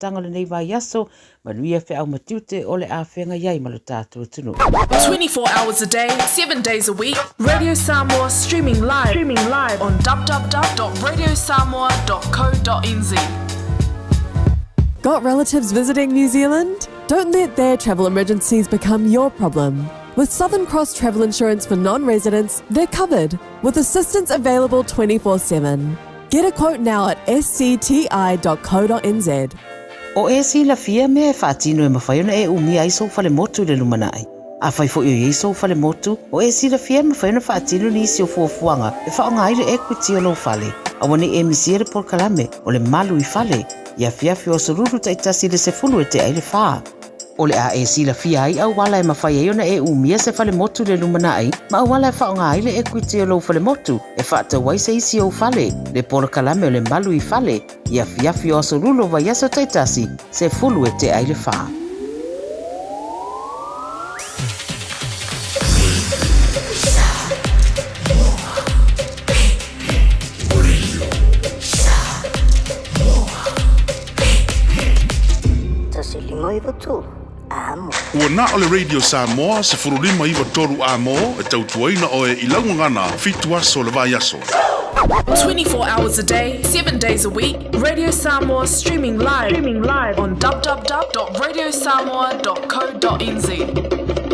amataga o lenei vaiaso, manuia feau ma tiute o le a feagai ai ma lo tatou atunuu. 24 hours a day, 7 days a week, Radio Samoa streaming live, streaming live on www.radiosamoa.co.nz. Got relatives visiting New Zealand? Don't let their travel emergencies become your problem. With Southern Cross Travel Insurance for non residents, they're covered with assistance available 24 7. Get a quote now at scti.co.nz. O e silafia mea e faatino e mafai ona e umia ai sou falemotu i le lumanai. Afai foi o i ai sou falemotu, o e silafia e mafai ona faatino nisi o fuafuaga e faaaoga ai le equity o lou fale. Aua ne i e misia le polokalame o le Malu i Fale i afiafi o aso Lulu taitasi i le 10 e tea i le fa. O le a e silafia ai auala e mafai ai ona e umia se falemotu i le lumanai ma auala e faaaoga ai le equity o lou falemotu e faatau ai se isi ou fale, le polokalame o le Malu i Fale i afiafi o aso Lulu o vaiaso taitasi, 10 e tea i le fa. Ua na o le Radio Samoa 1593 A-mo e tautuaina oe i lau gagana fitu aso o le vaiaso. 24 hours a day, 7 days a week, Radio Samoa streaming live, streaming live on www.radiosamoa.co.nz.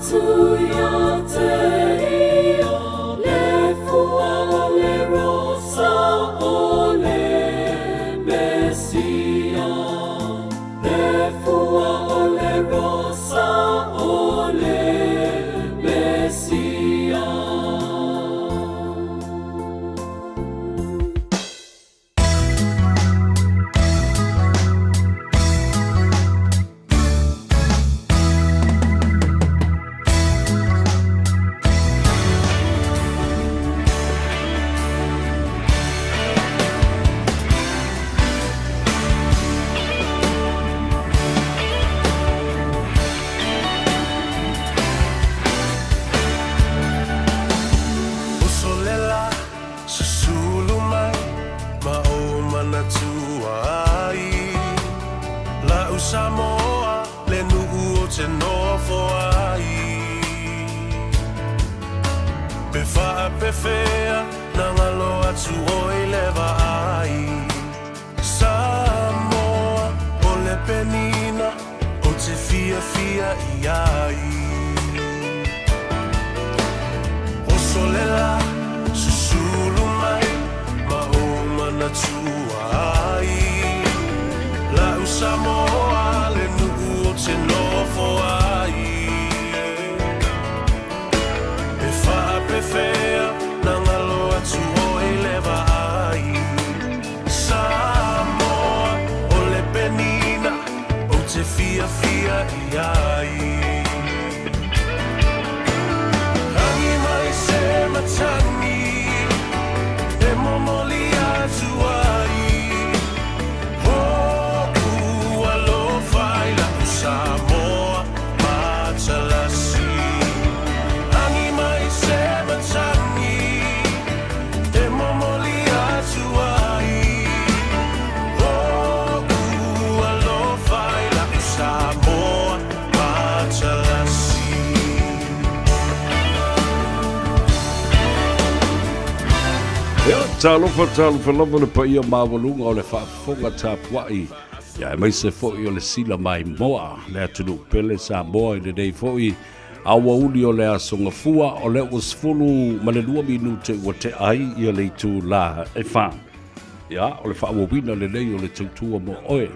atu ia te ia, le fua o le rosa o le Mesia. Le fua o le rosa o le Mesia. Usolela Susulu mai ma ou manatua ai La'u Samoa le nu'u o te nofo ai Pe faapefea na galo atu oi le vaai Samoa o le penina o te fiafia i ai Oso le la, susulu mai ma ou manatua ai La'u Samoa le nu'u o te nofo ai E faapefea na galo atu oi le vaai Samoa o le penina ou te fiafia i ai Rangi mai se matagi e momoli atu ai O'u alofa i la'u Samoa matalasi Rangi mai se matagi e momoli atu ai O'u alofa i la'u Samoa matalasi. Ia, talofa, talofa lava le paia maualuga o le faafofoga tapuai, ia aemaise foi o le sila maimoa le atunuu pele Samoa i lenei foi aoauli o le Aso Gafua, o lea ua 12 minute ua tea ai ia le itula e 4. Ia, o le faaauauina lelei o le tautua mo oe,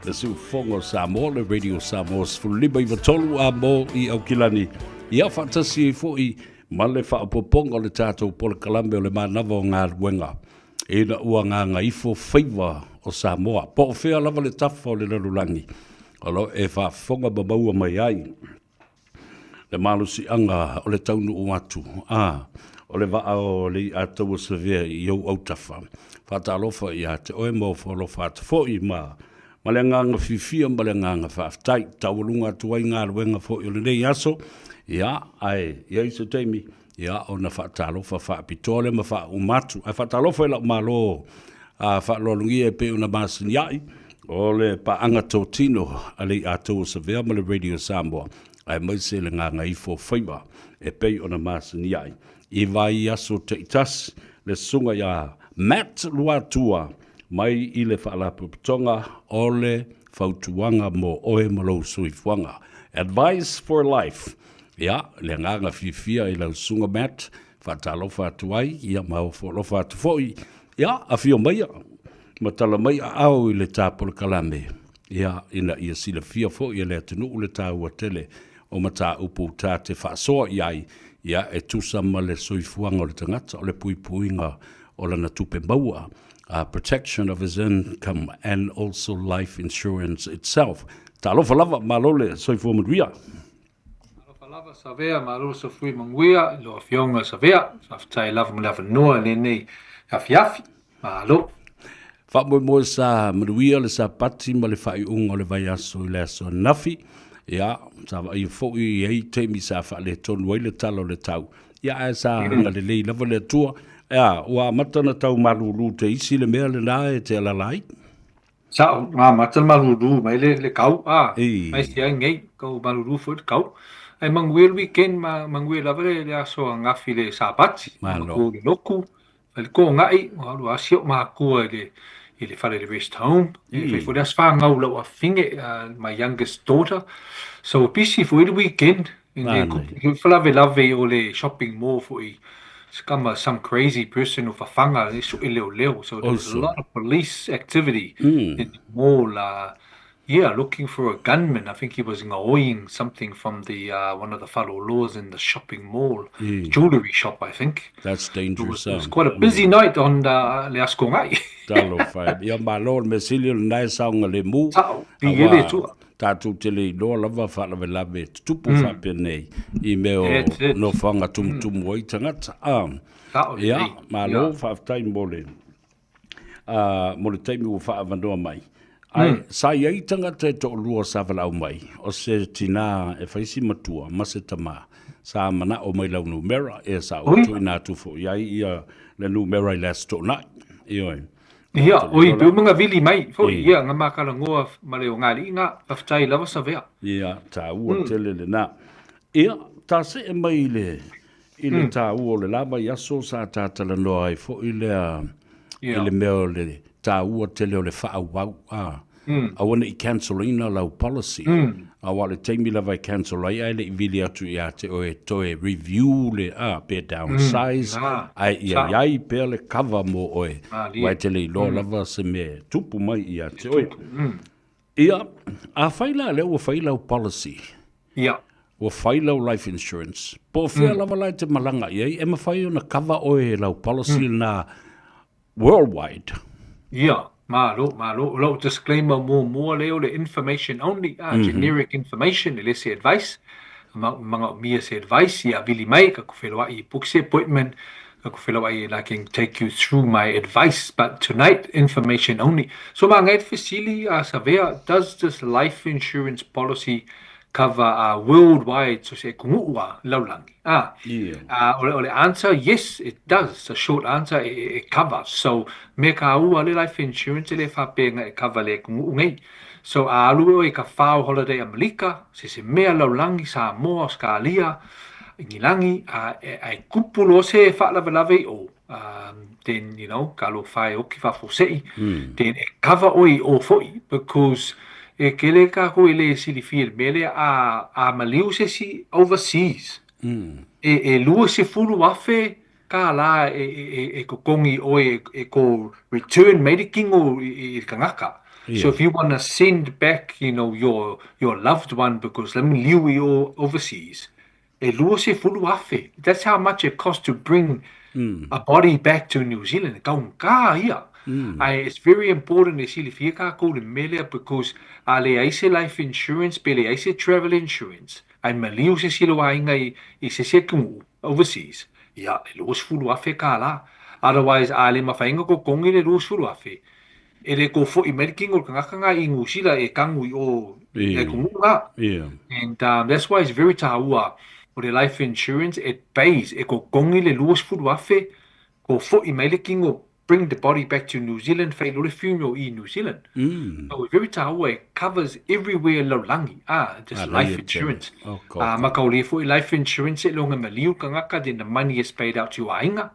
le siufofoga o Samoa, le Radio Samoa 15 93 a mo i Aukilani, ia faatasi ai foi ma le faaopoopoga o le tatou polokalame o le manava o galuega ina ua gagaifo faiva o Samoa. Po o fea lava le tafa o le lalolagi o lo o e faafofoga ma maua mai ai le malosiaga o le taunuu atu a o le vaa o le iʻa taua savea i ou autafa. Faatalofa ia te oe ma ofo alofa atu foi ma ma le agaga fiafia ma le agaga faafetai. Taualuga atu ai galuega foi o lenei aso, ia, ae i ai se taimi, ia, ona faatalofa faapitoa lea ma faauma atu. Ae faatalofa i lau Malo a faaaloalogia e pei ona masani ai, o le paaga totino a le Iʻa Taua Savea ma le Radio Samoa, aemaise le Gagaifo Faiva e pei ona masani ai. I vaiaso taitasi, le susuga ia Matt Luatua mai i le Faalapotopotoga o le Fautuaga mo Oe ma Lou Soifuaga, Advice for Life. Ia, le agaga fiafia i lau susuga Matt, faatalofa atu ai, ia ma ofo alofa atu foi. Ia, afio maia ma tala mai aao i le tapolokalame, ia, ina ia silafia foi e le atunuu le taua tele o mataupu ta te faasoa i ai, ia, e tusa ma le soifuaga o le tagata, o le puipuiga o lana tupe maua, protection of his income and also life insurance itself. Talofa lava, malo le soifua manuia. Talofa lava Savea, malo sofui manuia i lau Afioga Savea, faafetai lava mo le avanoa i lenei afiafi, malo. Faamoemoe sa manuia le Sapati ma le faaiuga o le vaiaso i le aso ananafi. Ia, sa vaaia foi i ai taimi sa faaletonu ai le tala o le tau. Ia, ae sa agalelei lava le Atua. Ia, ua amata ona tau malulu te isi le mea lena e te alala ai. Sa'o, ua amata le malulu mai le, le kau, a, mai si ai nei, kau malulu foi le kau. Ai manuia le weekend, ma, manuia lava le, le aso angafi le Sapati, Malo. matua le loku, fai le kōgaʻi, ua alu a si o'u makua i le, i le fale i le rest home, e fai foi le aso fanau i la'u afafine, my youngest daughter, so ua pisi foi le weekend. E falavelave i o le shopping mall foi kama some crazy person o fafaga e sue leoleo. So there was a lot of police activity in the mall. Yeah, looking for a gunman. I think he was ngaoing something from the one of the faloloas in the shopping mall, jewelry shop, I think. That's dangerous. It was quite a busy night on le Aso Toonai. Talofa e. Ia malo le mea sili o lena e saogalemu. Sao, viia le Atua. Tatou te le iloa lava faalavelave e tutupu faapenei i mea o nofoaga tumutumu ai tagata. Sao lelei. Ia, malo, faafetai mo le mo le taimi ua faaavanoa mai. Ae sa i ai tagata e toalua sa valaau mai, o se tinā e fai si matua ma se tamā, sa manao mai lau numera, ia sa ou tuuina atu foi i ai ia le numera i le Aso Toonai. Ioe. Ia, oi, pe uma vili mai foi, ia, nga makalanoa ma le ogaali'i ga, faafetai lava Savea. Ia, taua tele lena. Ia, ta see mai i le i le taua o le la vaiaso sa ta talanoa ai foi lea i le mea o le taua tele o le faaauau, a, aua ne i cancel ina lau policy. Aua o le taimi lava e cancel ai ae le i vili atu ia te oe e toe review le, a, pe downsize, ae ia i ai pea le cover mo oe, aua e te le iloa lava se mea e tupu mai ia te oe. Ia, afai la lea ua fai lau policy, ua fai lau life insurance, po o fea lava la e te malaga i ai, e mafai ona cover oe e lau policy lena worldwide. Ia, malo, malo. O lau disclaimer muamua lea o le information only, ah, generic information, e le se advice. Ma, manaomia se advice, ia vili mai, ka ku feloai i book se appointment, ka ku feloai and I can take you through my advice. But tonight, information only. So manaia le fesili a Savea, does this life insurance policy cover worldwide, so se atunuu a lalolagi? Ah, o le answer, yes, it does. A short answer, e cover. So, mea kāua le life insurance e le faapea e cover le atunuu nei. So, a alu oe i ka fao holiday Amelika, se se mea lalolagi, Samoa, Australia, Ingilangi, a e tupu loa se faalavelave i o, then, you know, talofa e oki faafuasei, then e cover oe i o foi, because e tele kākou e le silafia i le mea lea, a, a maliu se isi overseas, e 20,000 kālā e totogi oe e ko return mai le kino i le tagata. So if you wanna send back, you know, your loved one because le maliu i o overseas, e 20,000. That's how much it costs to bring a body back to New Zealand. E taugata ia. Ae it's very important e silafia kākou le mea lea because a leai se life insurance pe leai se travel insurance, ae maliu se isi o lou aiga i se isi atunuu overseas, ia, e 20,000 kālā. Otherwise, a le mafai ona totogi le 20,000, e le tou foi mai le kino o le tagata na i Niu Sila e tanu i o i le atunuu na. And that's why it's very taua o le life insurance, it pays, e totogi le 20,000, tou foi mai le kino, bring the body back to New Zealand, fai loa le funeral i New Zealand. So it's very taua, it covers everywhere lalolagi, ah, just life insurance. Ma ka o le foi life insurance e loga maliu le tagata, then the money is paid out to your aiga.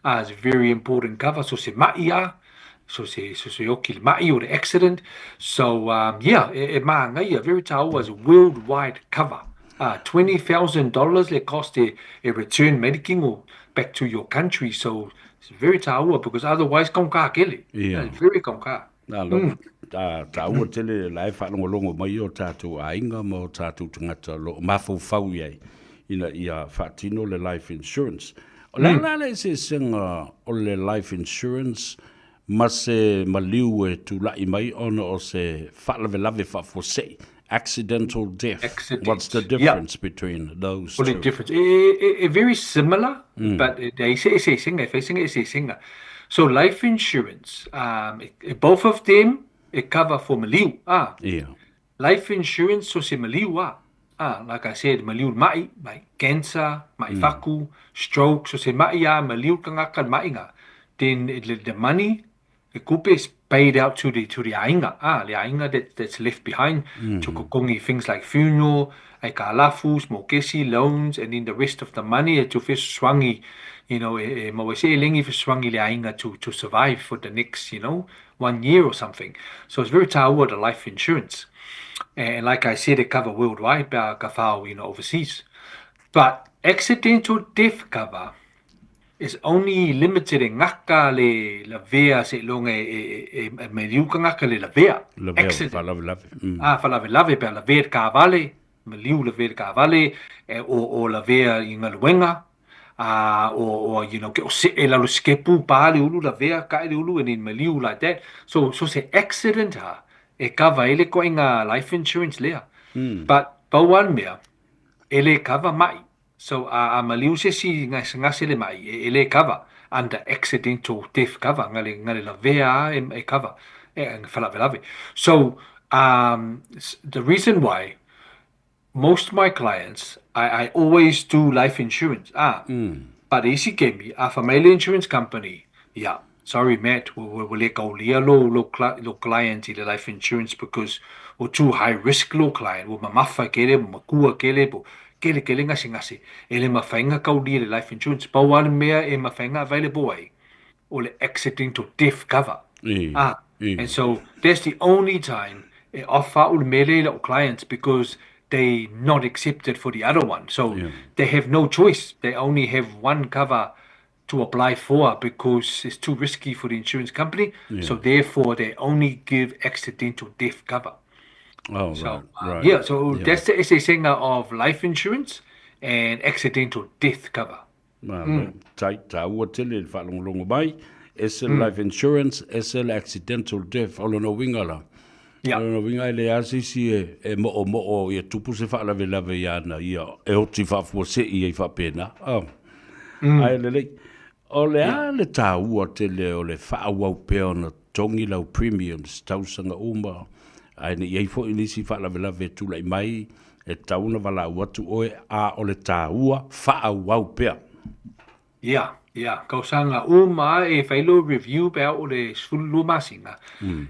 Ah, it's very important cover, so se ma'i ah, so se, so se oki le ma'i or the accident. So yeah, e māngaia, very taua is a worldwide cover. $20,000 le cost e return mai le kino back to your country. So it's very taua because otherwise kaunga kele. It's very kaunga. Nā, lo, ta, taua tele la e whaalongolongo mai o tātou aiga ma o tātou tangata lo o mafaufau i ai ina ia faatino le life insurance. O le a la le eseesega o le life insurance ma se maliu e tula'i mai ona o se faalavelave faafuasei, accidental death? Accident. What's the difference between those O le two? difference, e very similar, but e leai se eseesega, e fai sina eseesega. So life insurance, both of them e cover for maliu, ah. Life insurance so se maliu ah. Ah, like I said, maliu le ma'i, ma'i cancer, ma'i whaku, stroke, so se ma'i ah, maliu le tagata le ma'iga. Then the money, le kupe is paid out to the to the aiga, ah, le aiga that's left behind to totogi things like funeral, aitalafu, mokesi, loans, and then the rest of the money e tu fesoasoani, you know, e maua ai se eleni fesoasoani i le aiga to survive for the next, you know, one year or something. So it's very taua the life insurance. And like I said, it cover worldwide pe a ka whao, you know, overseas. But accidental death cover is only limited e ngaka le lavea seiloga e, e, e, e maliu ka ngaka le lavea. Lavea, Accident. faalavelave. Ah, faalavelave pe a lavea i le kaavale, maliu lavea i le kaavale, e, o, o lavea i galuega, ah, o, o, you know, ke o se'e i lalo sikepu, pa le ulu lavea, kae le ulu and then maliu like that. So, so se accident ha, e cover ai le koaiga life insurance lea. But pau lava le mea, e le cover ma'i. So a a maliu se isi gasegase le ma'i, e e le cover under accidental death cover, na le na le lavea a e e cover e falavelave. So um the reason why most my clients I I always do life insurance ah but isi kemi a fa mai le insurance company ia Sorry Matt, ua ua le kaulia lou lou lou client i le life insurance because ua too high risk lou client, ua mamafa kele, ua makua kele, po kele kele gasegase, e le mafai na kaulia i le life insurance. Pau lava le mea e mafai na available ai, o le accidental death cover. Ah, and so that's the only time e offer au le mea lea i lau clients because they not accepted for the other one. So they have no choice, they only have one cover to apply for because it's too risky for the insurance company. Yeah. So therefore, they only give accidental death cover. Oh, so, right, right. Yeah, so yeah. that's the esesenga of life insurance and accidental death cover. Ma, mm. Tai, tāua tele le whaalongolongo mai, ese mm. life insurance, ese le accidental death, o lona winga la. Yeah. O lona winga e le asisi e, e mo o mo o ia tupu se whaalawelawe i ana, ia e oti whaafua se i e whaapena. Oh. Ae lelei. O le a le tāua tele o le faaauau pea ona totogi lau premiums tausaga uma, ae ne i ai foi nisi faalavelave e tulai mai, e tatau ona valaau atu oe, a o le tāua, faaauau pea. Ia, ia, kausaga uma e fai lou review pe a o le 12 masina,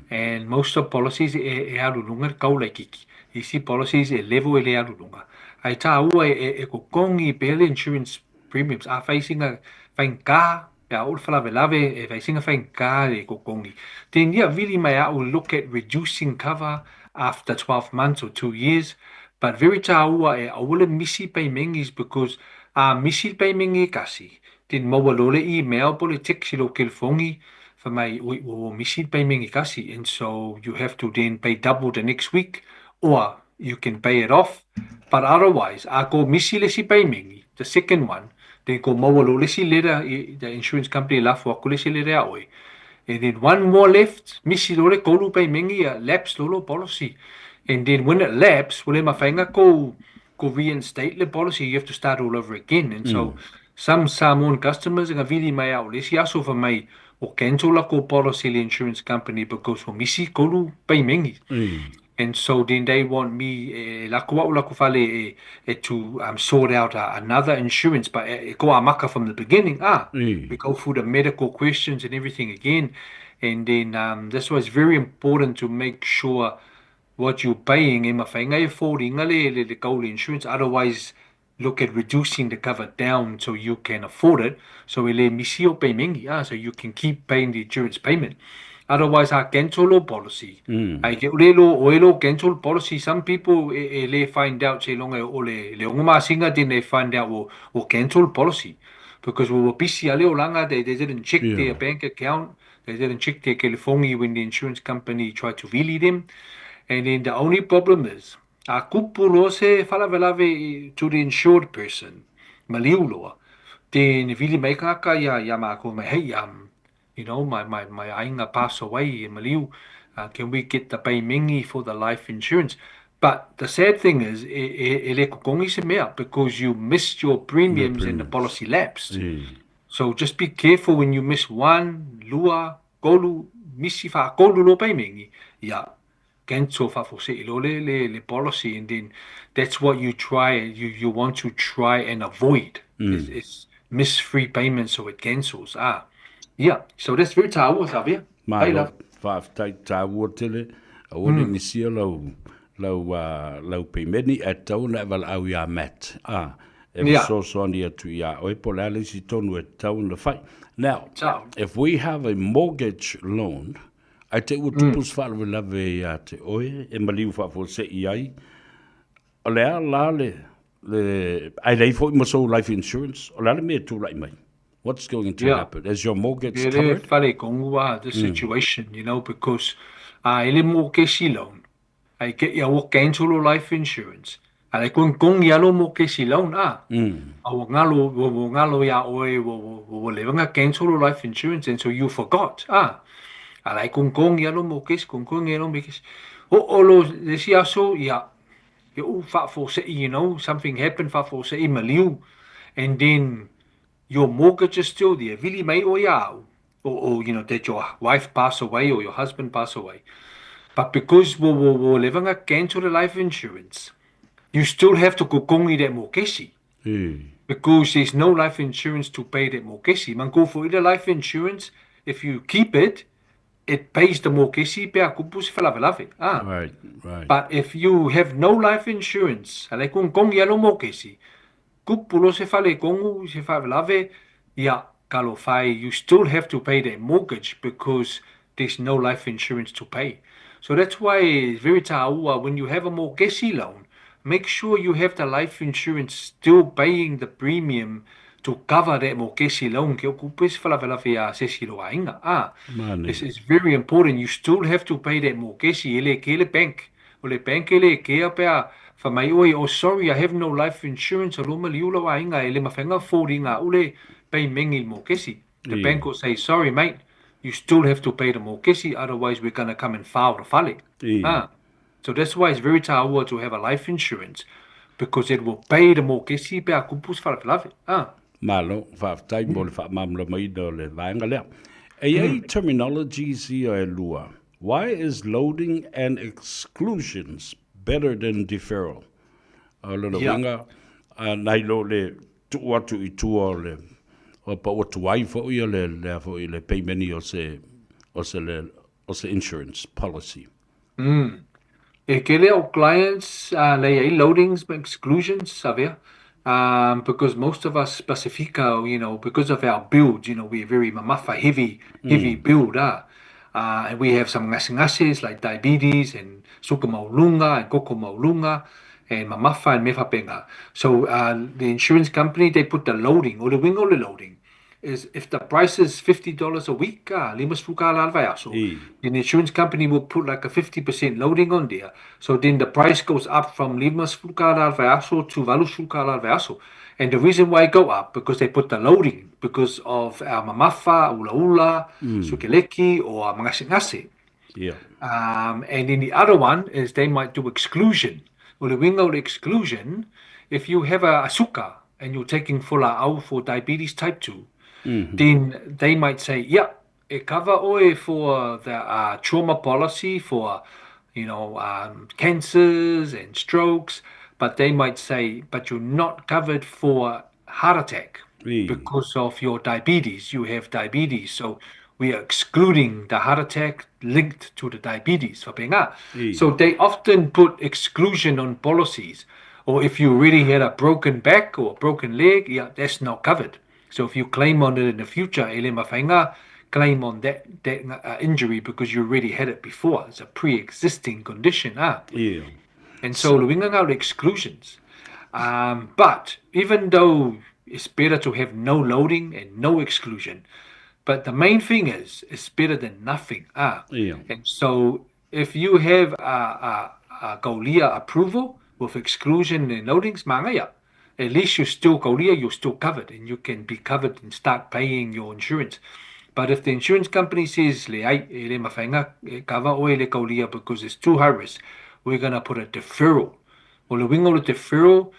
and most of policies e, e alu luga le kau laititi. Isi policies e level e le alu luga. Ae tāua e, e, e kokogi pea le insurance premiums. A fai sina faigata, pe a oo le falavelave, e fai sina faigata le kokogi. Then ia vili mai a'u look at reducing cover after 12 months or 2 years, but very tāua e aua le misi paimengis because a misi le paimenge e kasi, then maua loa le email po le text i lou kelefogi fai mai oi ua ua misi le paimenge kasi and so you have to then pay double the next week or you can pay it off but otherwise a ko misi le isi paimenge the second one then ko maua loa le isi letter i the insurance company e lafo atu le isi letter ia oe and then one more left misi loa le tolu paimenge ia lapse loa lou policy and then when it lapse ua le mafai ona kou ko reinstate le policy you have to start all over again and so some Samoan customers na vili mai au le isi aso fa mai o cancel la ko policy le insurance company because o misi kolu paimengi and so then they want me e lako au lako fale e, e to um, sort out a, another insurance but e, e ko amaka from the beginning ah we go through the medical questions and everything again and then um, that's why it's very important to make sure what you're paying e mafai e fōringa le, le, le kau le insurance otherwise look at reducing the cover down so you can afford it so e le misi o paymengi ah, so you can keep paying the insurance payment otherwise a cancel lo policy ai ke ule lo o e lo cancel policy some people e, e le find out seiloga e o le le ongo masinga then they find out o, o cancel policy because we were busy ale olaga they, they didn't check yeah. their bank account they didn't check their kelefongi when the insurance company tried to vili them and then the only problem is a kupu loa se faalavelave to the insured person, maliu loa, then vili mai kangaka ia ia mākou mai, hey, um, you know, my, my, my aiga pass away, e maliu, uh, can we get the paymengi for the life insurance? But the sad thing is, e, e, e le kokongi se mea, because you missed your premiums, and the policy lapsed. So just be careful when you miss one, lua, kolu, misi whaakolu lo paymengi, ia, cancel faafose'i loa le, le, le policy and then that's what you try you, you want to try and avoid mm. is, is miss free payment so it cancels ah yeah so that's very tāua Xavier Malo, faafetai tāua tele aua ne misia lau lau uh, lau peimeni ae tatau ona e valaau iā Matt ah e fesoasoani atu iā oe po o le a le isi tonu e tatau ona fai now if we have a mortgage loan Ae te ua tupu se faalavelave ia te oe e maliu faafuasei ai, o le a la le le, ae leai foi ma sou life insurance, o le a le mea e tulai mai? What's going to happen? Is your mortgage E le covered? faletonu a the situation, you know, because a e le mokesi loan, ai ke ia ua cancel lo life insurance, a le kogikogi lava lo mokesi loan a, a ua galo, ua, ua galo iā ʻoe ua, ua, ua leva ona cancel lo life insurance and so you forgot a, a la e kogikogi lava lo mokesi, kogikogi lava lo mokesi. Oo lo le isi aso, ia, ia ua faafuasei, you know, something happened, faafuasei maliu, and then your mortgage is still there, vili mai ʻoe iā au, or, or you know, that your wife pass away or your husband pass away. But because ua, ua, ua leva ona cancel le life insurance, you still have to kokogi that mokesi. Because there's no life insurance to pay that mokesi. Manatua foi le life insurance, if you keep it, it pays the mokesi pe a kupu se faalavelave. Ah. Right, right. But if you have no life insurance, a la e kogikogi lava lou mokesi, Kupu loa se faletonu, se faalavelave, ia, talofa e, you still have to pay that mortgage because there's no life insurance to pay. So that's why it's very tāua when you have a mokesi loan, make sure you have the life insurance still paying the premium to cover that mokesi loan ke o kupu e se faalavelave iā se isi o lou aiga. Ah, Mane. it's very important, you still have to pay that mokesi, e le kea le bank. O le bank e le kea pe a fai mai ʻoe, oh sorry I have no life insurance aloha maliu lou aiga e le mafai ona afford ina a'u le peimengi i le mokesi. The bank will say sorry mate, you still have to pay the mokesi otherwise we're gonna come and file the fale. Ah, so that's why it's very tāua to have a life insurance because it will pay the mokesi pe a kupu se faalavelave. Ah. Malo, faafetai mo le faamalamalamaina o le vaega lea. E i ai terminologies ia e lua. Why is loading and exclusions better than deferral? O lona uiga, nai lo le tuu atu i tua o le, o pa ua tuai foi o le, lea foi le peimeni o se, o se le, o se insurance policy. E tele au clients la i ai loadings ma exclusions, savea, because most of us Pasifika, you know, because of our build, you know, we're very mamafa, heavy, heavy build, ah. And we have some ngasengases like diabetes and suka maualuga and koko maualuga and mamafa and mea faapena. So the insurance company, they put the loading, o le uiga o le loading, is if the price is $50 a week, ah, 50 kālā le vaiaso, then the insurance company will put like a 50% loading on there. So then the price goes up from 50 kālā le vaiaso to 80 kālā le vaiaso. And the reason why it go up, because they put the loading, because of our mamafa, ulaula, sukeleki, or magasegase. Yeah. And then the other one is they might do exclusion. O le uiga o le exclusion, if you have a suka and you're taking fulaau for diabetes type 2, then they might say, yeah, e cover ʻoe for the trauma policy for, you know, cancers and strokes, but they might say, but you're not covered for heart attack because of your diabetes. You have diabetes, so we are excluding the heart attack linked to the diabetes. Faapena. So they often put exclusion on policies. Or if you really had a broken back or a broken leg, yeah, that's not covered. So if you claim on it in the future, e le mafai ona claim on that, that injury because you already had it before. It's a pre-existing condition. Ah. And so, le uiga lena o le exclusions. But even though it's better to have no loading and no exclusion, but the main thing is, it's better than nothing. Ah. And so if you have a, a, a kaulia approval with exclusion and loadings, manaia, at least you're still kaulia, you're still covered and you can be covered and start paying your insurance. But if the insurance company says, leai, e le mafai ona cover ʻoe e le kaulia because it's too high risk, we're gonna put a deferral. O le uiga o le deferral,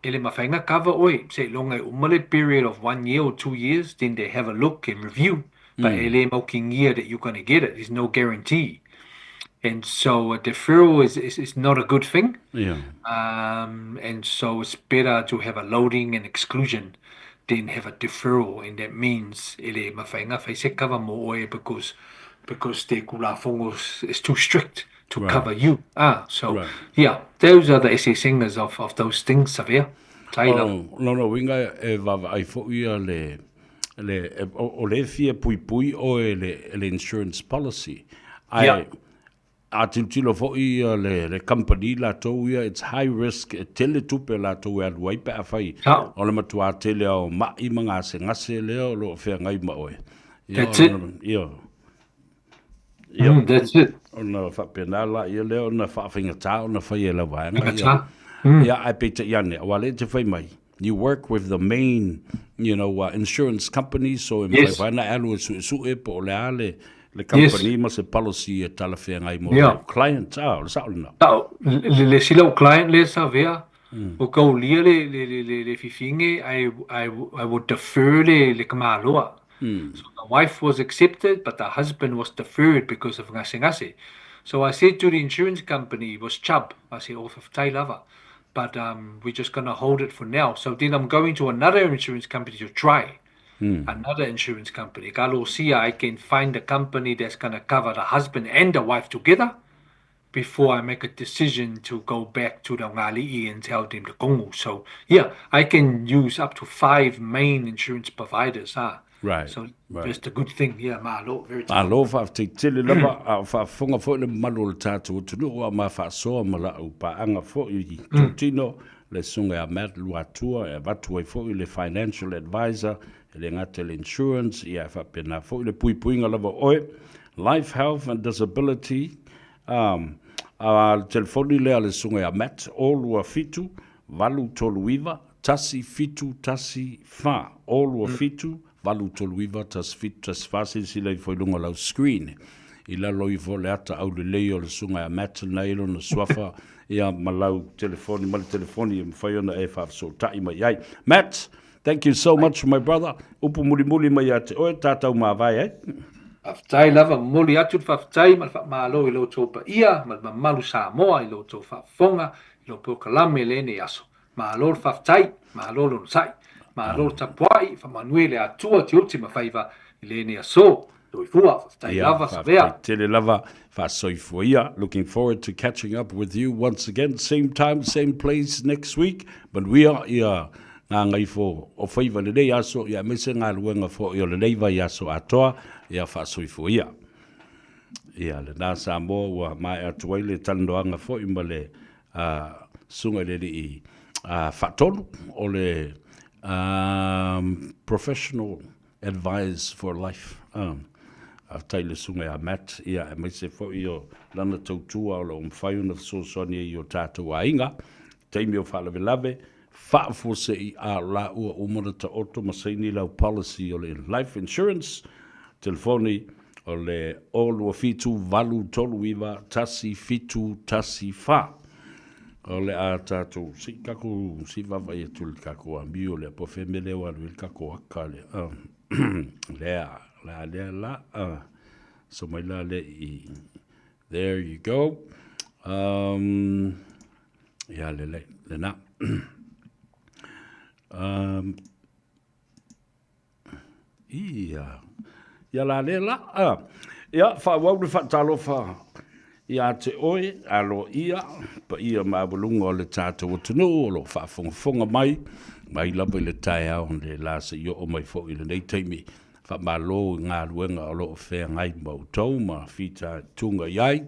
e le mafai ona cover ʻoe, seiloga e uma le period of 1 year or 2 years, then they have a look and review. But e le maukigia that you're gonna get it. There's no guarantee. And so a deferral is not a good thing. And so it's better to have a loading and exclusion than have a deferral. And that means e le mafai ona fai se cover mo ʻoe because the Tulafono is too strict to cover you. Ah, so yeah, those are the eseesegas of those things, Savea. Taylor. O lona uiga e vaavaai foi ia le, le, o, o le fia puipui ʻoe e le, e le insurance policy. Ae, A tilotilo foi le, le company latou ia, it's high risk, e tele tupe latou e alu ai pe afai o le matuā tele lava o ma'i ma gasegase lea o lo o feagai ma oe. Ia, That's it. Ia. Ia. That's it. Ona faapena laia lea ona faafaigata ona fai e lau vaega. Faigata. Ia, ae peitai ane, aua o lea e te fai mai, you work with the main, you know, insurance companies, so e mafai foi ona e alu e suesue po o le a le, le company ma se policy e talafeagai mo lau client. Ah, o le sao lena. Sao. Le, le isi lau client lea sa avea, ua kaulia le, le, le, le, le fifine, I, I, I would defer le, le tamaloa. So the wife was accepted, but the husband was deferred because of gasegase. So I said to the insurance company, it was Chubb, I said, oh, faafetai lava. But um, we're just going to hold it for now. So then I'm going to another insurance company to try. Another insurance company. Kalosia, I can find a company that's going to cover the husband and the wife together before I make a decision to go back to the Ngali'i and tell them the kongu. So yeah, I can use up to 5 main insurance providers. Huh? Right. So right. that's the good thing. Yeah, malo, very Malo, faafetai tele lava, a o faafofoga foi le mamalu o le tatou atunuu a ma faasoa ma la'u paaga foi i totino le susuga ia Matt Luatua e avatu ai foi le financial advisor e le gata i le insurance ia e faapena foi le puipuiga lava o oe life health and disability a a le telefoni lea a le susuga ia Matt 027 839 1714 027 839 1714 Silasila ifo i luga o lau screen i lalo ifo o le ata aulelei o le susuga ia Matt lena e lona suafa ia ma lau telefoni ma le telefoni e mafai ona e faafesootai mai ai. Matt, thank you so much my brother. Upu mulimuli mai ia te oe, tātou mavae ai. Faafetai lava, momoli atu le faafetai ma le faamalo i lo outou paia ma le mamalu Samoa i lo outou faafofoga i lou polokalame i lenei aso. Malo le faafetai, malo le onosai, malo le tapuai, faamanuia le Atua tiute ma faiva i lenei aso. Soifua, faafetai lava, Savea. Faafetai tele lava, faasoifua ia. Looking forward to catching up with you once again, same time, same place next week. Manuia ia gagaifo o faiva i lenei aso, ia aemaise galuega foi o lenei vaiaso atoa, ia faasoifua ia. Ia, lena Samoa ua maea atu ai le talanoaga foi ma le susuga i le alii faatonu o le Professional Advice for Life. Faafetai i le susuga ia Matt, ia, aemaise foi o lana tautua o lo o mafai ona fesoasoani ai i o tatou aiga i taimi o faalavelave, faafuasei a o la ua uma ona taoto ma saini lau policy o le life insurance, telefoni o le 027 839 1714. O le a tatou, se i tatou, se i vaavaai atu i le tatou amio lea, po o fea mea lea ua alu ai le tatou aka lea. Lea, la lea la, so mai la lea i, there you go. Um, ia lelei, lena. Um, ia, ia la lea la. Ah, ia, faaauau le faatalofa ia te oe, aloaia, paia maualuga o le tatou atunuu o lo o faafogafoga mai, mai lava i le taeao le la seia oo mai foi i lenei taimi. Faamalo i galuega o lo o feagai ma outou ma fitaituga i ai.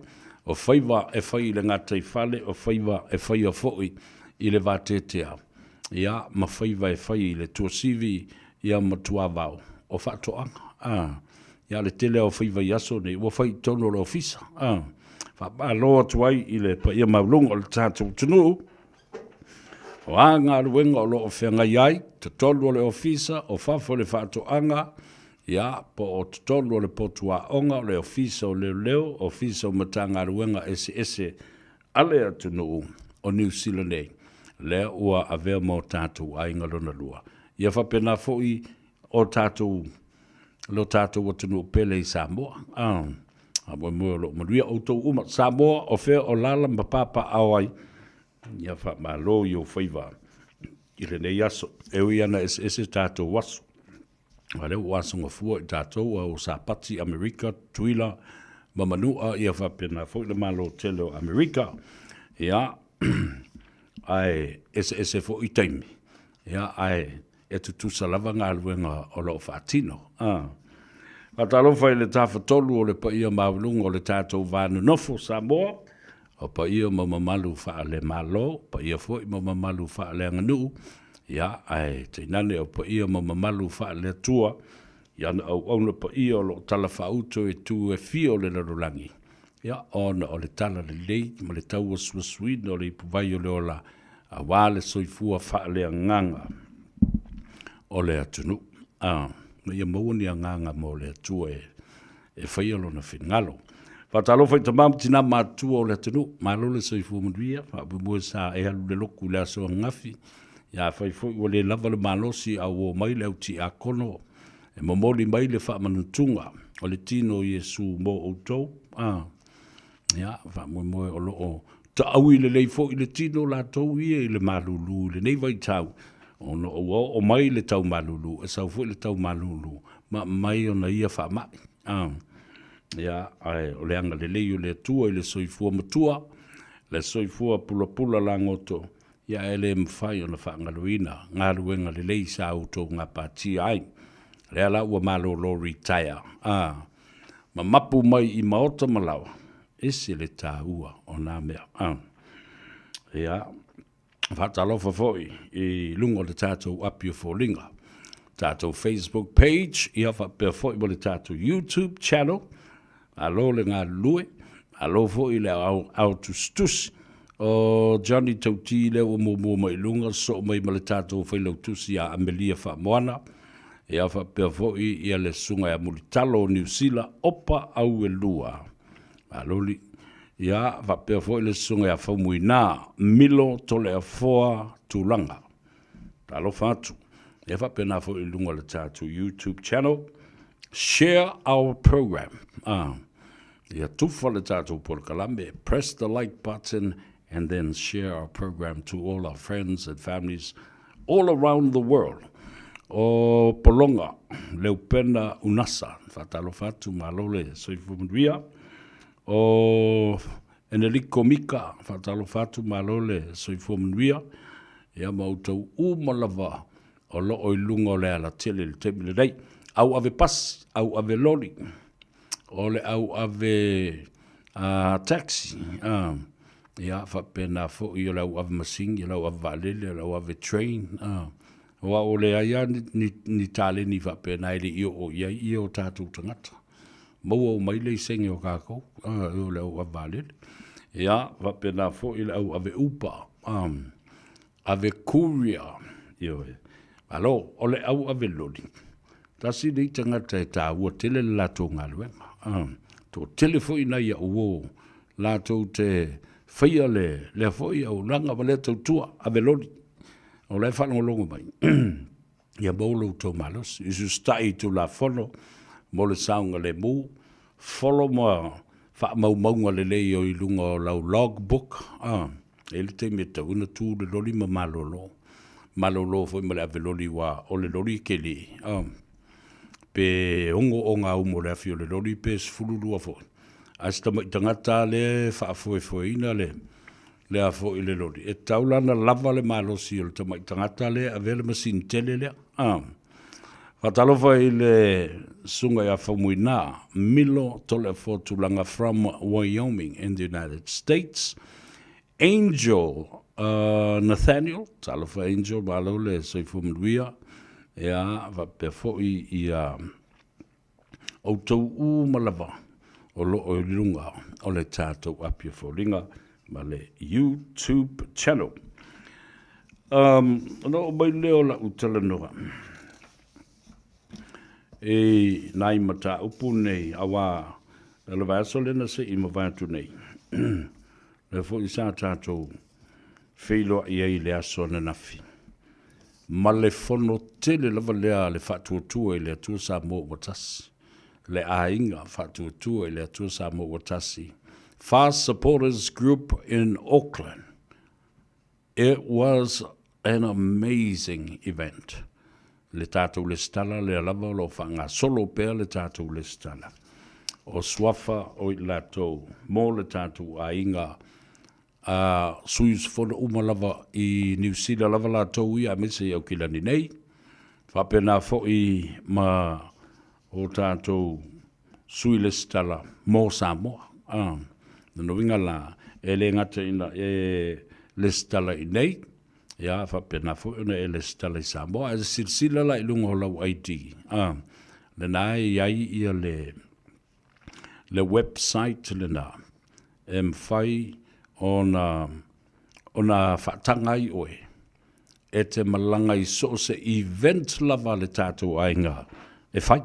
O faiva e fai i le gataifale, o faiva e faia foi i le vateatea, ia, ma faiva e fai i le tuasivi, ia, ma tuavao. O faatoaga, a. Ia, o le tele lava o faiva i aso nei, ua fai i totonu o le ofisa, a. Faamalo atu ai i le paia maualuga o le tatou atunuu. O a galuega o lo o feagai ai, totonu o le ofisa, o fafo i le faatoaga, ia, po o totonu o le potu aoga, o le ofisa o leoleo, ofisa o Matagaluega eseese a le atunuu o Niu Sila nei, lea ua avea ma o tatou aiga lona lua. Ia faapena foi o tatou, lo tatou atunuu pele i Samoa. Faamoemoe o lo o manuia outou uma. Samoa, o fea o lala ma papaaao ai, ia faamalo i ou faiva i lenei aso. E ui ana eseese tatou aso. A lea ua aso gafua i tatou a o Sapati, Amerika, Tutuila ma Manua, ia faapena foi le Malo tele o Amerika. Ia, ae eseese foi taimi, ia, ae e tutusa lava galuega o lo o faatino. Faatalofa i le Tafatolu o le paia maualuga o le tatou va nonofo Samoa, o paia ma mamalu faale-Malo, paia foi ma mamalu faaleaganuu, ia, ae tainane o paia ma mamalu faale-Atua, i ana auauna paia o lo o talafaauto i itu e fia o le lalolagi, ia, ona o le talalelei ma le tauasuasuina o le ipuvai o le ola aua le soifua faaleagaga o le atunuu. A, ma ia maua ni agaga mo le Atua e, e faia lona finagalo. Faatalofa i tama ma tina matutua o le atunuu, malo le soifua manuia, faamoemoe sa e alu le lotu i le aso ananafi, ia afai foi ua le lava le malosi a ua omai le au tiakono e momoli mai le faamanutuga o le tino o Iesu mo outou. A, ia, faamoemoe o lo o taui lelei foi le tino latou ia i le malulu i lenei vaitau, ona ua oo mai le tau malulu, e sau foi le tau malulu ma aumai ona ia faamai. A, ia, ae o le agalelei o le Atua i le soifua matua, le soifua pulapula lagoto, ia e le mafai ona faagaloina galuega lelei sa outou gapatia ai. Lea la ua malolo retire, a, ma mapu mai i maota ma laoa, ese le taua o na mea. A, ia, faatalofa foi i luga o le tatou api o foliga, tatou Facebook page, ia faapea foi ma le tatou YouTube channel. Malo le galulue, malo foi le ao tusitusi. O Johnny Tauti lea ua muamua mai i luga, sosoo mai ma le tatou failautusi ia Amelia Faamoana, ia faapea foi ia le susuga ia Mulitalo o Niu Sila, Opa Auelua. Malo li. Ia faapea foi le susuga ia Faumuina Milo Toleafoa Tulaga. Talofa atu. Ia faapena foi i luga o le tatou YouTube channel. Share our program. Ah. Ia tufa le tatou polokalame. Press the like button and then share our program to all our friends and families all around the world. O Polonga, Leupena Unasa, faatalofa atu, malo le soifua manuia. O Eneliko Mika, faatalofa atu, malo le soifua manuia. Ia ma outou uma lava o lo o i luga o le alatele i le taimi lenei. Au ave pasi, au ave loli, o le au ave uh, taxi, uh, ia faapena foi o le au ave masini, o le au ave vaalele, o le au ave train, uh, aua ua leai lava ni, ni, ni taleni faapena e le i oo i ai ia o tatou tagata. Maua uma ai laisene o kākou, uh, o le au ave vaalele. Ia, faapena foi le au ave Uber, um, ave courier, ioe. Malo, o le au ave loli, tasi nei tagata e taua tele le latou galuega. Uh, toatele foi nai au uo latou te faia le lea foi auaunaga ma lea tautua ave loli. O la e faalogologo mai. Ia maua lo outou malosi. I usitai i Tulafono mo le saogalemu, folo ma faamaumauga lelei o i luga o lau log book, a, e i ai le taimi e tatau ona tu le loli ma malolo. Malolo foi ma le ave loli aua o le loli e keli, a, pe ono ogaumu o le afi o le loli pe 12 foi. A o si tamai tagata lava lea e faafoefoeina le lea foi le loli, e tatau la ona lava le malosi o le tamai tagata lea e avea le masini tele lea. A. Faatalofa i le susuga ia Faumuina Milo Toleafoa Tulaga from Wyoming in the United States. Angel uh, Nathaniel, talofa Angel, malo le soifua manuia. Ia, faapea foi ia outou uma lava o lo o i luga o le tatou api o foliga ma le YouTube channel. Um, ona oo mai lea o lau talanoa i nai mataupu nei, auā le vaiaso lea na se i mavae atu nei, lea foi sa tatou feiloai ai i le aso ananafi, ma le fono tele lava lea a le Faatuatua i le Atua Samoa ua Tasi, le Aiga Faatuatua i le Atua Samoa ua Tasi, FAST Supporters Group in Auckland. It was an amazing event. Le tatou lesitala lea lava o lo o faagasolo pea le tatou lesitala. O suafa o i latou mo le tatou aiga a sui usufono uma lava i Niu Sila lava latou ia aemaise i Aukilani nei, faapena foi ma o tatou Sui Lesitala mo Samoa. Lona uiga la, e le gata ina e lesitala i inei, ia, faapena foi ona e lesitala i Samoa. Ae silasila la i luga o lau ID, lena e i ai ia le, le website lena e mafai ona, ona faataga ai oe e te malaga i so o se event lava a le tatou aiga e fai,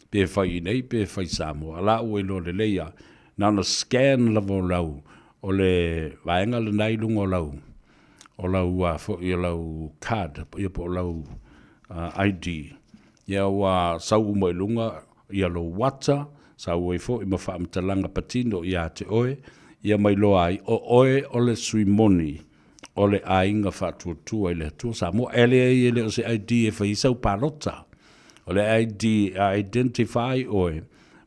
pe fai i inei pe fai i Samoa. O la ua iloa lelei lava, na ona scan lava o lau, o le vaega lena i luga o lau, o lau a foi o lau card ia po o lau ID, ia ua sau uma i luga ia lou ata, sau ai foi ma faamatalaga patino ia te oe, ia ma iloa ai o oe o le sui moni o le Aiga Faatuatua i le Atua Samoa. E leai, e le o se ID e fai ai sau palota. O le ID e identify oe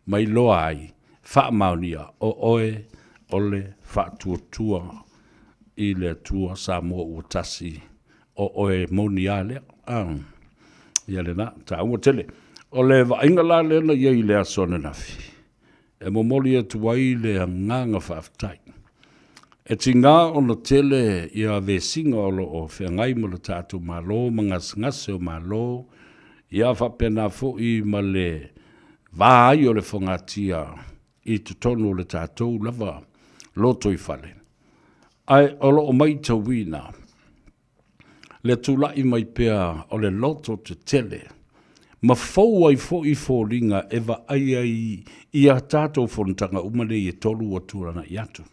ma iloa ai, faamaonia, o oe o le Faatuatua i le Atua Samoa ua tasi. O oe moni a lea. Ah, ia lena, taua tele. O le vaaiga la lea na i ai i le aso ananafi, e momoli atu ai le agaga faafetai. E tiga ona tele ia vesiga o lo o feagai ma le tatou Malo ma gasegase o Malo, ia faapena foi ma le va ai o le fogatia i totonu o le tatou lava lotoifale. Ae o lo o matauina le tulai mai pea o le loto tetele ma fou ai foi foliga e vaai ai i a tatou fonotaga uma nei e tolu ua tuanai atu.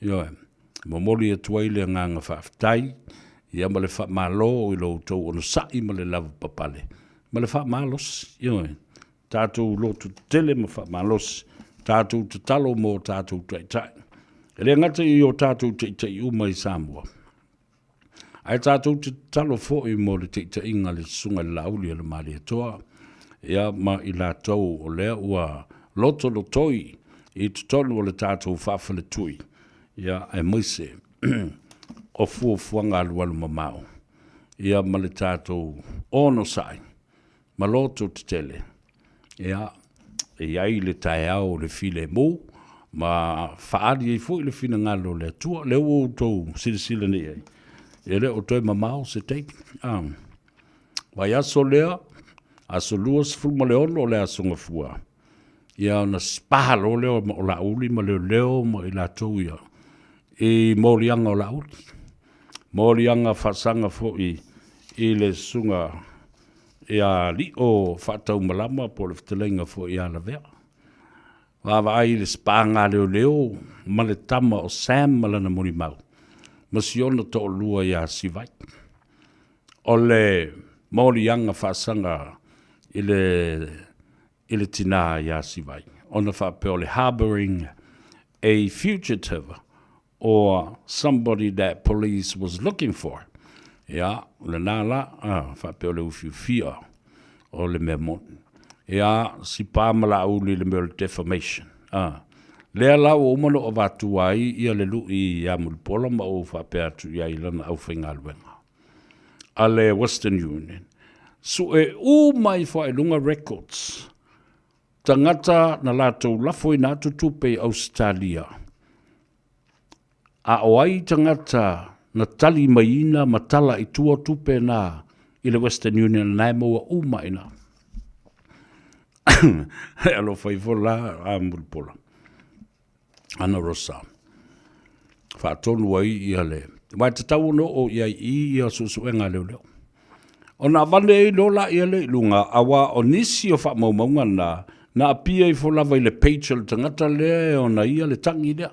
Ioe, e momoli atu ai le agaga faafetai ia ma le faamalo i lo outou onosai ma le lavapapale ma le faamalosi. Ioe, tatou loto tetele ma faamalosi, tatou tatalo mo tatou taitai. E le gata i o tatou taitai uma i Samoa, ae tatou te tatalo foi mo le taitaiga a le Susuga i le Laauli a le Malietoa, ia ma i latou o lea ua lotolotoi i totonu o le tatou faafaletui, ia aemaise o fuafuaga alualu mamao, ia ma le tatou onosai ma loto tetele, ia, e i ai le taeao o le filemu, ma faaali ai foi le finagalo o le Atua. Lea ua outou silasila nei i ai, e le o toe mamao se taimi. Ah. Vaiaso lea, aso 26 o le aso Gafua, ia ona spa loa lea o Laauli ma leoleo ma i latou ia i moliaga o Laauli. Moliaga faasaga foi i le susuga ia Lio Faataumalama po o le fetalaiga foi ia Lavea. Vaavaai i le spa leoleo ma le tama o Sam ma lana molimau ma si ona toalua ia Sivai. O le moliaga faasaga i le i le tinā iā Sivai ona faapea o le harbouring a fugitive or somebody that police was looking for. Ia, o lena la, a, faapea o le ufiufia o le mea moni. Ia, sipa ma Laauli i le mea o le defamation. A, lea la ua uma ona ou avatua ai ia le lui ia Mulipola ma ou faapea atu i ai i lana aufaigaluega a le Western Union, sue uma ifo lava i luga records tagata na latou lafoina atu tupe i Ausetalia, a o ai tagata na tali maiina ma tala i tua tupe na i le Western Union na e maua uma i ina. E alofa ifo la a Mulipola. Ana Rosa. Faatonu ai ia le... Aua e tatau ona oo i ai i ia suesuega a leoleo. Ona avane ai loa laia lea i luga, aua o nisi o faamaumauga na, na apia ifo lava i le page o le tagata lea e ona ia le tagi lea.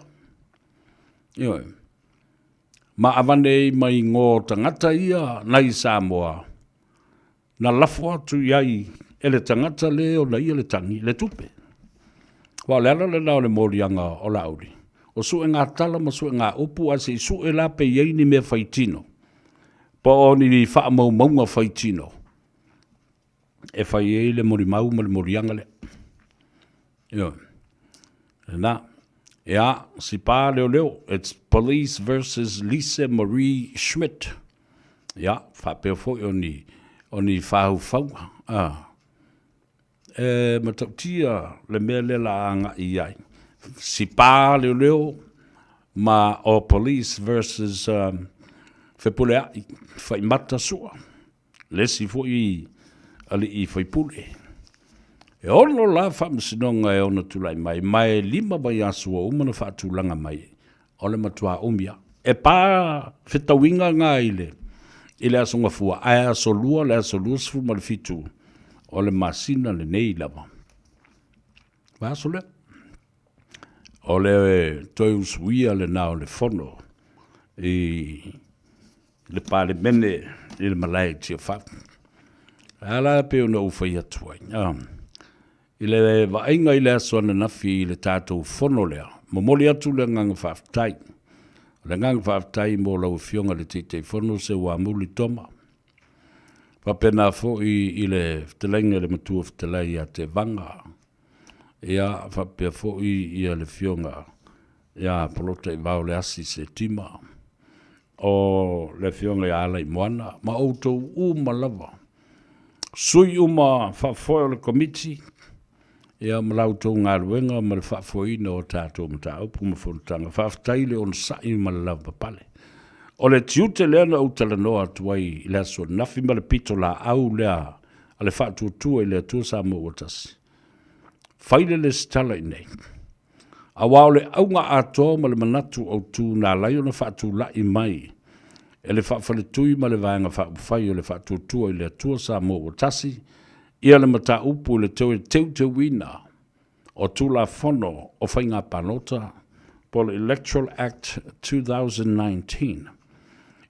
Ioe. Ma avane ai ma igoa o tagata ia nai Samoa, na lafo atu i ai e le tagata le ona ia le tagi le tupe. Aua o le ala lena o le moliaga o Laauli, o suega tala ma suega upu ae se i sue la pe i ai ni mea faitino, po o ni faamaumauga faitino e fai ai le molimau ma le moliaga lea. Ioe. Lena. Ia, sipa leoleo, it's police versus Lise Marie Schmidt. Ia, faapea foi o ni, o ni fahaufauga. Ah. E matautia le mea lea la agai i ai. Sipa leoleo ma o police versus um, Fepuleai, Faimata Sua, le isi foi alii faipule. E ono la faamasinoga e ono tulai mai, ma e lima vaiaso ua uma ona faatulaga mai, o le matua umi lava. E pa fetauiga na i le, i le Aso Gafua, ae aso lua, le aso 27 o le masina lenei lava. Vaiaso lea. O le toe usuia lena o le fono i le Palemene i le malae i Tiafau. A la pei ona ou fai atu ai, i le vaaiga i le aso ananafi i le tatou fono lea, momoli atu le agaga faafetai. O le agaga faafetai mo lau Afioga i le Taitaifono Seuamuli Toma, faapena foi i le fetalaiga i le Matua Fetalai ia Tevaga, ia faapea foi ia le Afioga ia Polataivao Leasi Setima, o le Afioga ia Alaimoana ma outou uma lava, sui uma faafoe o le Komiti, ia ma la outou galuega ma le faafoeina o tatou mataupu ma fonotaga. Faafetai le onosai ma le lavapapale. O le tiute lea na ou talanoa atu ai i le aso ananafi ma le pitolaau lea a le Faatuatua i le Atua Samoa ua Tasi. Fai le lesitala i inei. Aua o le auga atoa ma le manatu autu na ala ai ona faatulai mai e le Faafaletui ma le Vaega Faaupufai o le Faatuatua i le Atua Samoa ua Tasi ia le mataupu i le toe teuteuina o Tulafono o Faiga Palota po o le Electoral Act 2019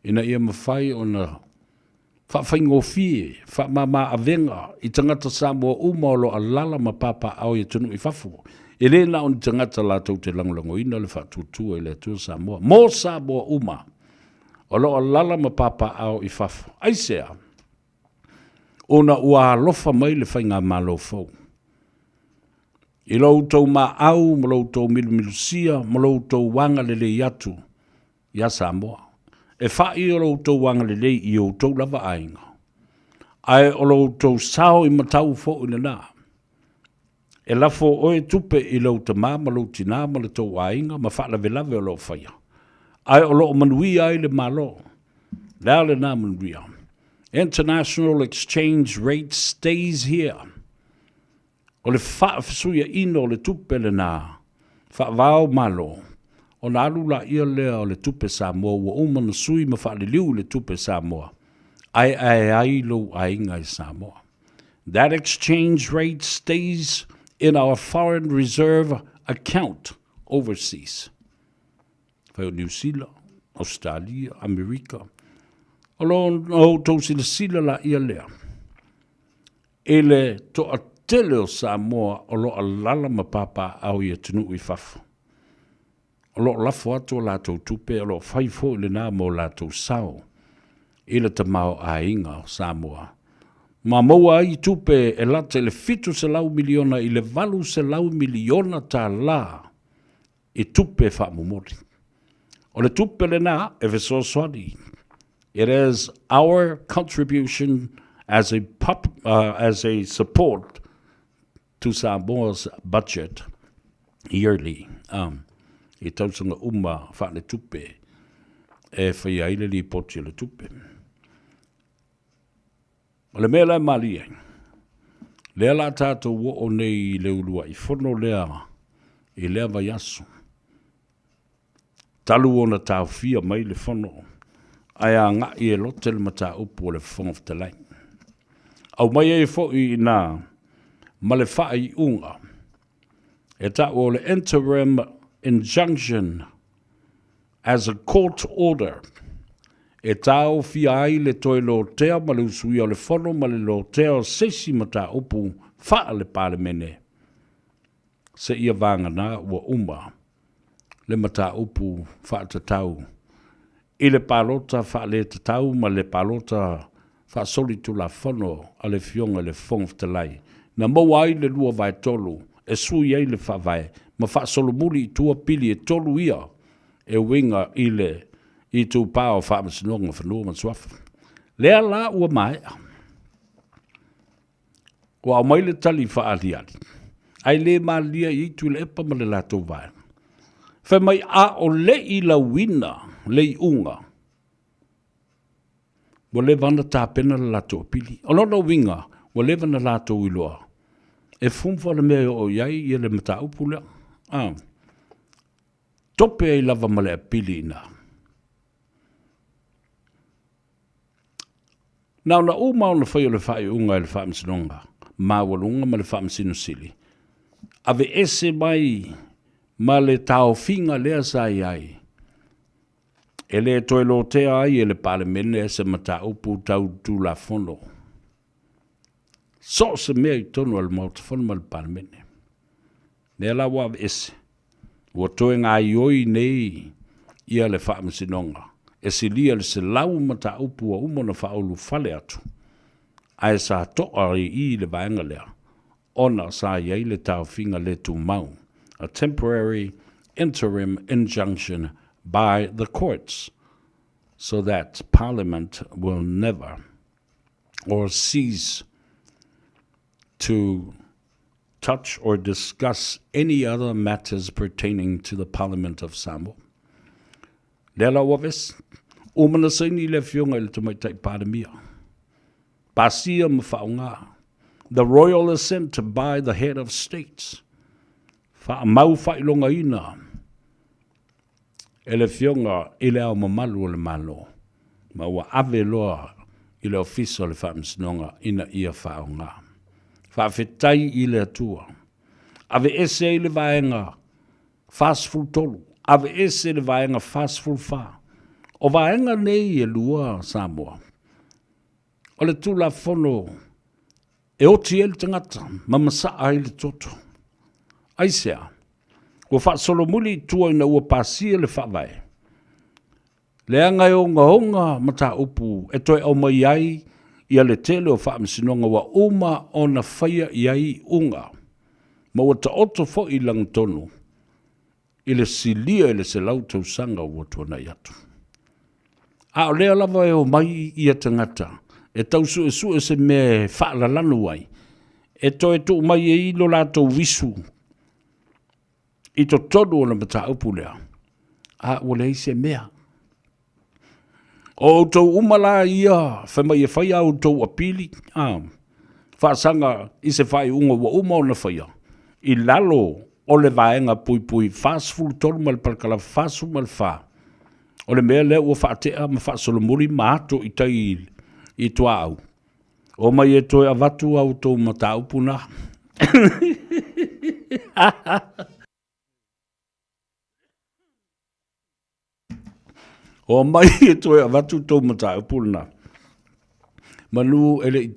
ina ia mafai ona Faafaigofie, faamama avega i tagata Samoa uma o lo o alala ma papaaao i atunuu i fafo. E le na o ni tagata latou te lagolagoina le faatuatua i le Atua Samoa, mo Samoa uma o lo o alala ma papaaao i fafo. Aisea? Ona ua alofa mai le Faigamalo fou i lo outou maau ma lo outou milumilusia ma lo outou agalelei atu iā Samoa. E fa'i o lo outou agalelei i outou lava aiga, ae o lo outou sao i matau fo'i lena. E lafo oe tupe i lou tamā ma lou tinā ma le tou aiga ma faalavelave o lo o faia, ae o lo o manuia ai le Malo. Le a lena manuia? International exchange rate stays here. O le faafesuiaina o le tupe lena faavao Malo, ona alu laia lea o le tupe Samoa ua uma ona sui ma faaliliu i le tupe Samoa, aeae ai lou aiga i Samoa. That exchange rate stays in our foreign reserve account overseas. Fai o Niu Sila, Ausetalia, Amerika. O lo outou silasila laia lea. I le toatele o Samoa o lo o alala ma papaaao i atunuu i fafo, o lo o lafo atu a latou tupe, o lo o fai foi lena mo latou sao i le tamaoaiga o Samoa, ma maua ai tupe e lata i le $700 miliona i le $800 miliona tala i tupe faamomoli. O le tupe lena e fesoasoani. It is our contribution as a, pop, as a support to Samoa's budget yearly. Um, i tausaga uma faaletupe e faia ai le lipoti o le tupe. O le mea la e malie ai, lea la tatou oo nei i le uluai fono lea i lea vaiaso, talu ona taofia mai le fono ae agai e lote le mataupu a le Fofoga Fetalai. Aumai ai foi i ina ma le faaiuga e ta'u o le interim injunction as a court order, e taofia ai le toe lotea ma le usuia o le Fono ma le lotea o se isi mataupu faale-Palemene seia vagana ua uma le mataupu faatatau i le palota faaletatau ma le palota faasolitulafono a le Afioga i le Fofoga Fetalai, na maua ai le 2/3 e sui ai le Faavae ma faasolomuli i tua pili e tolu ia e uiga i le itupa o Faamasinoga o Fanua ma Suafa. Lea la ua maea. Ua aumai le tali faaaliali, ae le malilie ai Tuilaepa ma le latou vaega. Fai mai a o le i lauina le iuga, ua leva ona tapena le latou apili. O lona uiga, ua leva ona latou iloa e fufa le mea e oo i ai ia le mataupu lea. A, tope ai lava ma le apili i ina. Na ona uma ona fai o le faaiuga e le Faamasinoga Maualuga ma le Faamasino Sili, aveese mai ma le taofiga lea sa i ai, e le toe lotea ai e le Palemene se mataupu tau Tulafono, so o se mea i totonu o le Maota Fono ma le Palemene. Lea la ua aveese, ua toe gaioi nei ia le Faamasinoga e silia le 100 mataupu ua uma ona faaulufale atu, ae sa to'a i i le vaega lea ona sa i ai le taofiga le tumau, a temporary interim injunction by the courts so that Parliament will never or cease to touch or discuss any other matters pertaining to the Parliament of Samoa. Lea la ua vesi, uma na saini le afioga i le Tamaitai Palemia. Pasia ma faaaoga. The royal assent by the head of states. Faamau faailogaina e le Afioga i Le Ao Mamalu o le Malo, ma ua ave loa i le Ofisa o le Faamasinoga ina ia faaaoga. Faafetai i le Atua. Aveese ai le Vaega 43, aveese le Vaega 44. O vaega nei e lua Samoa, o le Tulafono e oti ai le tagata ma masaa ai le toto. Aisea? Ua faasolomuli i tua ina ua pasia le Faavae, leaga e ogaoga mataupu e toe aumai ai ia le tele o faamasinoga ua uma ona faia i ai iuga, ma ua taoto foi i lagatonu i le silia i le 100 tausaga ua tuanai atu. A o lea lava e omai ia tagata e tau suesue se mea e faalalanu ai, e toe tuu mai ai lo latou uisu i totonu o le mataupu lea, a ua leai se mea. O outou uma la ia fai mai e fai a outou apili, a, faasaga i se faaiuga ua uma ona faia i lalo o le vaega puipui 43 ma le parakalafa 44, o le mea lea ua faatea ma faasolomuli ma ato i tai i tuaau, omai e toe avatu a outou mataupu na. Omai e toe avatu tou mataupu lena. Manu e le i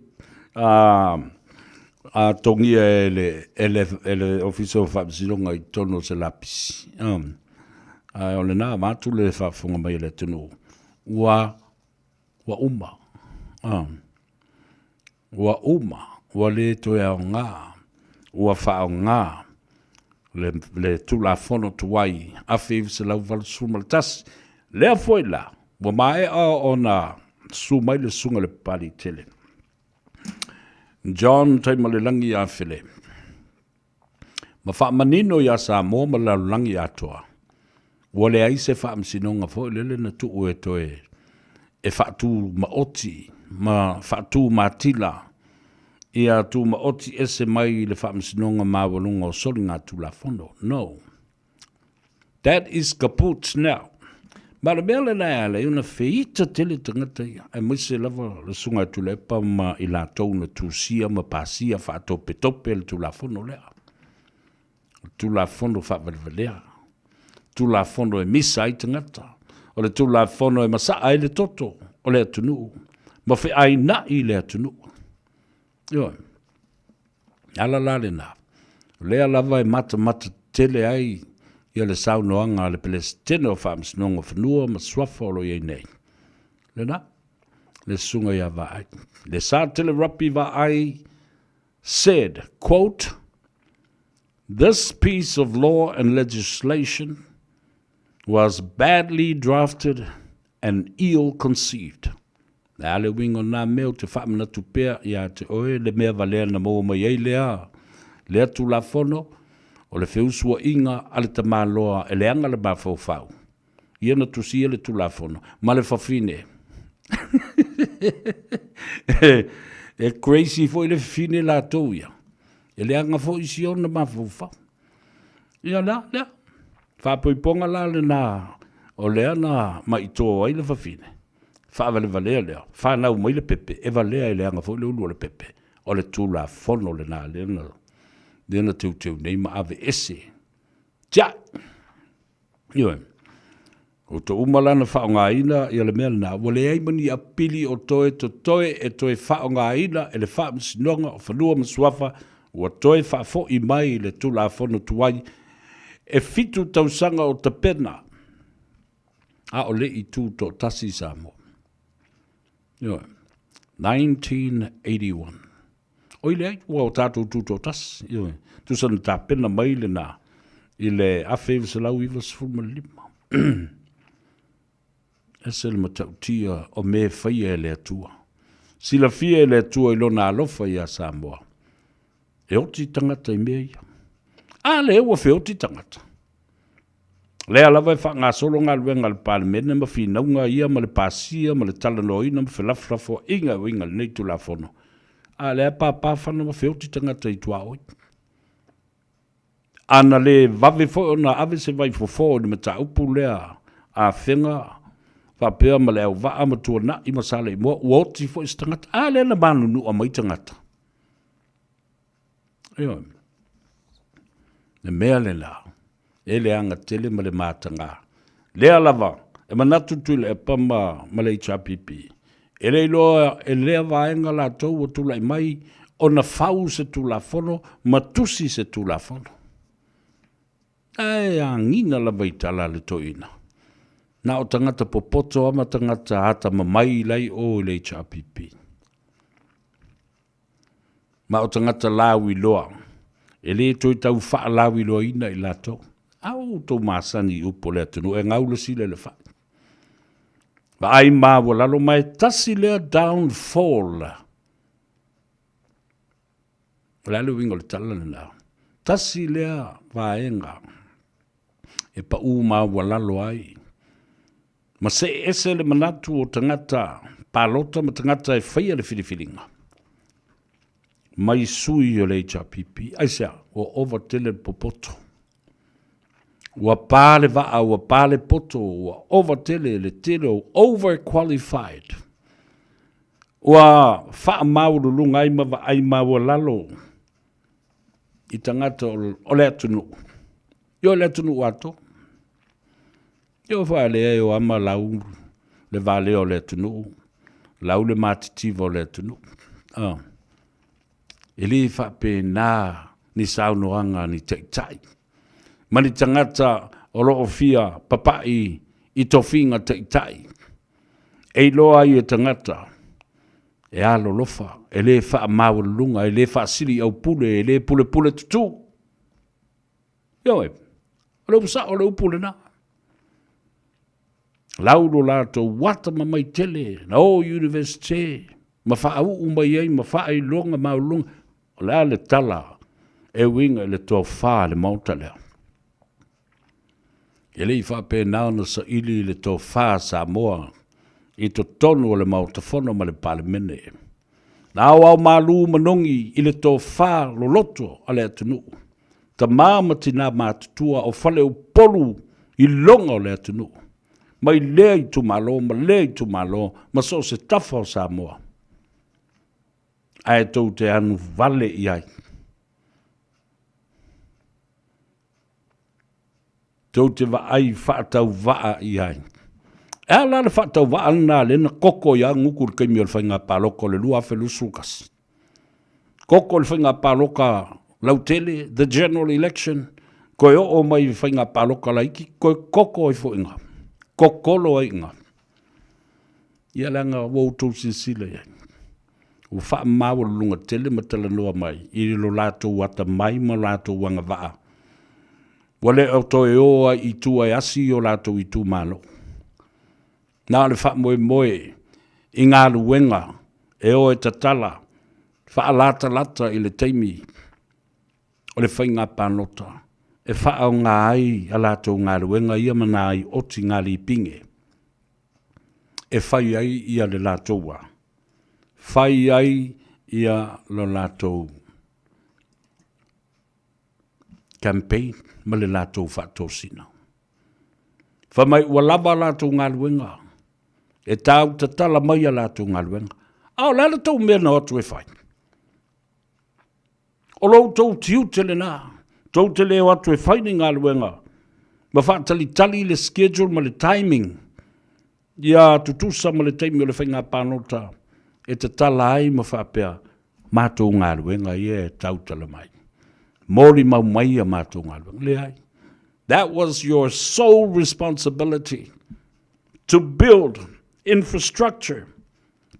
a togia e le, e le, e le Ofisa o Faamasinoga i totonu o se lapisi. Ae o lena avatu le faafofoga mai a le atunuu, ua, ua uma. Ua uma, ua le toe aoga, ua faaaoga le, le Tulafono tuai 1981. Lea foi la, ua maea ona susu mai le Susuga i le Papaliitele, John Taimalelagi Afele, ma faamanino iā Samoa ma le lalolagi atoa, ua leai se faamasinoga foi lele na tuu e toe e faatumaoti ma faatumatila ia tumaoti ese mai i le faamasinoga maualuga o soligatulafono. No. That is kaput now. Ma o le mea lena e ala ai ona feita tele tagata ia, aemaise lava le Susuga ia Tuilaepa ma i latou na tusia ma pasia faatopetope le Tulafono lea. O le Tulafono faavalevalea, Tulafono e misa ai tagata, o le Tulafono e masaa ai le toto o le atunuu ma feaina'i le atunuu. Ioe. Ala la lena, o lea lava e matamata tele ai ia le saunoaga a le Peresetene o Faamasinoga o Fanua ma Suafa o lo o i ai nei. Lena, le susuga ia Vaai. Le Satele Rapi Vaai said, quote, This piece of law and legislation was badly drafted and ill-conceived. Le a le uiga o na mea ou te faamanatu pea ia te oe le mea valea na maua mai ai lea, lea Tulafono, o le feusuaiga a le tamaloa e leaga le mafaufau, ia na tusia le Tulafono ma le fafine. E crazy foi le fafine latou ia, e leaga foi si ona mafaufau. Ia lea, lea. Faapoipoga la lena o lea na maitō ai le fafine, faavalevalea lea, fanau mai le pepe, e valea e leaga foi le ulu o le pepe. O le Tulafono lena lea na, lea na teuteu nei ma aveese. Tiai! Ioe. Ua to uma la na faaaogaina ia le mea lena, ua leai ma ni apili o toe totoe e toe faaaogaina e le Faamasinoga o Fanua ma Suafa, ua toe faafoi mai le Tulafono tuai e fitu tausaga o tapena a o le i tutoatasi Samoa. Ioe. 1981. Oi leai, ua o tatou tutoatasi. Ioe. Tusa na tapena mai lena i le 1995. Ese le matautia o mea e faia e le Atua. Silafia e le Atua i lona alofa iā Samoa. E oti tagata i mea ia. A lea ua feoti tagata. Lea lava e faagasolo galuega a le Palemene ma finauga ia ma le pasia ma le talanoaina ma felafolafoaiga e uiga i lenei Tulafono, a lea e pāpā fana ma feoti tagata i tuaoi. A na le vave foi ona ave se vaifofo i le mataupu lea a Afega faapea ma Leauvaa ma Tuanai ma Saleimoa, ua oti foi se tagata. A lea na manunua mai tagata. Ioe. Le mea lena, e leaga tele ma le mataga. Lea lava, e manatu Tuilaepa ma, ma le HRPP, e le iloa e lea vaega latou ua tulai mai ona fau se Tulafono ma tusi se Tulafono. Ae agiga lava i tala a le toeaina, na o tagata popoto lava ma tagata atamamai la i o i le HRPP. Ma o tagata lauiloa, e le toe tau faalauiloaina i latou. A ua outou masani i upu o le atunuu, e gau le sila i le fai. Vaai maualalo ma e tasi lea downfall. O le a le uiga o le tala lena? Tasi lea vaega e pau maualalo ai ma see ese le manatu o tagata palota ma tagata e faia le filifiliga mai sui o le HRPP. Aisea? Ua ova tele le popoto. Ua pa le vaa, ua pa le poto, ua ova tele le tele o overqualified. Ua faamaualuluga ai ma vaai maualalo i tagata o le atunuu. Ia o le atunuu atoa. Ia ua faalea e o ama lau le valea o le atunuu, lau le matitiva o le atunuu. Ah. E le faapena ni saunoaga a ni taitai ma ni tagata o lo o fia papai i tofiga taitai. E iloa ai e tagata e alolofa, e le faamaualuluga, e le faasili aupule, e le pulepule tutū. Ioe, o le upu sao o le upu lena. Lau lo latou atamamai tele na o i Universite ma faauu mai ai ma faailoga maualuluga. O le a le tala e uiga i le tofa a le Maota lea? E le i faapena ona saili le tofa a Samoa i totonu o le Maota Fono ma le Palemene. Na aoao malu manogi i le tofa loloto a le atunuu, tama ma tina matutua o faleupolu i loga o le atunuu, mai lea itumalo ma lea itumalo ma so o se tafa o Samoa, ae tou te anu vale i ai. Tou te vaai faatauvaa i ai. E a la le faatauvaa lena lea na koko ia Gugu i le taimi o le faiga palota o le 2021? Koko i le faiga palota lautele, the general election, toe oo mai i le faiga palota laiti, toe koko ai foi i ina, kokolo ai i ina. Ia leaga ua outou silasila i ai, ua faamaualuluga tele ma talanoa mai i lo latou atamai ma latou agavaa, ua le o toe o ai i tua e asi i o latou itumalo. Na o le faamoemoe i galuega e o e tatala faalatalata i le taimi o le faiga palota e faaaoga ai a latou galuega ia ma nai oti galipine e fai ai ia le latou a fai ai ia lo latou campaign ma le latou faatosina. Fai mai ua lava a latou galuega, e tau tatala mai a latou galuega. A o le a le tou mea na o atu e fai? O lo outou tiute lena, tou te le o atu e fai ni galuega ma faatalitali le schedule ma le timing ia tutusa ma le taimi o le faiga palota e tatala ai ma faapea, matou galuega ia e tautala mai. Molimau mai a matou galuega. Leai. That was your sole responsibility to build infrastructure,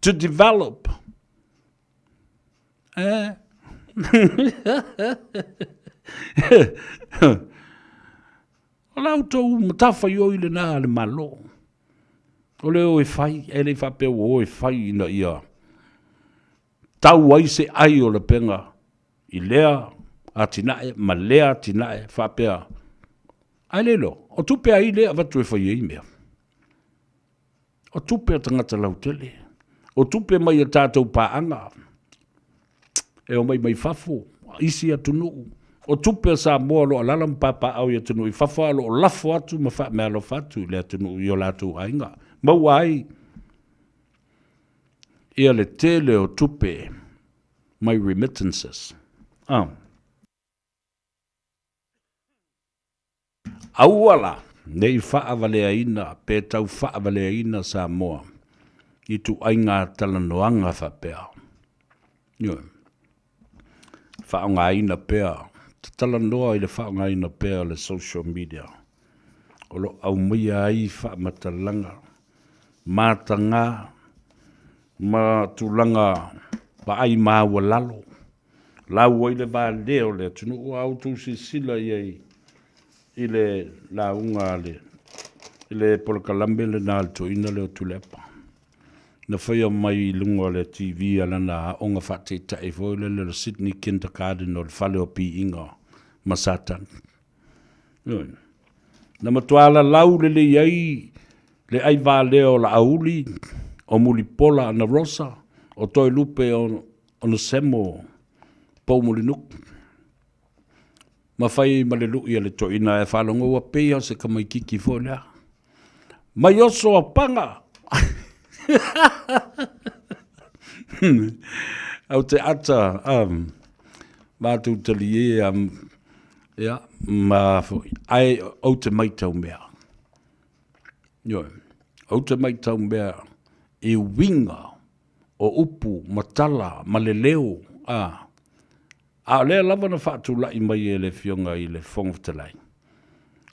to develop. Eh? O la outou matafaioi lena a le Malo. O le o e fai, e le i faapea ua o e fai ina ia tau ai se ai o lapega i lea atinae ma lea atinae faapea. Ae le iloa, o tupe ai lea avatu e fai ai mea. O tupe a tagata lautele, o tupe mai a tatou paaga e omai mai fafo, isi atunuu, o tupe a Samoa o lo o alaala ma papaaao i atunuu i fafo a o lo o lafo atu ma faameaalofa atu i le atunuu i o latou aiga, maua ai ia le tele o tupe mai remittances. Ah. Aua la ne i faavaleaina pe tau faavaleaina Samoa i ituaiga talanoaga faapea. Ioe. Faaaogaina pea, talanoa i le faaaogaina pea o le social media o lo o aumaia ai faamatalaga mataga ma tulaga vaai maualalo Lau ai le valea o le atunuu, a outou silasila i ai i le lauga a le, i le polokalame lena a le toeaina lea o Tuilaepa, na faia mai i luga o le TV a lana aoga faataitai foi lele o le Sydney Kindergarten o le fale o piiga ma Satani. Ioe. Na matua lalau lelei ai le aivalea o Laauli, o Mulipola Anarosa, o Toelupe o Onesemo Poumulinuku, ma fai ma le lui a le toeaina ae faalogo ua pei lava o se tamaititi foi lea. Mai oso a paga! Au te ata, um, matou talie, um, ia, ma foi, ae ou te maitau mea. Ioe, ou te maitau mea i uiga o upu ma tala ma le leo, a, a o lea lava na faatulai mai e le Afioga i le Fofoga Fetalai,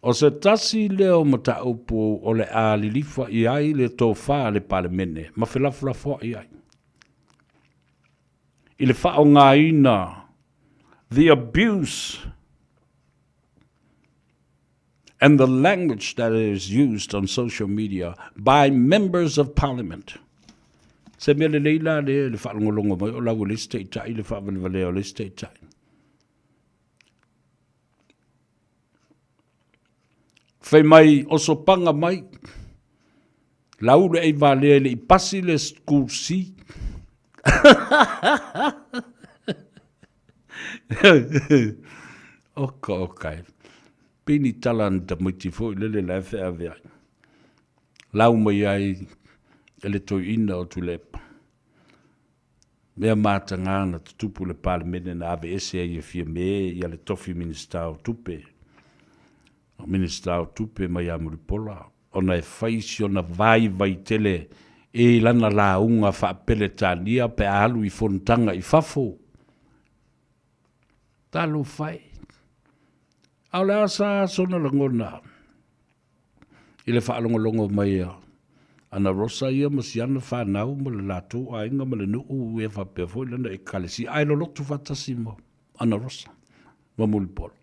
o se tasi lea o mataupu o le a lilifa i ai le tofa a le Palemene ma felafolafoai ai i le faaaogaina the abuse and the language that is used on social media by members of parliament. Se mea lelei la lea i le faalogologo mai o lau e le isi taitai le faavalevalea o le isi taitai. Fai mai osopaga mai lau le aivalea e le i pasi le school C. Oka oka e. Pei ni tala a ni tamaiti foi lele la e feaveai. Lau mai ai e le toeaina o Tuilaepa. Mea mataga na tutupu i le Palemene na aveese ai e Fiame ia le tofi Minisita o Tupe, o Minisita o Tupe mai ia Mulipola, ona e fai si ona vaivai tele i lana lauga faa-Peretania pe a alu i fonotaga i fafo. Talofa e! A o le a sa sona lagona i le faalogologo mai a Ana Rosa ia ma si ana fanau ma le latou aiga ma le nuu ia faapea foi lana ekalesia, ae lolotu faatasi ma Ana Rosa ma Mulipola.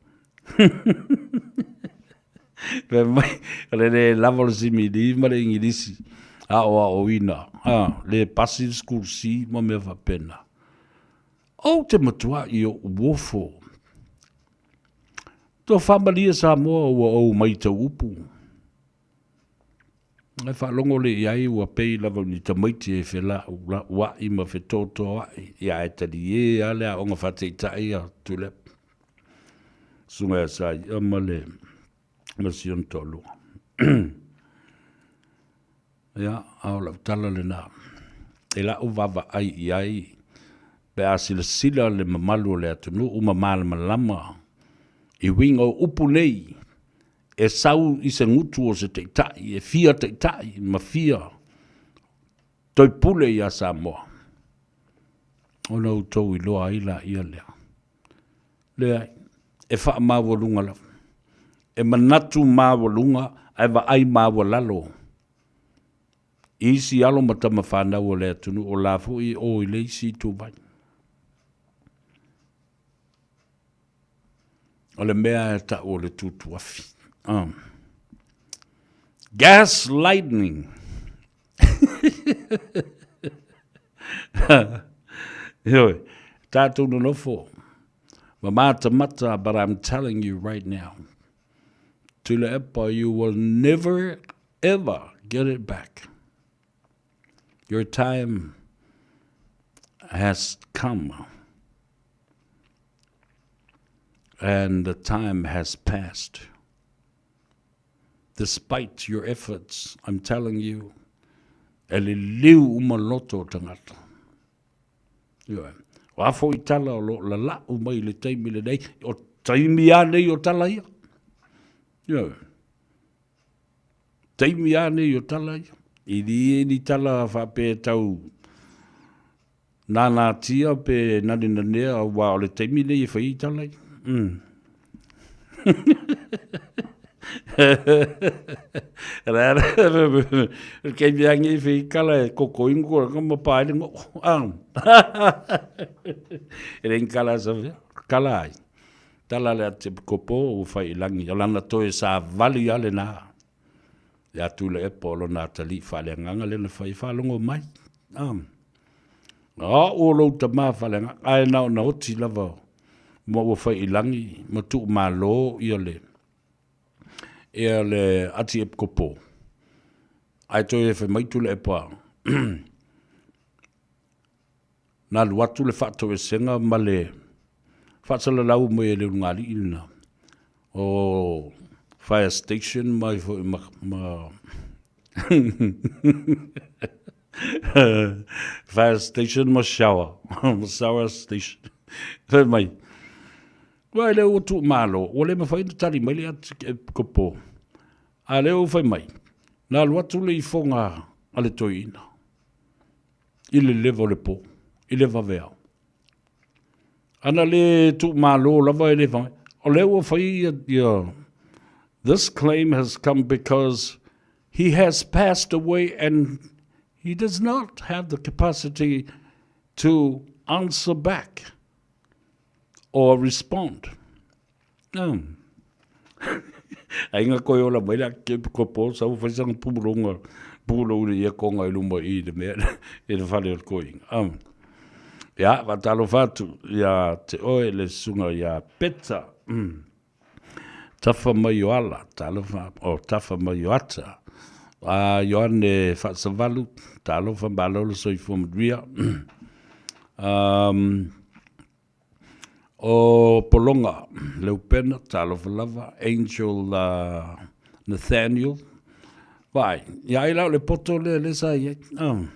Fai mai, o le le lava o le simili ma le igilisi. Aoaoina, a, le pasi le school C ma mea faapena. Ou te matuai ou ofo. Tofa malie Samoa ua ou maitau upu. Ae faalogo lea i ai ua pei lava o ni tamaiti e felauai ma fetotoai, ia ae talie lava le aoga faataitai a Tuilaepa, susuga ia Sai'a ma le ma si ona toalua. Ia, a o lau tala lena, i la'u vaavaai i ai, pe a silasila le mamalu o le atunuu ma malamalama i uiga o upu nei e sau i se gutu o se taitai e fia taitai ma fia toe pule iā Samoa, ona outou iloa ai laia lea. Leai, e faamaualuga lava. E manatu maualuga ae vaai maualalo i isi alo ma tama fanau o le atunuu o la foi e o i le isi ituvai. O le mea e tau o le tutuafi. Gas lightning. Ioe, tātou nonofo ma matamata, but I'm telling you right now, Tuilaepa, you will never ever get it back. Your time has come. And the time has passed. Despite your efforts, I'm telling you, e liliu uma loto o tagata. Ioe. O a foi tala o lo o lala'u mai i le taimi lenei, o taimi a nei o tala ia. Ioe. Taimi a nei o tala ia. I li e ni tala faapea tau nānātia pe nanenanea aua o le taimi nei e fai ai tala ia. Mm. Kei mea ngi fi kala e koko ingo ko ka ma pa ile ngo. Ah. E le kala sa kala ai. Tala le ate kopo o fai langi o lana toe sa vali ale na. Ia Tuilaepa o lona atalii faaleagaga lea na fai, faalogo mai. A o lou tama faaleagaga, ae na ona oti lava ma ua fai i lagi ma tuumalo ia le ia le Atiepikopo. Ae toe fai mai Tuilaepa, Na alu atu le faatoesega ma le faasalalau mai e le ulugalii lena o fire station mai foi ma, ma fire station ma shower, ma shower station. Fai mai, Ua le ua tuumalo, ua le mafai ona tali mai le epikopo. A lea ua fai mai, na alu atu le ifoga a le toeaina. i le leva o le po, i le vaveao. Ana le tuumalo lava e le fai, o lea ua fai ia, ia, this claim has come because he has passed away and he does not have the capacity to answer back or respond. Ai nga koe ola mai la ke ko po sa u fai sanga pulonga pulo uri ia konga i luma i le mea i le fale o le koinga. Ia, faatalofa atu ia te oe le susuga ia Peta. Tafa mai o ala, talofa, o tafa mai o ata. A Ioane Faasavalu, talofa malo le soifua manuia. Um, O Polonga Leupena, talofa lava, Angel Nathaniel, vaai, ia ai la o le poto lea lea sa i ai. Oh.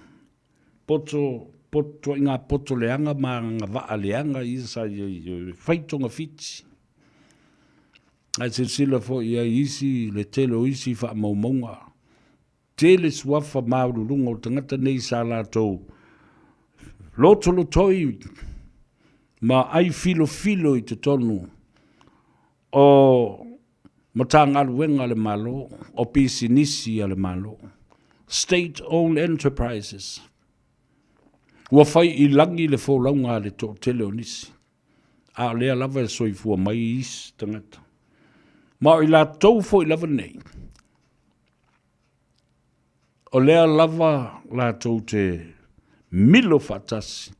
Poto, poto, tuaiga poto leaga ma agavaa leaga ia sa i ai, fai togafiti. Ae silasila foi i ai isi, le tele o isi faamaumauga Tele suafa maualuluga o tagata nei sa latou lotolotoi ma ai filofilo i totonu o Matagaluega a le Malo, o pisinisi a le Malo, State Owned Enterprises. Ua fai i lagi le folauga a le toatele o nisi, a o lea lava e soifua mai isi tagata. Ma o i latou foi lava nei, O lea lava latou te milo faatasi.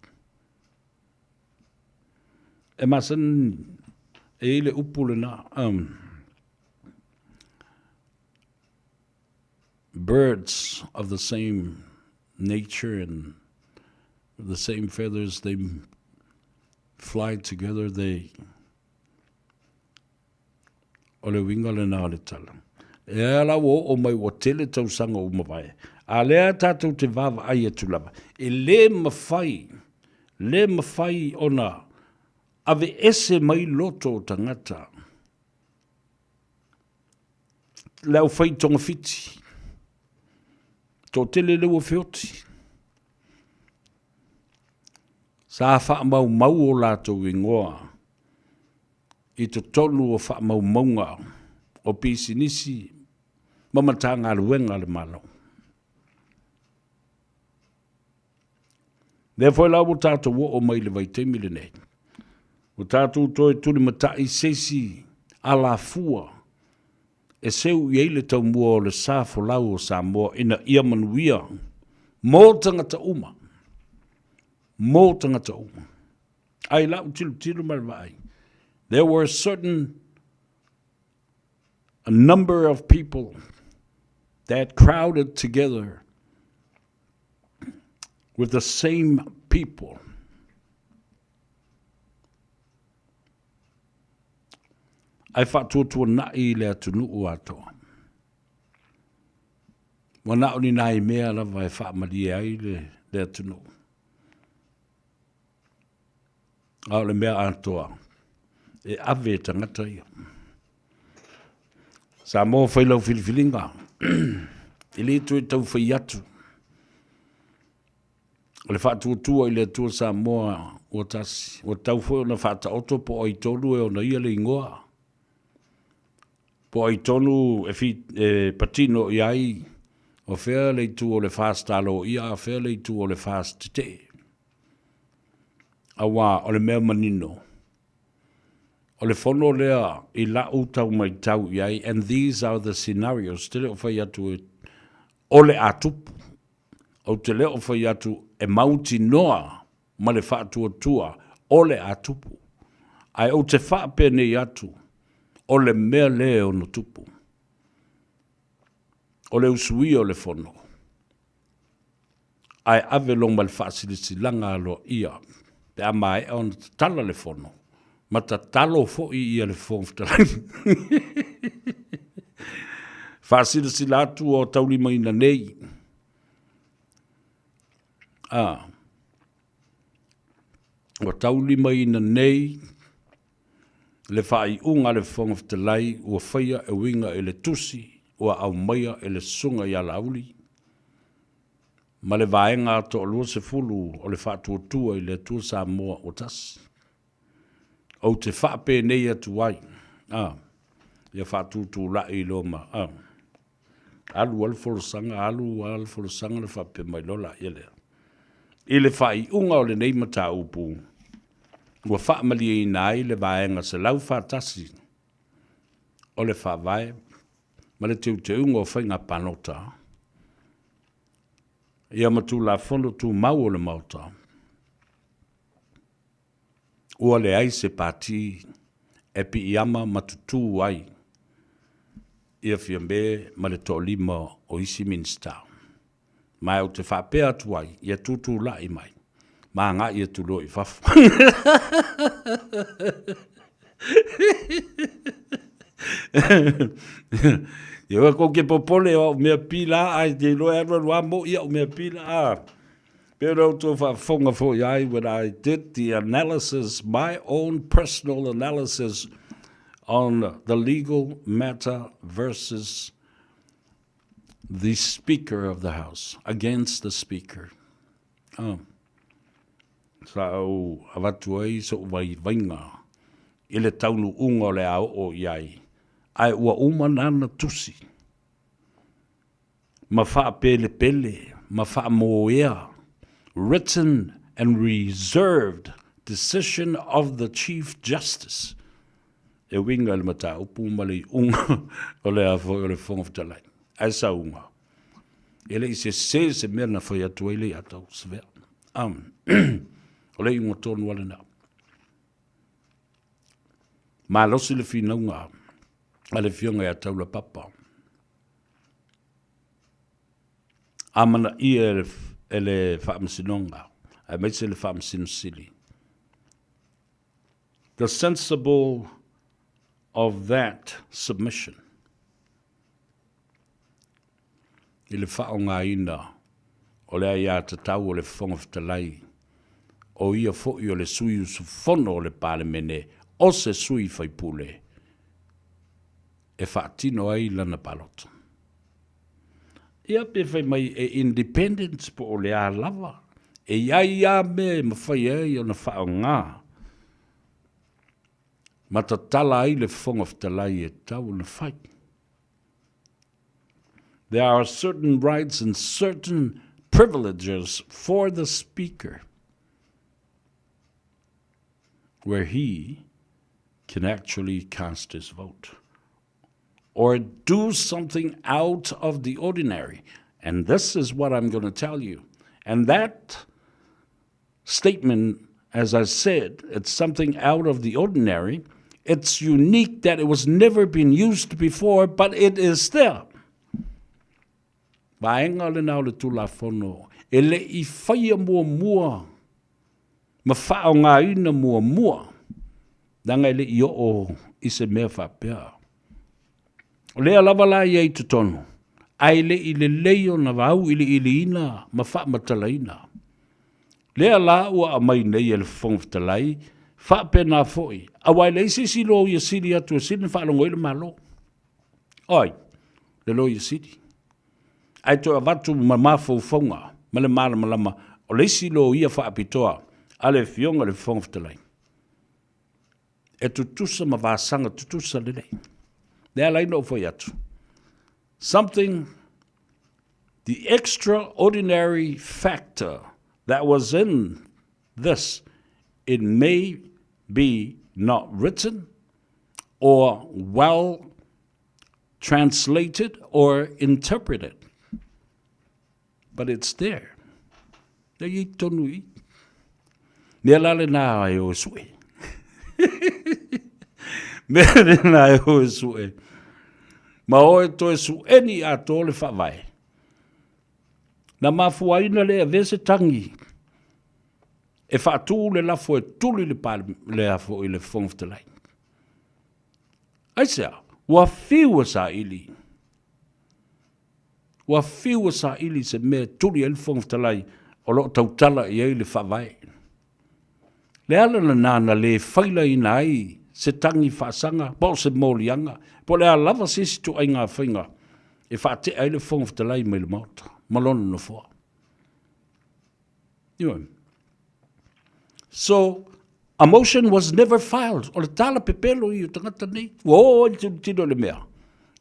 E masani e i ai le upu lena, um, birds of the same nature and the same feathers, they fly together, they O le uiga lena o le tala. E ala ua oo mai ua tele tausaga ua mavae, a lea tatou te vaavaai atu lava, e le mafai, le mafai ona aveese mai loto o tagata le aufai togafiti. Toatele lea ua feoti. Sa faamaumau o latou igoa i totonu o faamaumauga o pisinisi ma Matagaluega a le Malo. Lea foi la ua tatou oo mai i le vaitaimi lenei, ua tatou toe tulimatai se isi alafua e seu i ai le taumua o le sa folau o Samoa ina ia manuia mo tagata uma, mo tagata uma. Ae i lau tilotilo ma le vaai, there were certain a number of people that crowded together with the same people. Ae faatuatuanai i le atunuu atoa. Ua na o ni nai mea lava e faamalie ai le, le atunuu. A o le mea atoa, e ave e tagata ia. Samoa fai lau filifiliga, e le toe tau fai atu. O le faatuatua i le Atua Samoa ua tasi, ua tatau foi ona faataoto po o ai tonu e ona ia le igoa, po o ai tonu e, fi, e patino i ai, o fea le itu o le FAST aloaia, a fea le itu o le FAST tetee. Aua o le mea manino, o le fono lea i la'u tau maitau i ai, and these are the scenarios, te le o fai atu e o le a tupu, ou te le o fai atu e mautinoa ma le faatuatua o le a tupu, ae ou te faapenei atu o le mea lea e ono tupu, o le usuia o le fono. Ae ave loa ma le faasilasilaga aloaia pe a maea ona tatala le fono, ma tatalo foi ia le Fofoga Fetalai. Faasilasila atu o taulimaina nei. A, ua taulimaina nei le faaiuga a le Fofoga Fetalai ua faia e uiga i le tusi ua aumaia e le Susuga ia Laauli ma le Vaega Toa-20 o le Faatuatua i le Atua Samoa ua Tasi. Ou te faapenei atu ai, a, ia faatutulai loa ma, a, alu lava le folasaga, alu lava le folasaga ona faapea mai loa laia lea. I le faaiuga o lenei mataupu, ua faamalieina ai le Vaega 141 o le Faavae ma le Teuteuga o Faiga Palota, ia ma Tulafono Tumau o le Maota, ua leai se pati e piiama ma tutū ai ia Fiame ma le toalima o isi Minisita. Ma ou te faapea atu ai, ia tutulai mai, ma agai atu loa i fafo. Ia ua kou ke popole o au mea pila ai te iloa e alu alu a mo ia au mea pila a. Pei ona outou faafofoga foi ai when I did the analysis, my own personal analysis on the legal matter versus the Speaker of the House, against the Speaker. Oh. Sa ou avatu ai so'u vaivaiga i le taunuuga o le a oo i ai, ae ua uma nana tusi ma faapelepele ma faamoea, written and reserved decision of the Chief Justice, e uiga i le mataupu ma le iuga o le a foi o le Fofoga Fetalai. Ae sauga. E le i sese se mea na fai atu ai le Iatau Savea. O le iuga tonu lava lena. Malosi le finauga a le Afioga ia Taulapapa. Amanaia e le Faamasinoga aemaise le Faamasino Sili. The sensible of that submission i le faaaogaina o le aiatatau o le Fofoga Fetalai, o ia foi o le sui usufono o le Palemene o se sui faipule e faatino ai lana palota. Ia pe fai mai e independent po o le a lava, e i ai lava mea e mafai ai ona faaaoga ma tatala ai le Fofoga Fetalai e tatau ona fai. There are certain rights and certain privileges for the speaker where he can actually cast his vote or do something out of the ordinary. And this is what I'm going to tell you. And that statement, as I said, it's something out of the ordinary. It's unique that it was never been used before, but it is there. Vaega lena o le Tulafono e le i faia muamua ma faaaogaina muamua, leaga e le i oo i se mea faapea. O lea lava la ia i totonu, ae le i lelei ona auiliiliina ma faamatalaina. Lea la ua aumai nei e le Fofoga Fetalai, faapena foi, aua e leai se isi Loia Sili atu e sili ona faalogo ai le Malo. O ai? Le Loia Sili. Ae toe avatu ma mafaufauga ma le malamalama o le isi loia faapitoa a le Afioga i le Fofoga Fetalai. E tutusa ma vasaga tutusa lelei. Lea ala ai na ou fai atu. Something, the extraordinary factor that was in this, it may be not written or well translated or interpreted, but it's there. E i tonu i. Mea la lena e o e sue. Mea lena e o e sue. Ma o e toe sueni a tō le whavae. Na mafuaina le avea se tangi e faatū le lafo e tuli le, le afo i le Fofoga Fetalai. Aisea? Ua fiu e saili. Ua fiu e saili se mea e tuli ai le Fofoga Fetalai o lo o tautala i ai le Faavae. Le ala lena na le failaina ai se tagi faasaga po o se moliaga po o le a lava se isi ituaiga faiga e faatea ai le Fofoga Fetalai mai le Maota ma lona nofoa. Ioe. So, a motion was never filed. O le tala pepelo i o tagata nei. Ua o ai le tilotilo i le mea.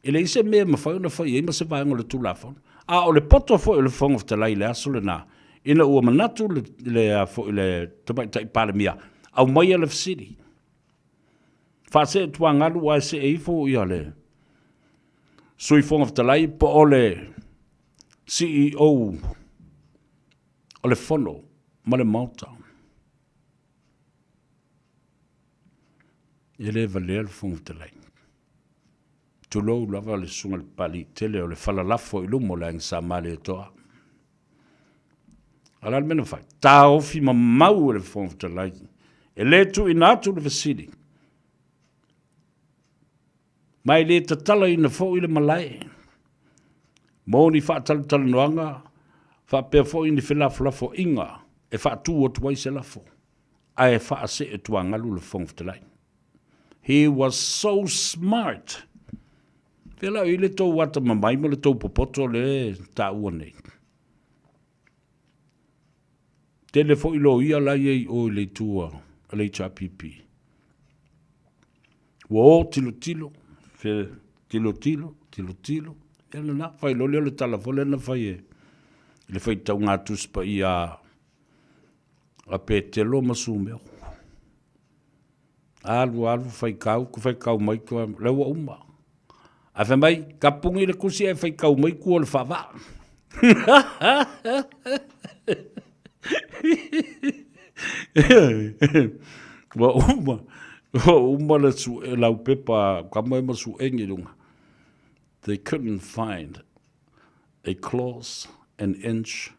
E leai se mea e mafai ona fai ai ma se vaega o le Tulafono. A o le poto foi o le Fofoga Fetalai i le aso lena, ina ua manatu le, le, a foi le Tamaitai Palemia, aumaia le fesili. Faasee tuagalu ae see ifo ia le Sui Fofoga Fetalai po o le CEO o le Fono ma le Maota. E le valea le Fofoga Fetalai. Tulou lava le susuga i le Papaliitele o le falalafo i luma o le Aiga Sa Malietoa. A o le a le mea na fai? Taofi mamau e le Fofoga Fetalai. E le tuuina atu le fesili. Ma e le tatalaina foi le malae mo ni faatalatalanoaga faapea foi ni felafolafoaiga e faatu atu ai se lafo ae faasee tuagalu le Fofoga Fetalai. He was so smart. Fea la i le tou atamamai ma le tou popoto le taua nei. Tele foi loia la ia i o i le itu a le HRPP. Ua o tilotilo, fe tilotilo, tilotilo, ia lena, fai loa lea o le tala foi lea na fai e le faitauga Tusi Paia a Petelo ma Sumeo. Alu alu faitau, faitau mai tua, lea ua uma. Ae fai mai, tapuni le tusi ae faitau mai tua o le faavaa. Ua uma, ua uma le sue, laupepa kama e ma suʻegi i luga. They couldn't find a clause, an inch,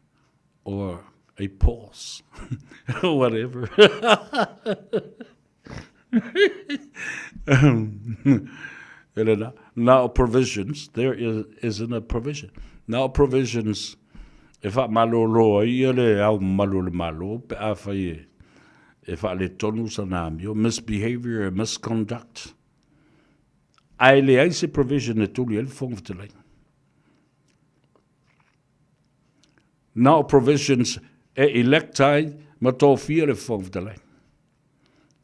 or a pause, or whatever. Elena, now provisions, there is, isn't a provision. Now provisions, e whaamalolo ai ia le ao mamalu o le Malo, pe a whai e, e whaaletonu sana amio, misbehavior and misconduct. Ae leai se provision e tuli ai le Fofoga Fetalai. Na o provisions e elect ai ma tofia le Fofoga Fetalai.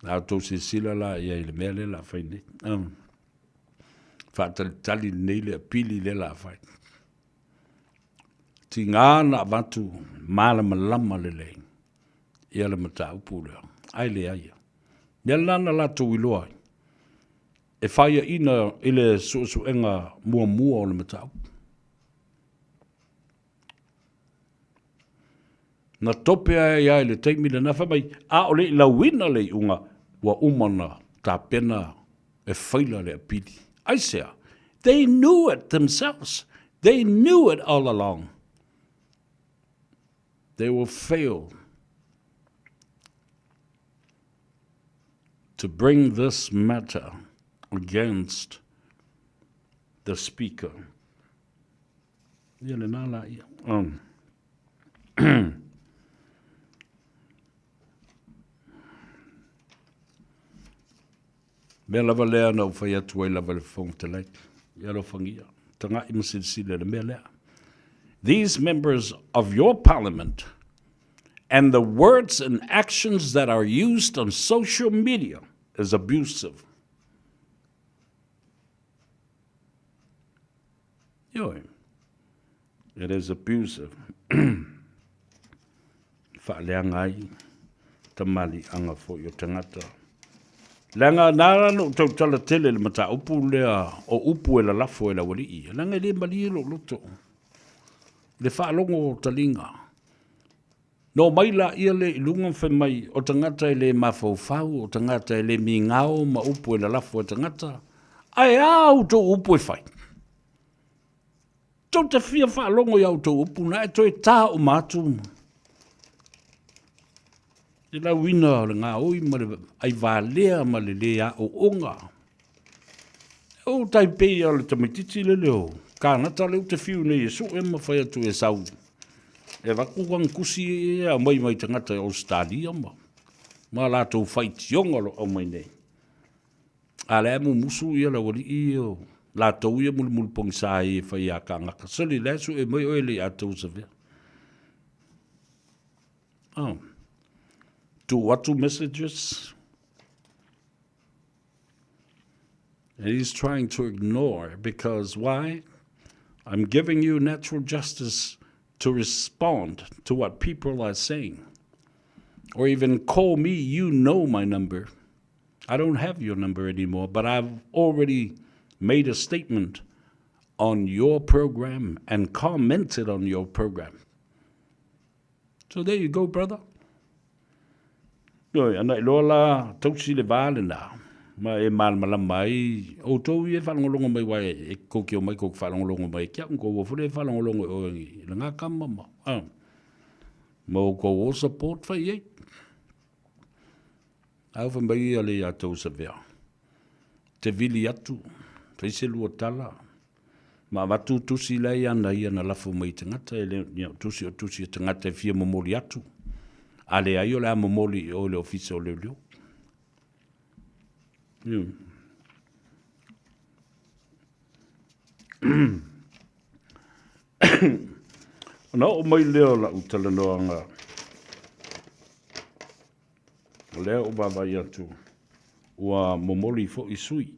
A outou silasila la i ai i le mea lea la fai nei. Um, faatalitali lenei le apili lea la fai. Tigā na avatu malamalama lelei ia le mataupu lea, ae leai ia. Mea lena na latou iloa ai, e faiaina i le suesuega muamua o le mataupu. Na tope ai lava i le taimi lena, fai mai, a o le i lauina le iuga, ua uma ona tapena e faila le apili. Aisea? They knew it themselves. They knew it all along. They will fail to bring this matter against the speaker. Ia lena la ia. Um. Mea lava lea na ou fai atu ai lava i le Fofoga Fetalai, ia alofagia, taga'i ma silasila i le mea lea. These members of your parliament and the words and actions that are used on social media is abusive. Ioe. It is abusive. Faaleaga ai tamaliiaga foi o tagata. Leaga na ala ona ou tautala tele i le mataupu lea o upu e lalafo e le aualii, leaga e le malie lou loto i le faalogo o taliga. Na omai laia lea i luga ma fai mai, o tagata e le mafaufau, o tagata e le migao ma upu e lalafo e tagata, ae a outou upu e fai? Tou te fia faalogo i a outou upu na e toe tā uma atu le lauina o le gaoi ma le aivalea ma le lē aoaoga. O tai pei o le tamaitiiti lele o Kanata lea ou te fiu nei e sue ma fai atu e sau e avatu ana tusi e aumai mai tagata i Ausetalia ma ma latou faitioga o lo o aumai nei. A lea e mumusu ia le aualii o latou ia mulimuli pogisa ai e fai ia Kanaka. Soli, la e sue mai oe le ia tou savea. Oh. Tuu atu messages. And he's trying to ignore because why? I'm giving you natural justice to respond to what people are saying. Or even call me, you know my number. I don't have your number anymore, but I've already made a statement on your program and commented on your program. So there you go, brother. Oi, ana iloa la tausi le va lena, ma e malamalama ai outou ia e faalogologo mai aua e kou te omai kou te faalogologo mai ki a'u kou foi le faalogologo i oe i lena kama ma a ma outou o support fai i ai. Ae fai mai ia le ia tou savea, te vili atu, fai se lua tala, ma avatu tusi la ia na ia na lafo mai i tagata, e le o tusi o tusi a tagata e fia momoli atu, a leai o le a momoli i o i le ofisa o leoleo. Ona oo mai lea o lau talanoaga O lea ua vaavaai atu ua momoli foi sui,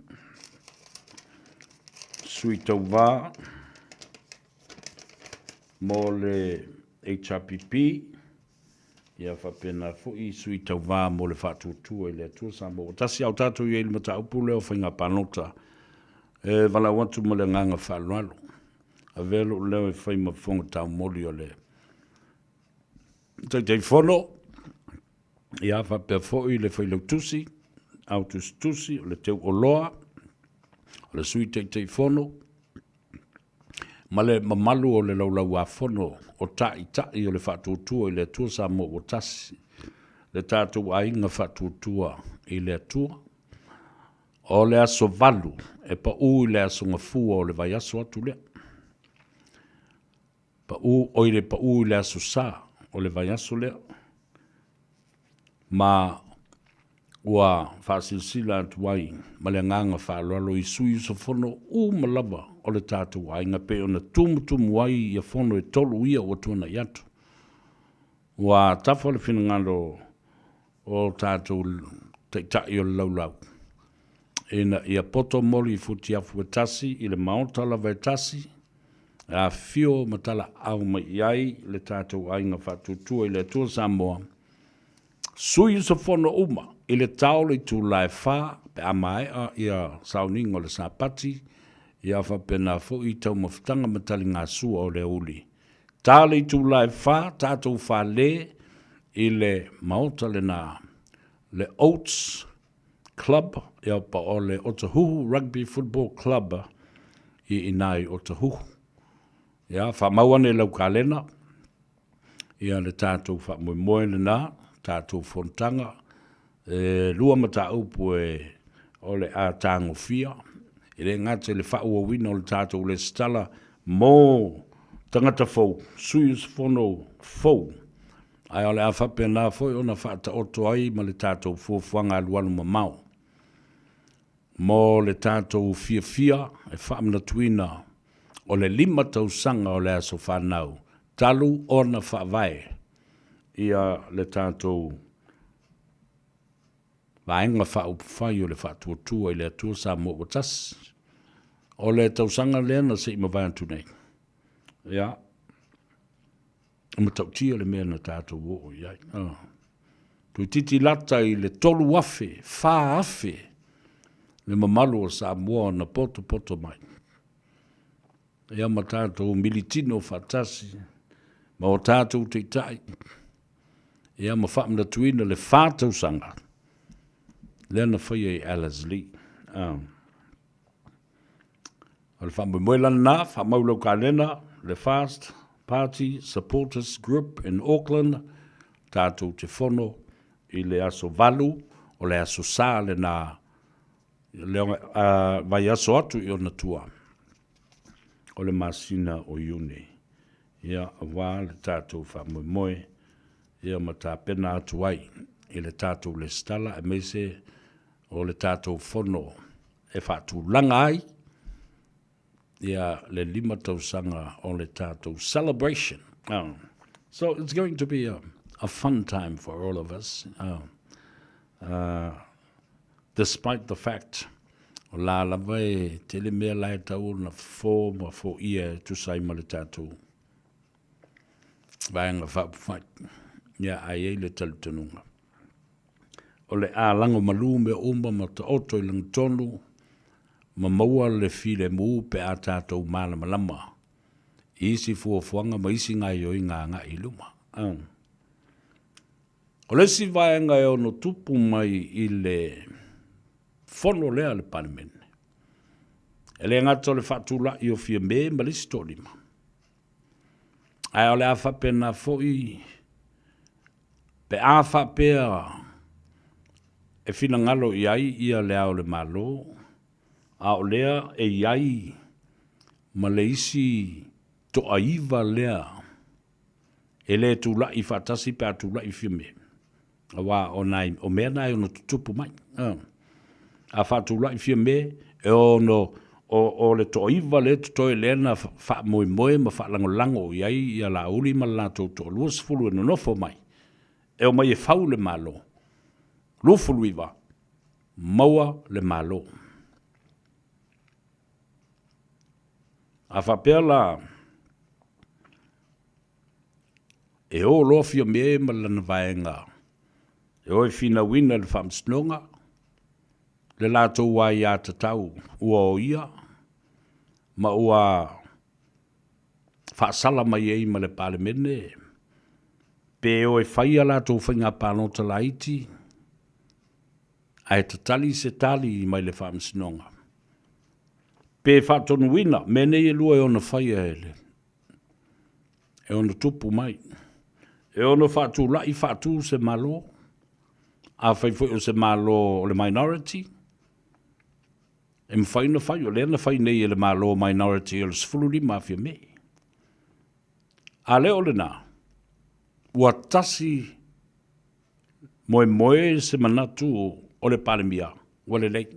sui tauva mo le HRPP, ia faapena foi sui tauva mo le Faatuatua i le Atua Samoa. Ua tasi a o tatou i ai i le mataupu lea o faiga palota, e valaau atu ma le agaga faaaloalo. Avea lou leo e fai ma fofoga taumoli o le Taitaifono, ia faapea foi le Failautusi, Ao Tusitusi, o le Teuoloa, o le Sui Taitaifono, ma le mamalu o le Laulau-a-Fono o Taitai o le Faatuatua i le Atua Samoa ua Tasi, le tatou aiga faatuatua i le Atua. O le aso 8 e pau i le aso Gafua o le vaiaso atu lea. Pau, oi le pau i le aso Sa o le vaiaso lea. Ma ua faasilasila atu ai ma le agaga faaaloalo i sui usufono uma lava o le tatou aiga pei ona tumutumu ai ia fono e tolu ia ua tuanai atu. Ua tafa le finagalo o tatou taitai o le laulau ina ia poto moli i futiafu e tasi i le Maota lava e tasi, e afifio ma talaau mai i ai le tatou aiga faatuatua i le Atua Samoa, sui usufono uma i le tao le itula e 4 pe a maea ia sauniga o le Sapati, ia faapena foi taumafataga ma taligasua o le aoauli. Ta le itula e 4 tatou fale i le Maota lena, le Oats Club, ia po o le Otahuhu Rugby Football Club i ina i Otahuhu. Ia, faamau ane i lau kalena, ia le tatou faamoemoe lena, tatou fonotaga, e lua mataupu e o le a tagofia, e le gata i le faaauauina o le tatou lesitala mo tagata fou, sui usufono fou, ae o le a faapena foi ona faataoto ai ma le tatou fuafuaga alualu mamao mo le tatou fiafia e faamanatuina o le 5 tausaga o le aso fanau talu ona faavae ia le tatou Vaega Faaupufai o le Faatuatua i le Atua Samoa ua Tasi. O le tausaga lea na se i mavae atu nei, ia, e matautia le mea na tatou oo i ai. Oh. Toeitiiti lata i le 3,000, 4,000 le mamalu o Samoa na potopoto mai. Ia ma tatou militino faatasi ma o tatou taitai, ia ma faamanatuina le fa tausaga lea na faia i Ellerslie. O le faamoemoe la lena, faamau lau kalena, le Fast Party Supporters Group in Auckland, tatou te fono i le aso 8, o le aso Sa lena, le vaiaso atu i ona tua o le masina o Iuni, ia, aua le tatou faamoemoe, ia ma tapena atu ai i le tatou lesitala aemaise o le tatou fono e faatulaga ai ia le 5 tausaga o le tatou celebration. Oh. So it's going to be a, a fun time for all of us. Oh. Despite the fact, o la lava e tele mea la e tau ona fofo ma foia e tusa ai ma le tatou Vaega Faaupufai. Ia, ae i ai le talitonuga. O le a lagomalu mea uma ma taoto i lagatonu ma maua le filemu pe a tatou malamalama i isi fuafuaga ma isi gaioiga agai i luma. O le isi vaega e ono tupu mai i le fono lea a le Palemene, e le gata o le faatulai o Fiame ma le isi toalima, ae o le a faapena foi pe a faapea e finagalo i ai ia Le Ao o le Malo, a o lea e i ai ma le isi toaiva lea e le tulai faatasi pe a tulai Fiame, aua o nai o mea na e ono tutupu mai. A faatulai Fiame, e ono o, o le toaiva lea e totoe lea na faamoemoe ma faalagolago i ai ia Laauli ma le latou toalua sefulu e nonofo mai, e omai e fau le Malo. 29, maua le Malo. A faapea la, e o loa Fiame ma lana vaega e o e finauina i le faamasinoga, le latou aiatatau ua oia ma ua. Faasala mai ai ma le Palemene, pe o e fai a latou faiga palota laiti, ae tatali se tali mai le Faamasinoga. Pe faatonuina mea nei e lua e ono faia e le e ono tupu mai. E ono faatulai faatu se Malo, afai foi o se Malo o le minority, e mafai ona fai, o lea na fai nei e le Malo minority o le 15 afe Me. A le o lena, ua tasi moemoe se manatu o le Palemia, ua lelei.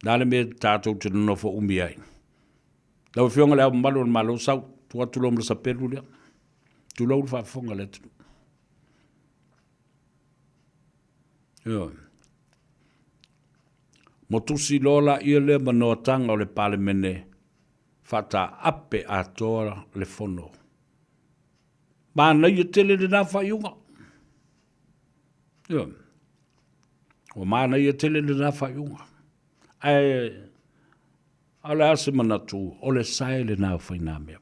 Le a le mea tatou te nonofo umi ai. Lau Afioga i Le Ao Mamalu o le Malo, sau, tuu atu loa ma le sapelu lea. Tulou le faafofoga a le atunuu. Ioe. Motusi loa laia lea ma noataga o le Palemene faataape atoa le fono. Manaia tele lena faaiuga. Ioe. Ua manaia tele lena faaiuga. Ae A o le a se manatu, o le sae lena o fainamea.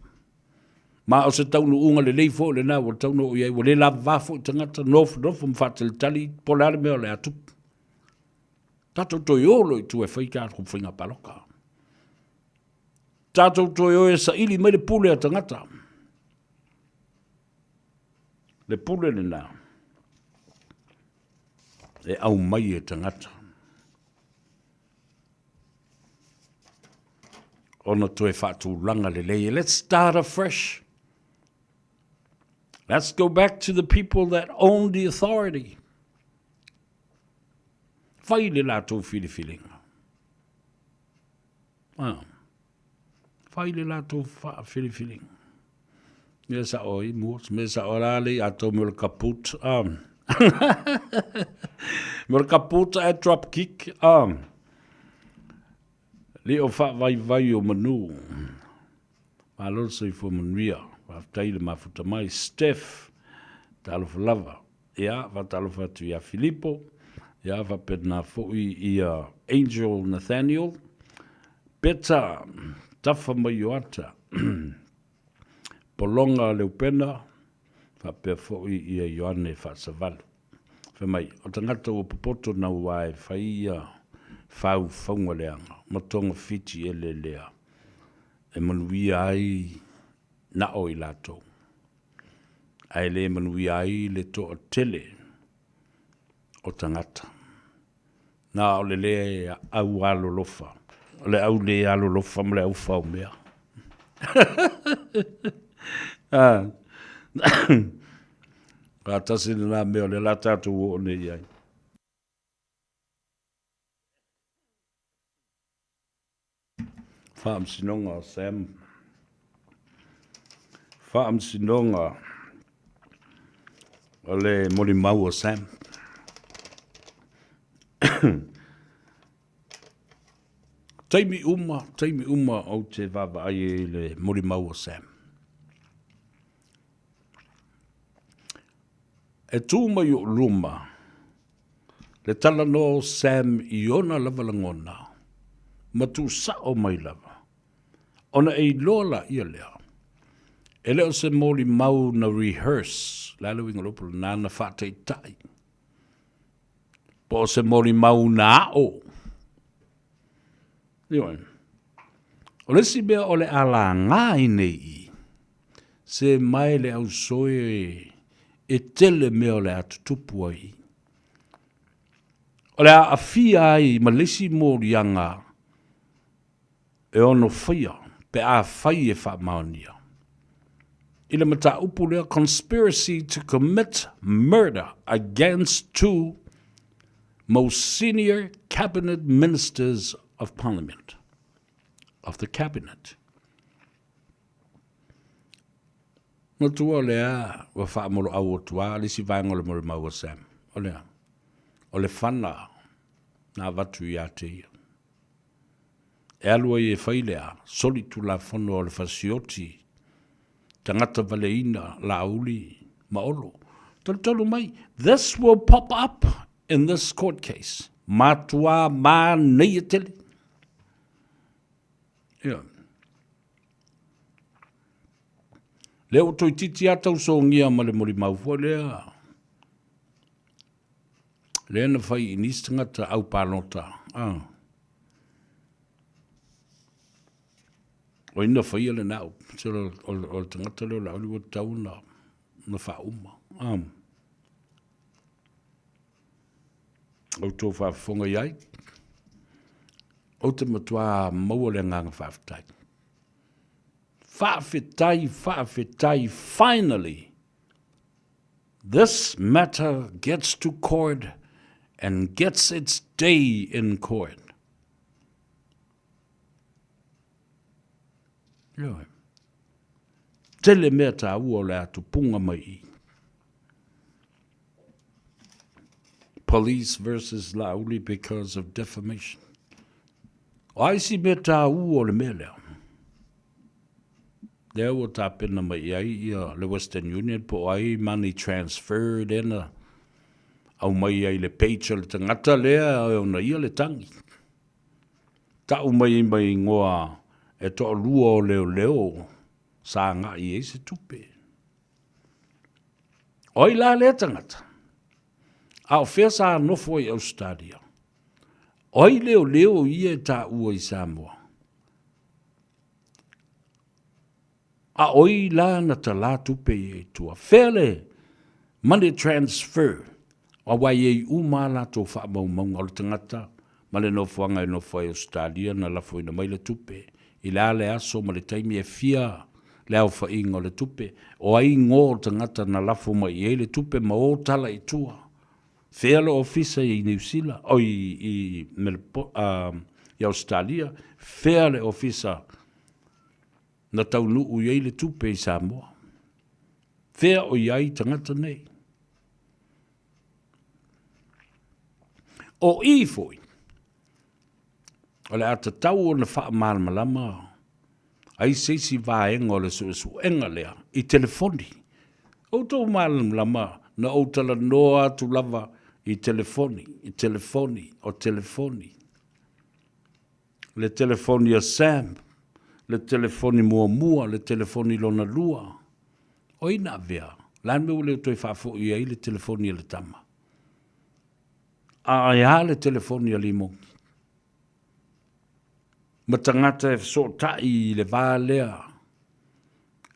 Ma o se taunuuga lelei foi lena ua tatau ona oo i ai, ua le lavava foi tagata, nofonofo ma faatalitali po o le a le mea o le a tupu. Tatou toe o loa i tua e fai tatou faiga palota. Tatou toe o e saili mai le pule a tagata. Le pule lena e aumai e tagata. Ona toe faatulaga lelei. Let's start afresh. Let's go back to the people that own the authority. Fai le latou filifiliga. Ah. Fai le latou filifiliga. Mea sa o i mua, mea sa o la le ato me o le kaput. Ah. me o le kaput e drop kick. Ah. Le o whaavaivai o manu. Malo le soifua manuia. Faafetai le mafuta mai. Steph, talofa lava. Ia, faatalofa atu ia Filipo. Ia, faapena foi ia Angel Nathaniel. Peta, tafa mai Ioata. Pologa Leupena, faapea foi ia Ioane Faasavalu. Fai mai, o tagata ua popoto naua e fai ia faufauga leaga ma togafiti e lelea e manuia ai na o i latou, ae le manuia ai le toatele o tagata. Na o le lē au alolofa, o le au lē alolofa ma le au faomea. A tasi lena mea o lea la tatou oo nei i ai. Faamasinoga o Sam. Faamasinoga o le molimau o Sam. Taimi uma, taimi uma ou te vaavaai i le molimau o Sam. E tū mai o luma le talanoa o Sam i ona lava lagona ma tuusao mai lava, ona e iloa laia lea, e le o se molimau na rehearse, le a le uiga o le upu lena, na faataitai, po o se molimau na aʻo. Ioe. O le isi mea o le a laga ai nei i, se mae le ausoe e tele mea o le a tutupu ai. O le a aafia ai ma le isi moliaga e ono faia pe afai e faamaonia. I le mataupu lea, conspiracy to commit murder against two most senior cabinet ministers of parliament, of the cabinet. Matua o lea ua faamoloau atu a le isi vaega o le molimau a Sam. O lea, o le fana na avatu ia te ia. E alu ai e fai lea, soli tulafono o le fasioti, tagata valeina, Laauli ma Olo. Tolutolu mai, this will pop up in this court case. Matua manaia tele. Ia. Lea ua toeitiiti lava tausogia ma le molimau foi lea, lea na fai i nisi tagata au palota, a. O ai na faia lena upu? Se o le tagata lea o Laauli ua tatau ona faauma. A. Outou faafofoga i ai, ou te matua maua le agaga faafetai. Faafetai, faafetai, finally, this matter gets to court and gets its day in court. Ioe. Tele mea tāua o le a tupunga mai i. Police versus Laauli because of defamation. O a isi mea tāua o le mea lea? Lea ua tapena mai i ai ia le Western Union po o ai money transfer lea na aumai ai le page o le tagata lea e ona ia le tagi. Tau mai ai ma igoa e toalua o leoleo sa agai i ai se tupe. O ai la lea tagata? A o fea sa nofo ai i Ausetalia? O ai leoleo ia e taua i Samoa? A o ai la na talā tupe ia i tua? Fea le money transfer? Aua e i ai uma a latou faamaumauga o le tagata ma le nofoaga e nofo ai i Ausetalia na lafoina mai le tupe i le a le aso ma le taimi e fia le aofaiga o le tupe, o ai igoa o tagata na lafo mai i ai le tupe ma o tala i tua. Fea le ofisa i Niu Sila, oi i i Ausetalia, fea le ofisa na taunuu i ai le tupe i Samoa. Fea o i ai tagata nei? O i foi, o le a tatau ona faamalamalama ai se isi vaega o le suesuega lea i telefoni. Outou malamalama na ou talanoa atu lava i telefoni, i telefoni, o telefoni. Le telefoni a Sam, le telefoni muamua, le telefoni lona lua. O ai na avea? O le a le mea ua le toe faafoi ai le telefoni a le tama? A e a le telefoni a Limogi? Ma tagata e fesootai i le va lea,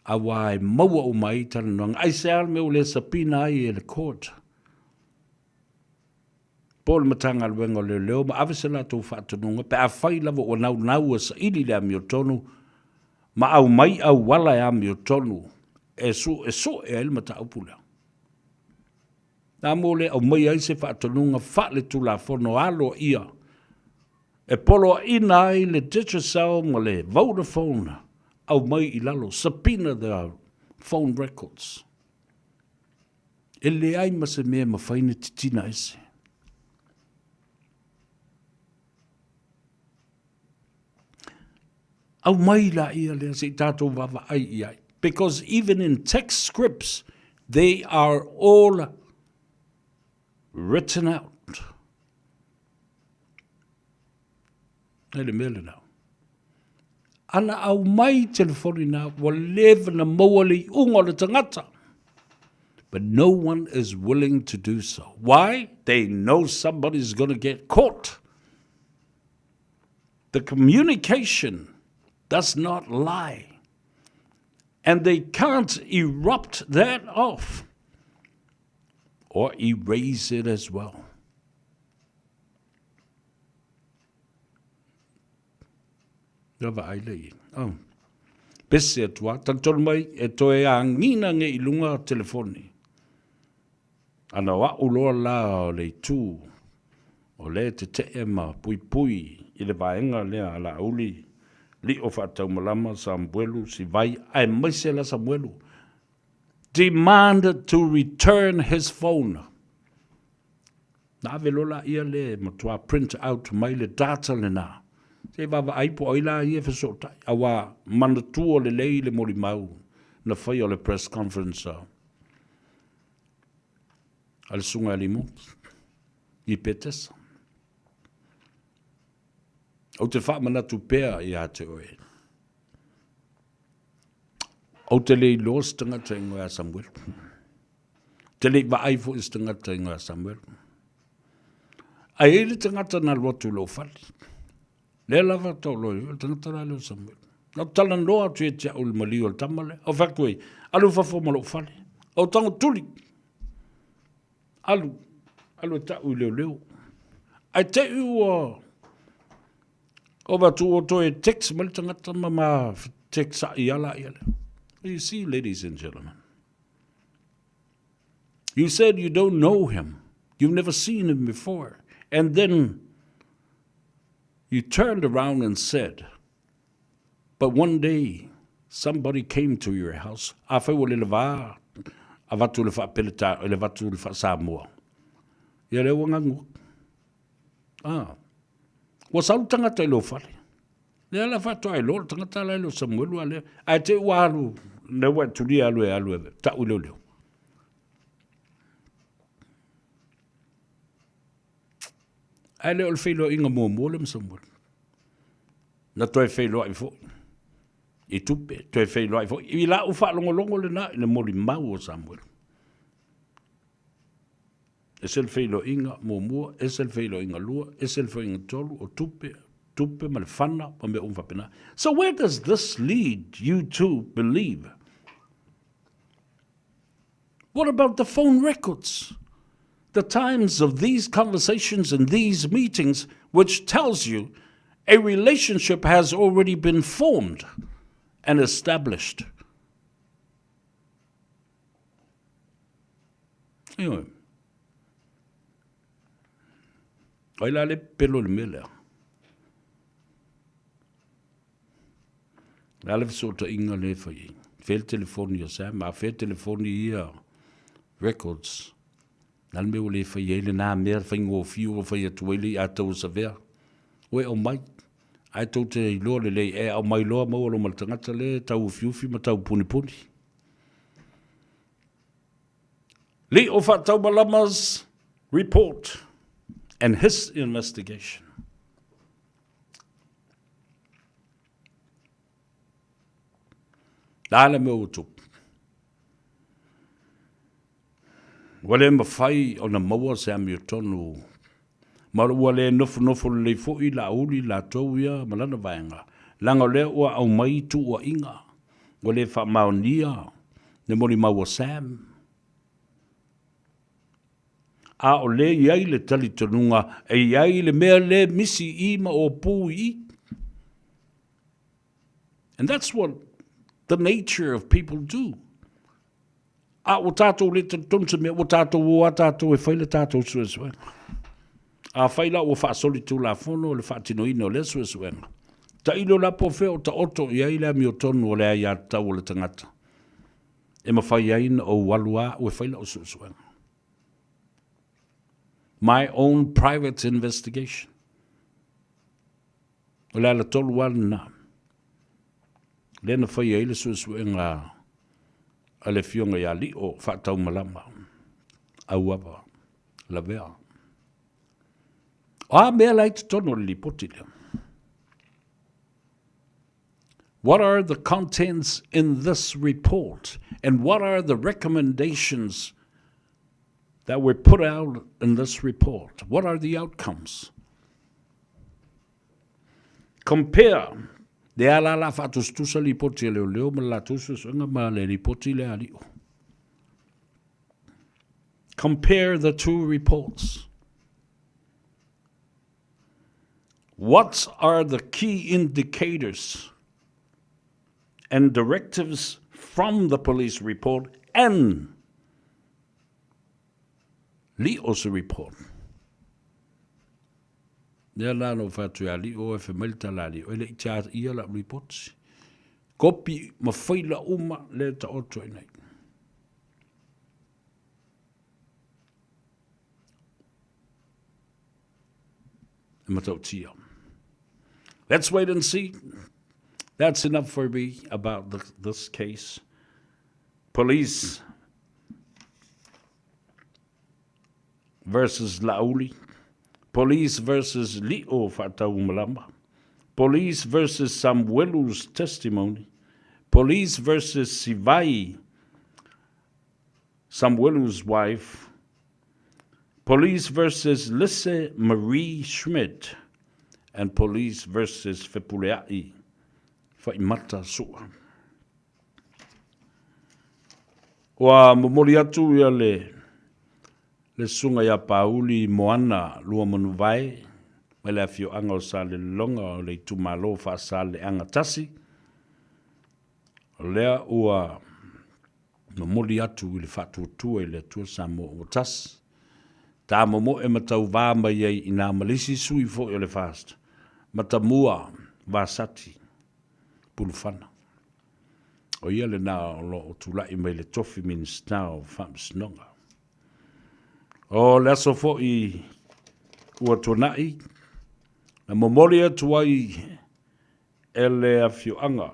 aua e maua uma ai talanoaga. Aisea le mea ua le sapina ai e le court? Po o le Matagaluega o Leoleo ma ave se latou faatonuga pe afai lava ua naunau e saili le amiotonu ma aumai auala e amiotonu e suesu'e ai le mataupu lea. Na mo le aumaia ai se faatonuga faaletulafono aloaia e poloaiina ai le Digicel ma le Vodafone aumai i lalo, subpoena the phone records. E leai ma se mea e mafai ona titina ese. Aumai laia lea se i tatou vaavaai i ai. Because even in text scripts, they are all written out. E le mea lena. Ana aumai telefoni na, ua leva na maua le iuga o le tagata. But no one is willing to do so. Why? They know somebody's going to get caught. The communication does not lie. And they can't erupt that off or erase it as well. Ia vaai le i. Oh. Pese atu a, talitonu mai e toe agina nge i lunga telefoni. Ana o a'u loa la o le itu o lea e tete'e ma puipui i le vaega lea a Laauli, Lio Faataumalama, Samuelu, Sivai aemaise la Samuelu, demand to return his phone. Na ave loa laia lea e matua print out mai le data lena. Se i vaavaai po o ai la ia e fesootai, aua manatua lelei le molimau na faia o le press conference a a le Susuga ia Limoti i Petesa. Ou te faamanatu pea ia te oe. Ou te le iloa se tagata i igoa ia Samuelu. Ou te le i vaai foi i se tagata i igoa ia Samuelu. Ae i ai le tagata na alu atu i lou fale. Lea lava tau loa i le tagata la lea o Samuelu. Na ou talanoa atu ia te au i le maliu o le tama lea. Ou fai atu ai, alu i fafo ma lou fale. Ou tago tuli. Alu, alu e tau i leoleo. Ae te i ua ova atu ua toe text mai le tagata ma ma text ai ala ia lea. You see, ladies and gentlemen, you said you don't know him. You've never seen him before. And then you turned around and said, but one day somebody came to your house. Afai ua le lava avatu le faa-Peleta, le avatu le faa-Samoa. Ia lea ua gagua. Ah. Ua sau le tagata i lou fale. Lea la faatoa iloa le tagata la e le o Samuelu a lea. Ae te i ua alu, lea ua e tulia alu e alu e tau i leoleo. Ae le o le feiloaiga muamua lea ma Samuelu. Na toe feiloai foi i tupe, toe feiloai foi. I lau faalogologo lena i le molimau o Samuelu. Ese le feiloaiga muamua, ese le feiloaiga lua, ese le feiloaiga tolu, o tupe, tupe ma le fana ma mea uma faapena. So where does this lead you to believe? What about the phone records? The times of these conversations and these meetings, which tells you a relationship has already been formed and established. Ioe. Ai la le pelo le mea lea. Le a le fesootaiga lea e fai ai? Fea le telefoni a Sam? A fea telefoni ia records? Le a le mea ua le fai ai lena mea faigofie ua fai atu ai le iā tau savea? Ua e aumai. Ae tou te iloa lelei e aumai loa maua loa ma le tagata lea e tauufiufi ma taupunipuni. Lio Faataumalama's report and his investigation. Le a le mea ua tupu? Ua le mafai ona maua se amiotonu ma ua le nofonofo lelei foi Laauli latou ia ma lana vaega, leaga o lea ua aumai tuuaiga, ua le faamaonia le molimau a Sam. A o lea e i ai le talitonuga e i ai le mea le misi i i ma ōpū i i. And that's what the nature of people do. A ua tātou le talitonu se mea, ua tātou o a tātou e fai le tātou suesuega. Afai la ua faasolitulafono le faatinoina o lea suesuega, tailo la po o fea o taoto i ai le amiotonu o le aiatatau a le tagata e mafai ai ona ou alu a au e fai lau suesuega. My own private investigation. O le alatolu lava lena. Lea na fai ai le suesuega a le Afioga ia Lio Faataumalama Auava Lavea. O a mea la i totonu o le lipoti lea? What are the contents in this report and what are the recommendations that were put out in this report? What are the outcomes? Compare le ala la faatusatusa lipoti a leoleo ma le latou suesuega ma le lipoti lea a Lio. Compare the two reports. What are the key indicators and directives from the police report and Lio's report? Lea la na ou fai atu ia Lio e fai mai le tala a Lio, e le i tia ia lau lipoti. Kopi ma faila uma lea e taoto ai nei. E matautia. Let's wait and see. That's enough for me about the, this case. Police versus Laauli, Police versus Lio Faataumalama, Police versus Samuelu's testimony, Police versus Sivai Samuelu's wife, Police versus Lise Marie Schmidt and Police versus Fepulea'i Fa'imata Su'a. Ua momoli atu ia le le susuga ia Pauli Moana Luamanuvae mai le afioaga o Salelologa o le itumalo Faasaleaga Tasi, o lea ua momoli atu i le faatuatua i le Atua Samoa ua tasi, tamomoe ma tauva mai ai i nā ma le isi sui foi o le FAST, Matamua Vasati Pulufana. O ia lena o lo o tulai mai le tofi Minisita o Faamasinoga. O le aso foi ua tuanai, na momoli atu ai e le afioaga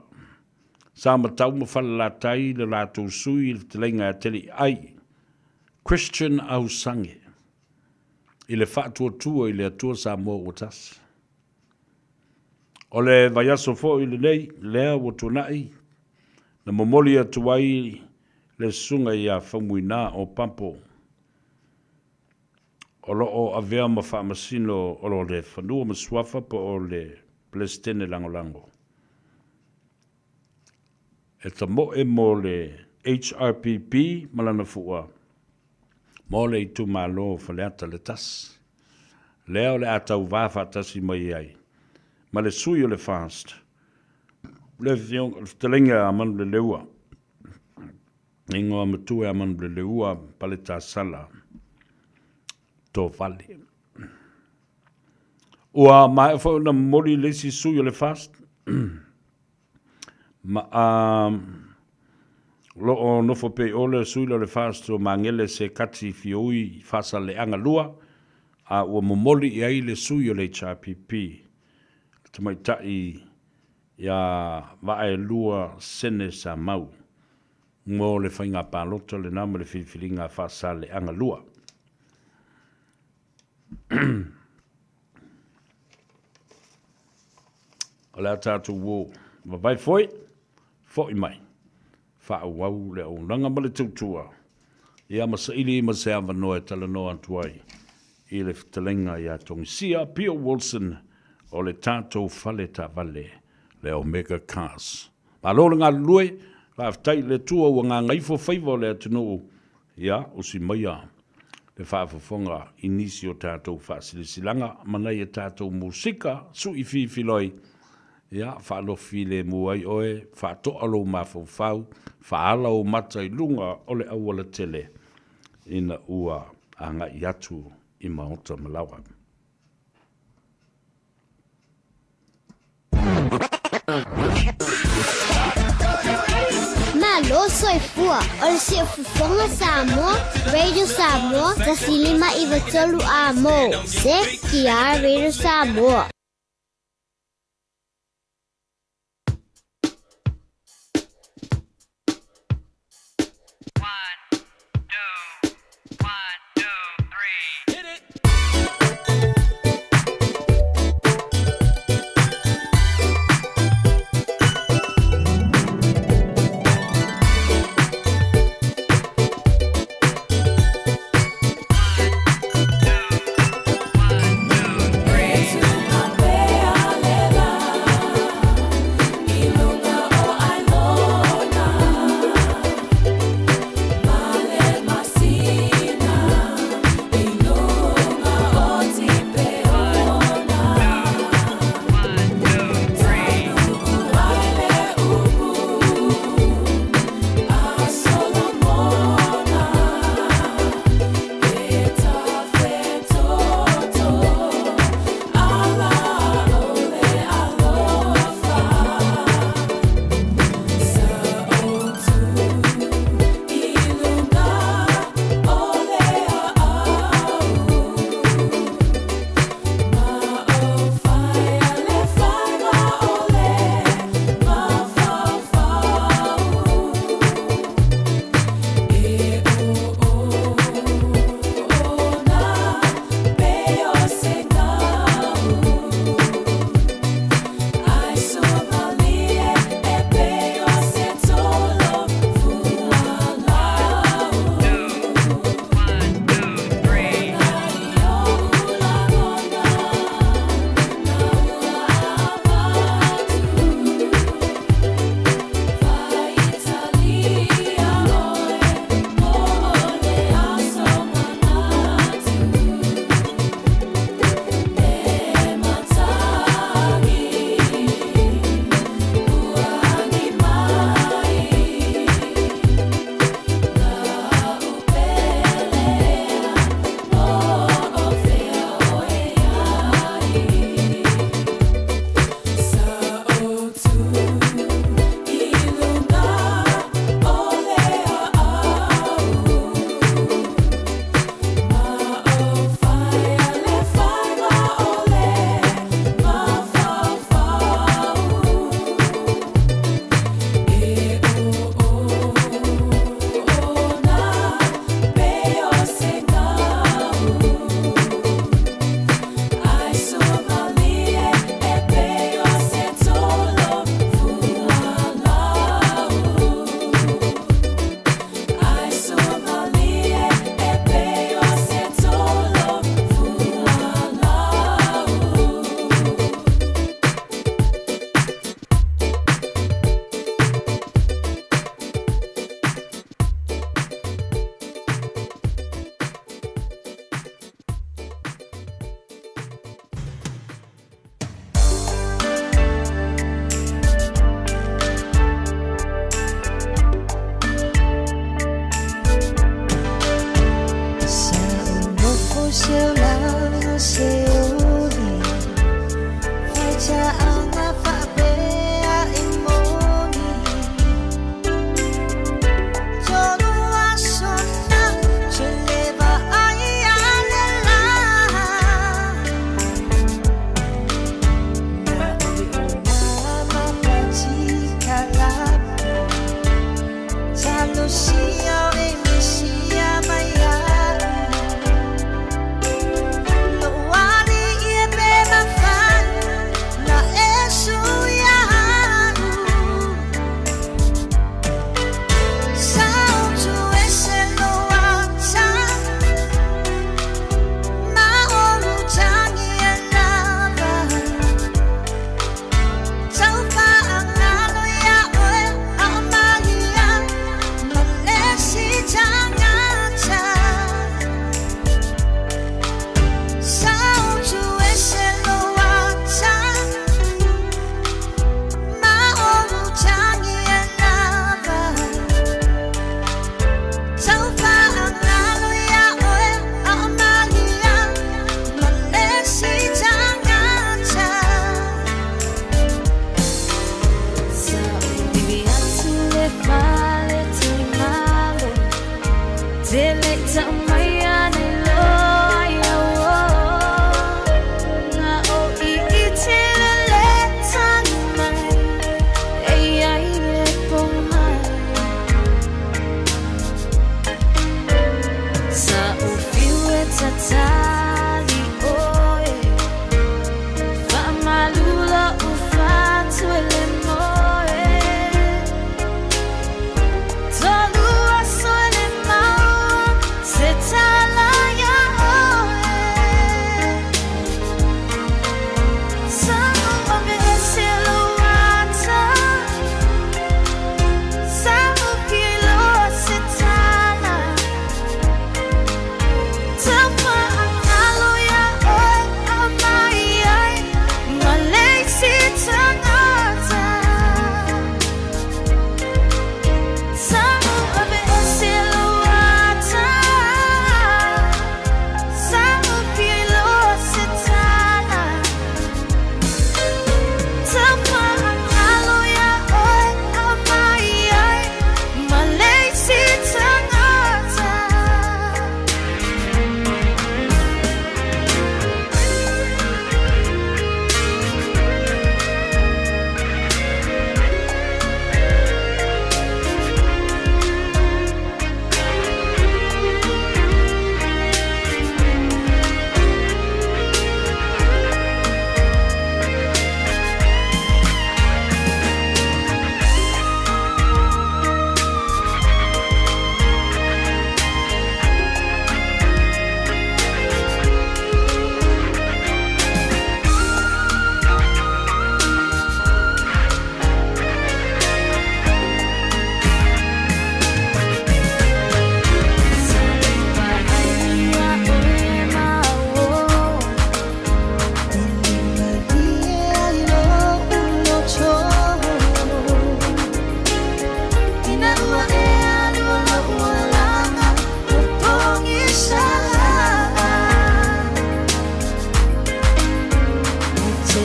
Samatau ma Falelatai le latou sui i le fetalaiga ia Teliai Christian Ausange i le faatuatua i le Atua Samoa ua tasi. O le vaiaso foi lenei lea ua tuanai na momoli atu ai le susuga ia Faumuina o Pampo o lo o avea ma Faamasino o le Fanua ma Suafa po o le Peresetene Lagolago e tamoe mo le HRPP ma lana fua mo le itumalo o Faleata le Tasi, lea o le a tauvā faatasi mai ai ma le sui o le FAST, le Fetalaiga ia Manuleleua, le igoa matua ia Manuleleua Paletasala Tovale. Ua maea foi ona momoli le isi sui o le FAST ma a lo o nofo pea i o le sui lea o le FAST o Magele Sekati Fioui Faasaleaga 2, a ua momoli i ai le sui o le HRPP, le tamaitai ia Vaaelua Sene Samau mo le faiga palota lena ma le filifiliga a Faasaleaga 2. O le a tatou o vavae foi, foi mai, faaauau le auaunaga ma le tautua, ia ma saili ma se avanoa e talanoa atu ai i le fetalaiga ia Togisia Pio Wilson o le tatou fale taavale le Omega Cars. Malo le galulue, faafetai i le Atua ua gagaifo faiva o le atunuu Ia, usi maia le faafofoga i nisi o tatou faasilasilaga ma nai a tatou musika sui fifiloi. Ia, faalofi filemu ai oe, faatoa lou mafaufau, faaala ou mata i luga o le aualatele ina ua agai atu i maota ma laoa. Malo soifua o le Siufofoga Samoa, Radio Samoa, 105 93 A mo, CTR Radio Samoa.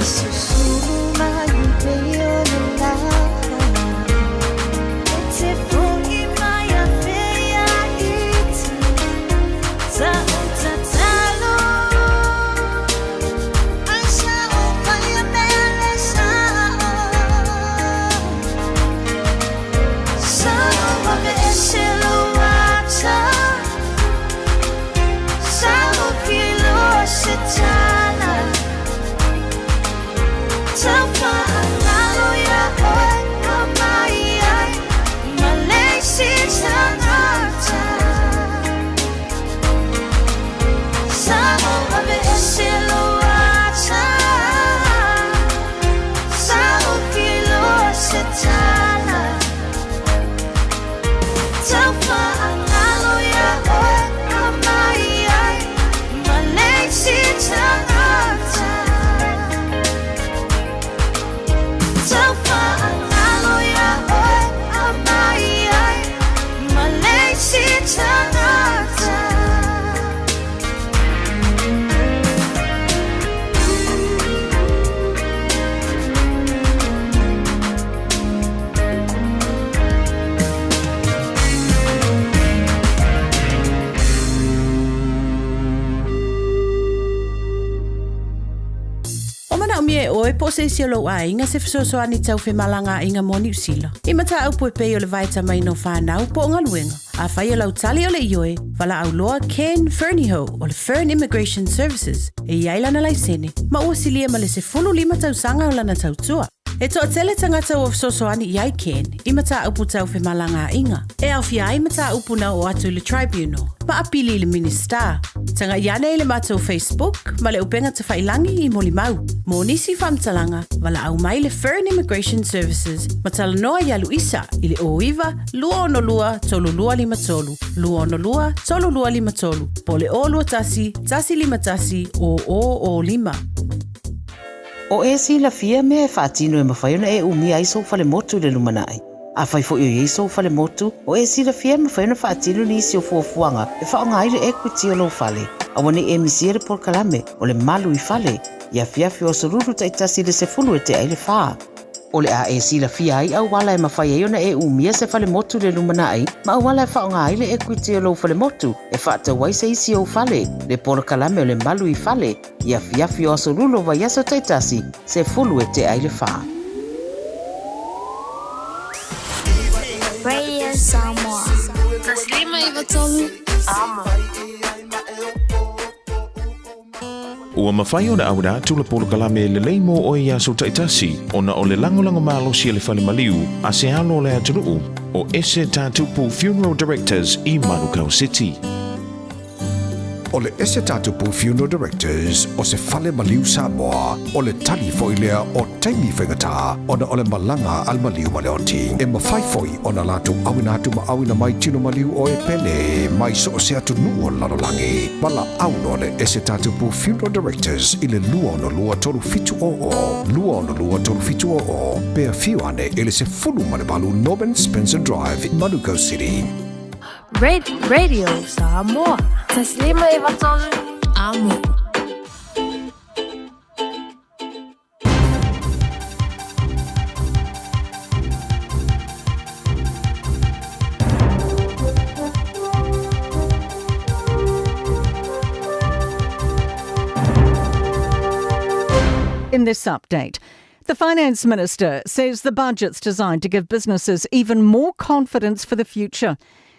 Susulu mai pei o le lā E te fo'i mai a whea iti Ta'u tatalo Ai sa o whai a mea le sa'o Sa o wawe e se lo ata Sa o filo se tala Tauwhaangalo ia oe ka mai ai Ma le isi tagata Sa o ave ese lou ata Sa o filoa se tala Tauwhaangalo ia oe ka mai ai Ma le isi tagata Tauwhaangalo ia oe ka mai ai Ma le isi tagata. O manaomia e oe po o se isi o lou aiga se fesoasoani tau femalagaaiga mo Niu Sila. I mataupu e pei o le vaetamaina o fanau po o galuega. Afai o lau tali o le ioe, valaau loa Ken Fernihough o le Fern Immigration Services e i ai lana laisene ma ua silia ma le 15 tausaga o lana tautua. E toatele tagata ua fesoasoani i ai Ken i mataupu tau femalagaaiga, e aofia ai mataupu na oo atu i le Tribunal ma apili i le Minisita. Tagai ane i le matou Facebook ma le upega tafailangi i molimau. Mo nisi faamatalaga, valaau mai le Fern Immigration Services ma talanoa ia Luisa i le 09 262 3253, 262 3253, po o le 021 151 0005. O e silafia mea e faatino e mafai ona e umia ai sou falemotu i le lumanai. Afai foi o i ai sou falemotu, o e silafia e mafai ona faatino nisi o fuafuaga e faaaoga ai le equity o lou fale. Aua ne i e misia le polokalame o le Malu i Fale i afiafi o aso Lulu taitasi i le 10 e tea i le fa. O le a e silafia ai auala e mafai ai ona e umia se falemotu i le lumanai ma auala e faaaoga ai le equity o lou falemotu e faatau ai se isi ou fale, le polokalame o le Malu i Fale i afiafi o aso Lulu o vaiaso taitasi, 10 e tea i le fa. Radio Samoa. 153 Amo. Ua mafai ona auina atu le polokalame lelei mo oe i aso taitasi ona o le lagolago malosi a le fale maliu a se alo o le atunuu o Ese Tatupu Funeral Directors i Manukau City. O le Ese Tatupu Funeral Directors o se fale maliu Samoa, o le tali foi lea o taimi faigata ona o le malaga a le maliu ma le oti. E mafai foi ona latou auina atu ma auina mai tino maliu o e pele mai so o se atunuu o le lalolagi. Valaau loa le Ese Tatupu Funeral Directors i le 262 3700, 262 3700, pe afio ane i le 18 Norman Spencer Drive, Manukau City. Radio Samoa. Taslima Ivatolu. Amo. In this update, the finance minister says the budget's designed to give businesses even more confidence for the future.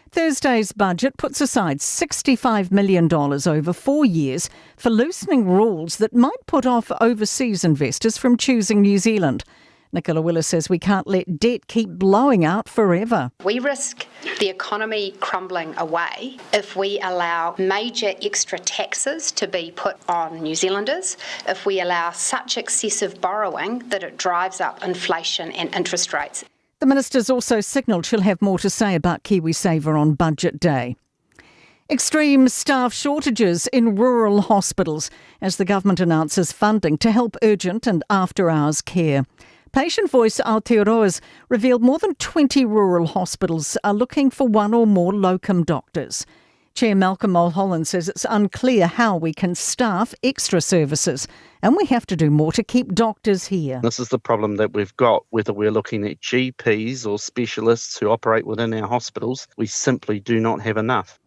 Thursday's budget puts aside $65 million over 4 years for loosening rules that might put off overseas investors from choosing New Zealand. Nicola Willis says we can't let debt keep blowing out forever. We risk the economy crumbling away if we allow major extra taxes to be put on New Zealanders, if we allow such excessive borrowing that it drives up inflation and interest rates. The minister's also signalled she'll have more to say about KiwiSaver on Budget Day. Extreme staff shortages in rural hospitals as the government announces funding to help urgent and after-hours care. Patient Voice Aotearoa's revealed more than 20 rural hospitals are looking for one or more locum doctors. Chair Malcolm Mulholland says it's unclear how we can staff extra services and we have to do more to keep doctors here. This is the problem that we've got, whether we're looking at GPs or specialists who operate within our hospitals, we simply do not have enough.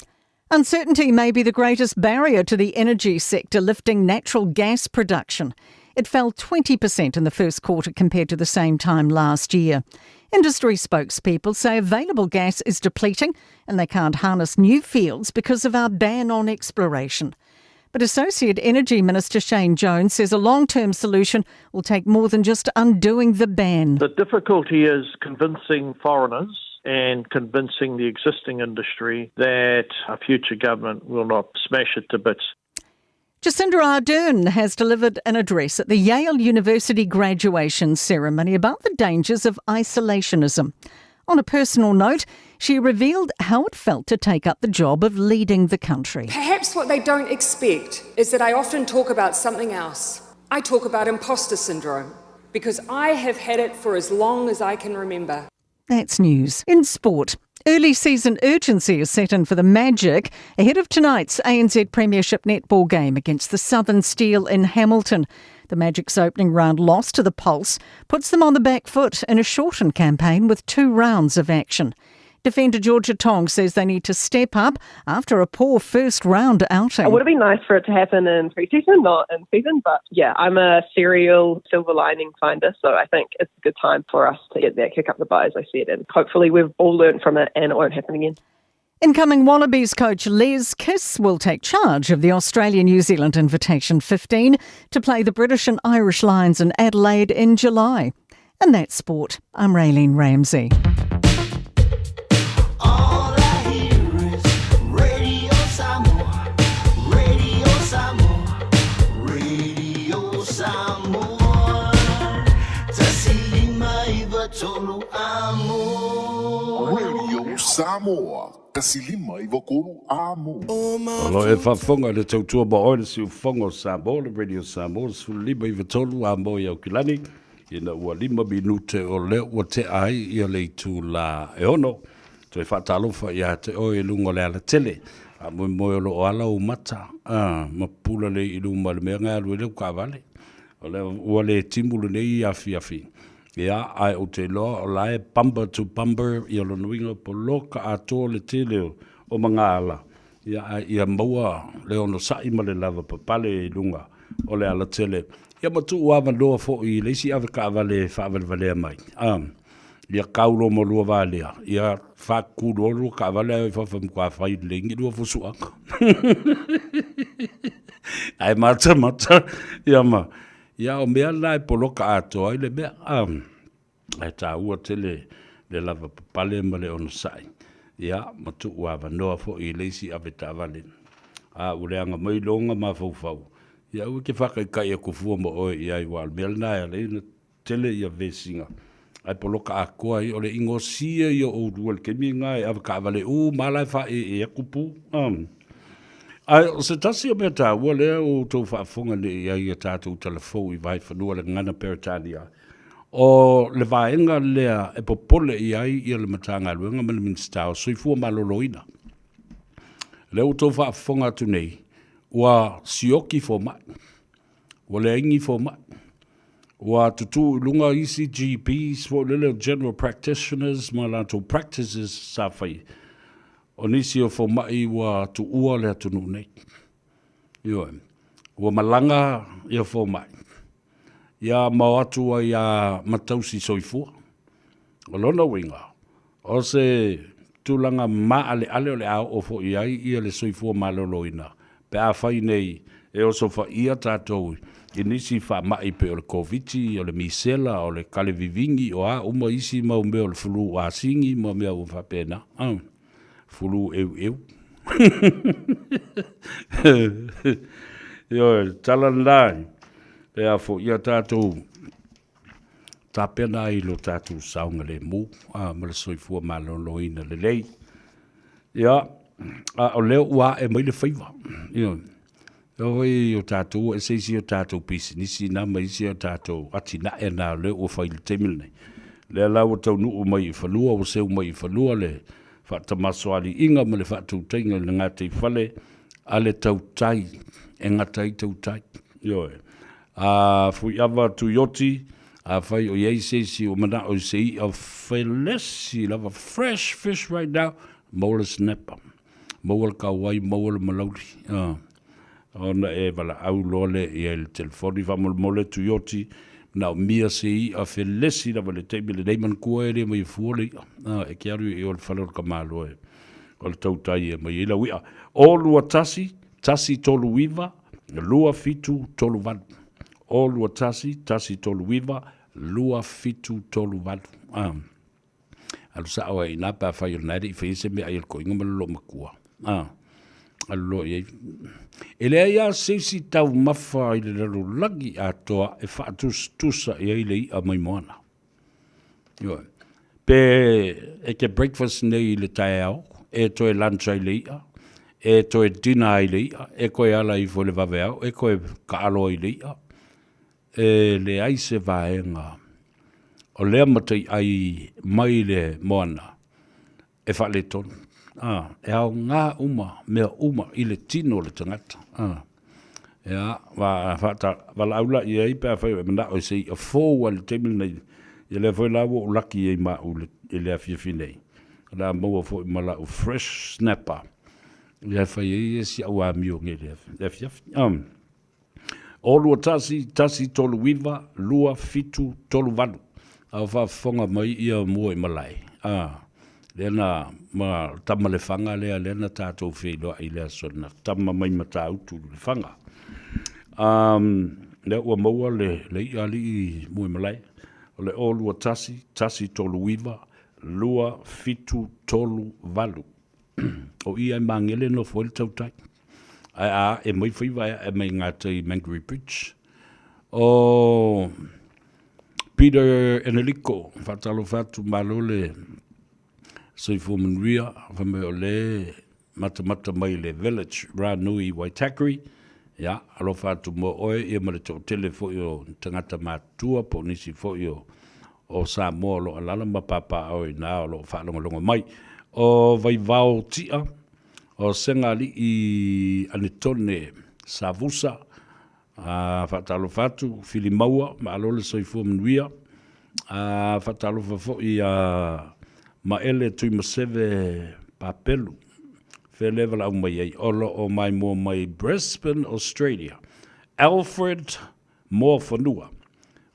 Uncertainty may be the greatest barrier to the energy sector lifting natural gas production. It fell 20% in the first quarter compared to the same time last year. Industry spokespeople say available gas is depleting and they can't harness new fields because of our ban on exploration. But Associate Energy Minister Shane Jones says a long term solution will take more than just undoing the ban. The difficulty is convincing foreigners and convincing the existing industry that a future government will not smash it to bits. Jacinda Ardern has delivered an address at the Yale University graduation ceremony about the dangers of isolationism. On a personal note, she revealed how it felt to take up the job of leading the country. Perhaps what they don't expect is that I often talk about something else. I talk about imposter syndrome because I have had it for as long as I can remember. That's news. In sport, Early season urgency is set in for the Magic ahead of tonight's ANZ Premiership netball game against the Southern Steel in Hamilton. The Magic's opening round loss to the Pulse puts them on the back foot in a shortened campaign with two rounds of action. Defender Georgia Tong says they need to step up after a poor first round outing. It would have been nice for it to happen in pre-season, not in season, but yeah, I'm a serial silver lining finder, so I think it's a good time for us to get that kick up the butt, as I said, and hopefully we've all learned from it and it won't happen again. Incoming Wallabies coach Les Kiss will take charge of the Australia New Zealand Invitation 15 to play the British and Irish Lions in Adelaide in July. And that's sport. I'm Raylene Ramsey. Radio Samoa, 159 Amo. O lo e faafofoga i le tautua ma oe le siufofoga o Samoa, le Radio Samoa, 15 93 amo i Aukilani, ina ua lima minute o lea ua tea ai ia le itula e ono. Toe faatalofa ia te oe i luga o le alatele. Faamoemoe o lo o ala ou mata, a, ma pula lei i luma i le mea na e alu ai lau taavale. O lea ua le timu lenei afiafi. Ia, ae ou te iloa o la e bumper to bumper ia lona uiga poloka atoa le tele o magaala, ia, ae ia maua le onosai ma le lavapapale i luga o le alatele. Ia ma tuu avanoa foi i le isi avekaavale e faavalevalea mai. A, ia kaulo ma lua valea, ia faakukulu loa lua kaavale ae o i fafo e matua fai lelei ni lua fusuaga. Ae matamata, ia ma, Ia, o mea la e poloka atoa ai le mea, a, ae taua tele le lavapapale ma le onosai, ia, ma tuu avanoa foi i le isi avetaavale. A ua leaga mai loga mafaufau, ia aua e te faataitai atu fua ma oe i ai, aua o le mea lena e ala ai ona tele ia vesiga, ae poloka atoa ai, o le inosia ia o oulua i le taimi lena e avetaavale uma lava la e faaeee atu pu, a. Ae o se tasi o mea taua lea ua outou faafofoga nei i ai i a tatou talafou i Vaefanua le gagana Peretania, o le vaega lea e popole i ai ia le Matagaluega ma le Minisita o Soifua Maloloina. Lea ua outou faafofoga atu nei, ua sioki fomai, ua leai ni fomai, ua tutū i luga isi GPs foi lele o General Practitioners ma latou practices sa fai. O nisi o fomai ua tuua le atunuu nei. Ioe. Ua malaga ia fomai. Ia ma o atu ai a ma tausi soifua. O lona uiga, o se tulaga maaleale o le a oo foi i ai ia le soifua maloloina pe afai nei e osofaia tatou i nisi faamai pei o le Koviti, o le misela, o le kalevivigi, o a uma isi mau mea o le fulu asigi ma mea uma faapena. Fulu eueu. Ioe, le tala lena e a foi ia tatou tapena ai lo tatou saogalemu a ma le soifua maloloina lelei. Ia, a o lea ua ae mai le faiva. Ioe. E oo foi o tatou ua ese isi o tatou pisinisi na ma isi o tatou atinae na o lea ua fai i le taimi lenei. Lea la ua taunuu mai i fanua, ua seu mai i fanua le faatamasoaliiga ma le faatautaiga i le gataifale a le tautai e gata ai tautai. Ioe. A Fuiava Tuioti, afai o i ai se isi ua manao i se i'a felesi lava, fresh fish right now, maua le snapper, maua le kauai, maua le malauli. Ona e valaau loa lea i ai i le telefoni, faamolemole Tuioti, manaomia se i'a felesi lava i le taimi lenei, manatua e le aumaia fua le i'a, e te alu i o i le fale o le tamaloa e o le tautai e aumai ai lau i'a. O 21 139 2738. O 21 139 2738. Ah. Alu sao ai ina pe afai o lena e le i faia se meaai a le toeaina ma le loomatua. Ah. Alu loa i ai. E leai lava se isi taumafa i le lalolagi atoa e faatusatusa i ai le i'a mai moana. Ioe. Pe e te breakfast nei i le taeao, e toe lunch ai le i'a, e toe dinner ai le i'a, e toe ala ifo i le vaveao, e toe kaalo ai le i'a. E leai se vaega o lea mataiai mai le moana e faaletonu. A, e aoga uma mea uma i le tino o le tagata. A, ia, wa, faata, valaau la i ai pe afai o e manao i se i'a fou lava i le taimi lenei, ia lea foi la ua ou laki ai ma au i le afiafi nei, o le a maua foi ma la'u fresh snapper, ia e fai ai si au amio nei i le afiafi. A. O 21 139 2738. A o faafofoga mai ia mua i malae, a, lea na, ma tama Lefaga lea, lea na tatou feiloai i le aso na tama mai Matautu i Lefaga. Um, lea ua maua le, le i'a alii mua i malae, o le o 21 139 2738. O i ai magele nofo ai le tautai. Ae a ae mai faiva e ae mai gatai i Mangere Bridge. O Peter Eneliko, faatalofa atu, malo le soifua manuia, fai mai o le matamata mai le Village Ranui i Waitakere. Ia, alofa atu mo oe ia ma le toatele foi o tagata matutua po o nisi foi o o Samoa o lo o alaala ma papaaao i ina o lo o faalogologo mai. O Vaivao Tia, o Segalii Anetone Savusa, a faatalofa atu, Filimaua, malo le soifua manuia. A faatalofa foi ia Maele Tuimaseve Papelu, fea lea e valaau mai ai, o lo o maimoa mai Brisbane, Australia. Alfred Moafanua,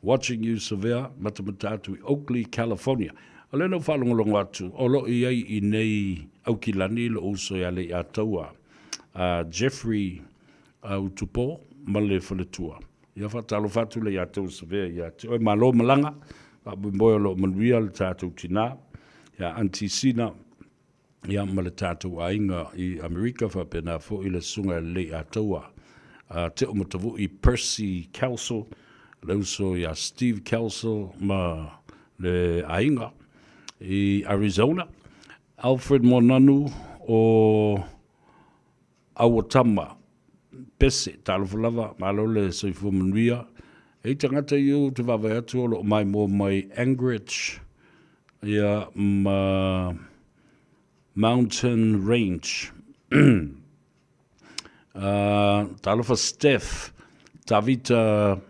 Watching you Savea, matamata atu i Oakley, California. O lea na ou faalogologo atu, o lo o i ai i nei Aukilani lou uso ia Leiataua, a Jeffrey Utupo ma le faletua. Ia faatalofa atu Leiataua Savea ia te oe. Malo malaga, faamoemoe o lo o manuia le tatou tina, ia Aunty Sina, ia ma le tatou aiga i Amerika, faapena foi le Susuga ia Leiataua a Teo Matavui Percy Kelso, le uso ia Steve Kelso ma le aiga i Arizona. Alfred Moananu o Auatama Pese, talofa lava, malo le soifua manuia. E i tagata ia ou te vaavaai atu o lo o maimoa mai Anchorage ia ma Mountain Range. Talofa Steph, Tavita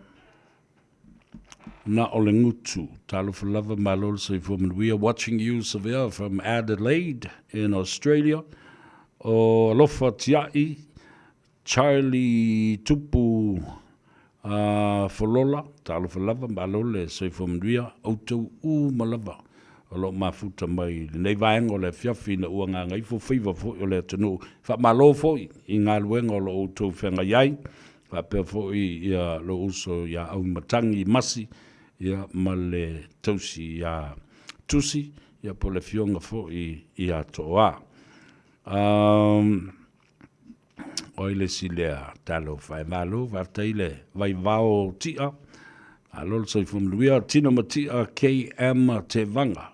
Na o le gutu. Talofa lava, malo le soifua manuia. Watching you Savea from Adelaide in Australia. O Alofa Tia'i, Charlie Tupu Folola, talofa lava, malo le soifua manuia. Outou uma lava o lo o mafuta mai i lenei vaega o le afiafi ina ua gagaifo faiva foi o le atunuu. Faamalo foi i galuega o lo o outou feagai ai. Faapea foi ia lou uso ia Auimatagi Masi ia ma le tausi ia Tusi ia po o le afioga foi ia Tooa. Um, o ai le isi lea talofa e malo, faafetai le vaivao tia, malo le soifua manuia, Tino Matia KM Tevaga.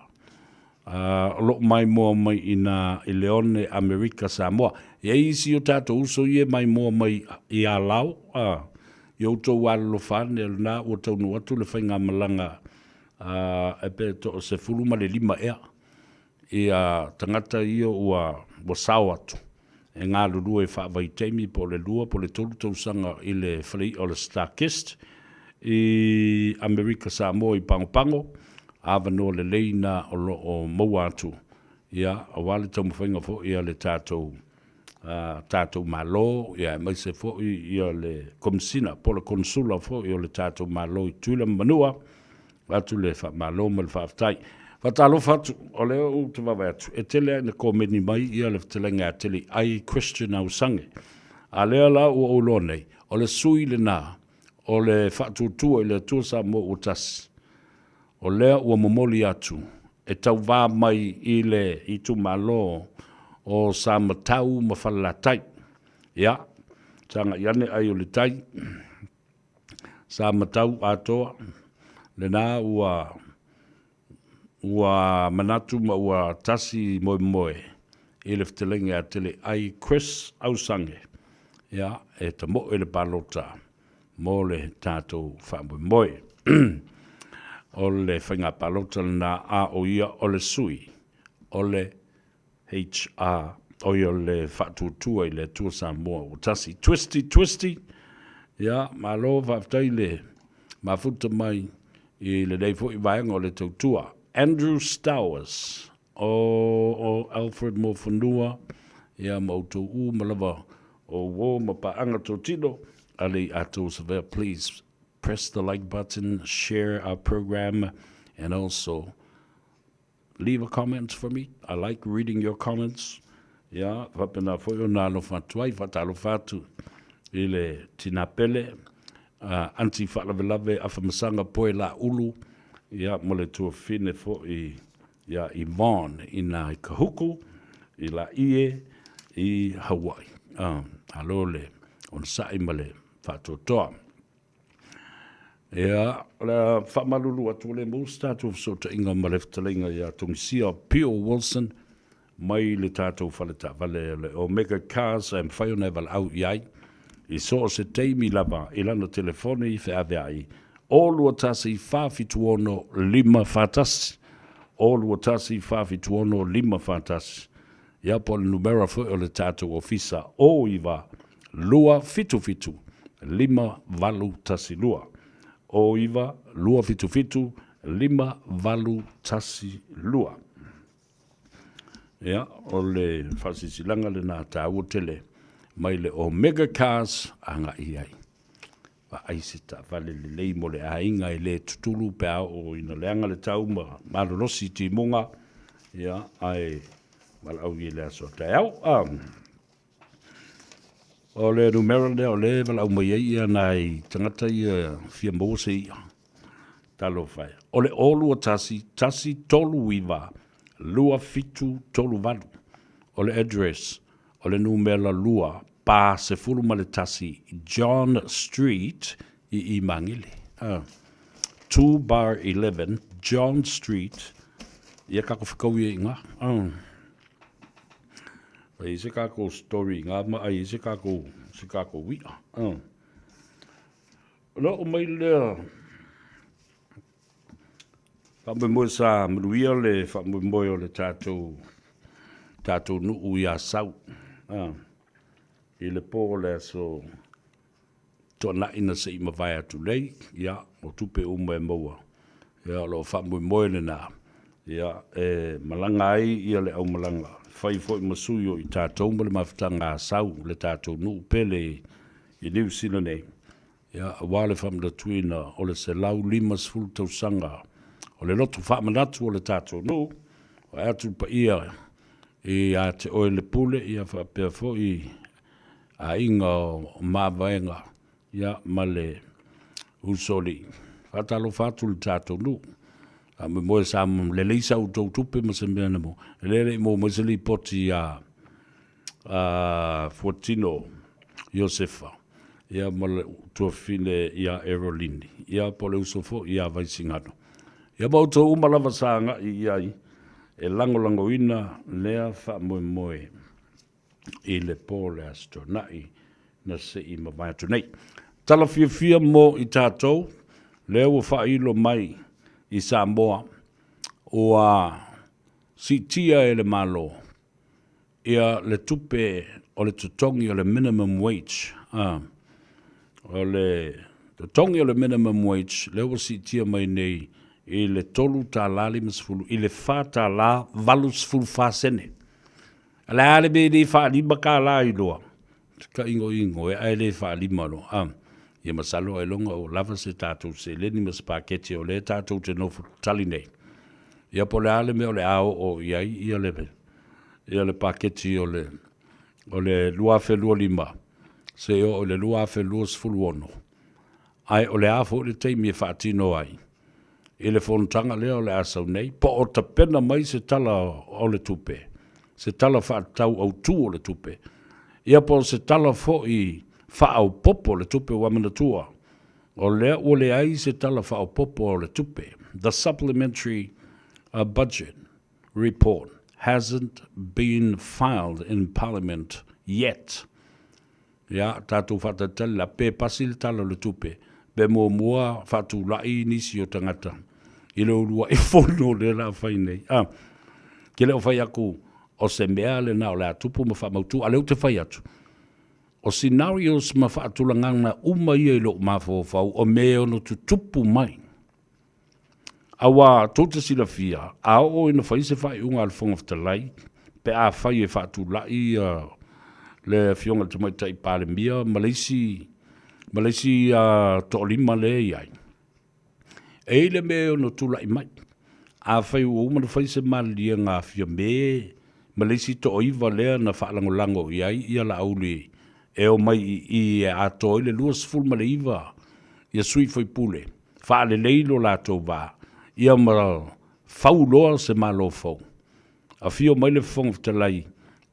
O lo o maimoa mai i nā i Leone, Amerika, Samoa. E i ai isi o tātou uso ia e maimoa mai i Alao, a, i outou alolofa ane, o lena ua taunuu atu le faigamalaga, a, e pe toasefulu ma le lima ea. Ia tagata ia ua ua sao atu e galulue faavaitaimi po o le lua po o le tolu tausaga i le falei'a o le StarKist i Amerika Samoa i Pagopago, avanoa lelei na o lo o maua atu ia aua le taumafaiga foi a le tatou tatou Malo ia aemaise foi ia le Komesina po o le Konesula foi o le tatou Malo i Tutuila ma Manua. Avatu le faamalo ma le faafetai. Faatalofa atu, o lea ou te vaavaai atu, e tele lava ina komeni mai ia le fetalaiga ia Teliai Christian Ausange. A lea la ua ou iloa nei, o le sui lena o le Faatuatua i le Atua Samoa ua Tasi, o lea ua momoli atu e tauva mai i le itumalo o Samatau ma Falelatai. Ia, sagai ane ai o le tai. Samatau atoa, lena ua ua manatu ma ua tasi moemoe i le fetalaiga ia Teleai Chris Ausange, ia, e tamoe le palota mo le tatou faamoemoe. O le faiga palota lena a o ia o le sui o le HR, oi o le Faatuatua i le Atua Samoa ua tasi. Twisty, twisty, ia, malo faafetai le mafuta mai i lenei foi vaega o le tautua. Andrew Stowers, o, o Alfred Mofanua, ia ma outou uma lava o uo ma paaga totino, a le i atou savea, please press the like button, share our program, and also Leave a comment for me, I like reading your comments. Ia, faapena foi ona alofa atu ai, faatalofa atu i le tina pele, uh, Aunty Faalavelave Afamasaga Poe Laulu, ia, ma le tuafine foi ia Yvonne i nā i Kahuku, i Laie, i Hawaii. Uh, alo le onosai ma le faatoatoa. Ia, o le a faamalulu atu o le maua se tatou fesootaiga ma le fetalaiga ia Togisia Pio Wilson mai le tatou fale taavale o le Omega Cars e mafai ona e valaau i ai i so o se taimi lava i lana telefoni feaveai 0 21 476 541 0 21 476 541 Ia po o le numera foi o le tatou ofisa 09 277 5812. 09 277 5812. Ia, o le faasilasilaga lena taua tele mai le Omega Cars agai i ai. Vaai se taavale lelei mo le aiga e le tutulu pe a oo ina leaga le tau ma malolosi timuga, ia, ae valaau i le aso taeao. Ah. O le numera lea o lea e valaau mai ai ia nai tagata ia fia maua se i'a. Talofa e. O le 021 139 2738. O le address o le numera 2 pa 11 John Street i i Magele. 2 bar 11 John Street ia kako whakau ia i ngā. Ai se kākou story ngā ma ai se kākou, se kākou wia. Ona o mai lea, faamoemoe sa manuia le faamoemoe o le tatou, tatou nuu i Asau. I le pō o le aso tuanai na se i mavae atu nei, ia, o tupe uma e maua, ia, o lo o faamoemoe lena, ia, e malaga ai ia le aumalaga, fai foi ma sui o i tatou ma le mafutaga a Asau, le tatou nuu pele i Niu Sila nei, ia, aua le faamanatuina o le 150 tausaga o le loto faamanatu o le tatou nuu, vae atu le paia ia te oe le Pule, ia faapea foi aiga o Mavaega ia ma le Usoalii. Faatalofa atu i le tatou nuu. Faamoemoe sa lelei sa outou tupe ma se mea na maua. E le le i maua mai se lipoti ia a Fuatino Iosefa ia ma le tuafafine ia Erolini ia po o le uso foi ia Vaisigano. Ia ma outou uma lava sa agai i ai e lagolagoina lea faamoemoe i le po o le Aso Toonai na se i mavae atu nei. Tala fiafia mo i tatou, lea ua faailo mai i Samoa, ua. Siitia e le Malo ia le tupe o le totogi o le minimum wage, a, o le totogi o le minimum wage lea ua siitia mai nei i le $3.50 i le $4.84 sene. O le a le mea e le faalima tala ai loa? Ka igoigo e ae le faalima loa. A, ia masalo ailoga ua lava se tatou seleni ma se paketi o lea tatou te nofo tali nei. Ia po o le a le mea o le a oo i ai ia le, ia le paketi o le, o le 2025 seia oo i le 2026. Ae o le a foi le taimi e faatino ai i le fonotaga lea o le a sau nei, po o tapena mai se tala o le tupe, se tala faatatau autu o le tupe, ia po o se tala foi faaopoopo o le tupe. Ua manatua, o lea ua leai se tala faaopoopo o le tupe, the supplementary budget report hasn't been filed in Parliament yet. Ia, tatou faatalitali la, pe pasi le Tala o le Tupe, pe muamua faatulai nisi o tagata i le uluai fono lea o le a fai nei. A, ke le o fai atu o se mea lena o le a tupu ma faamautu, a o lea ou te fai atu, o scenarios ma faatulagaga uma ia i lou mafaufau o mea e ono tutupu mai. Aua tou te silafia, a oo ina fai se faaiuga a le Fofoga Fetalai, pe afai e faatulai le Afioga i le Tamaitai Palemia ma le isi, ma le isi toalima lea e i ai, e i ai le mea e ono tulai mai. Afai ua uma ona fai se maliliega a Fiame ma le isi toaiva lea na faalagolago i ai ia Laauli e omai i i e atoa ai le 29 ia sui faipule, faalelei lo latou va, ia ma fau loa se Malo fou. Afio mai le Fofoga Fetalai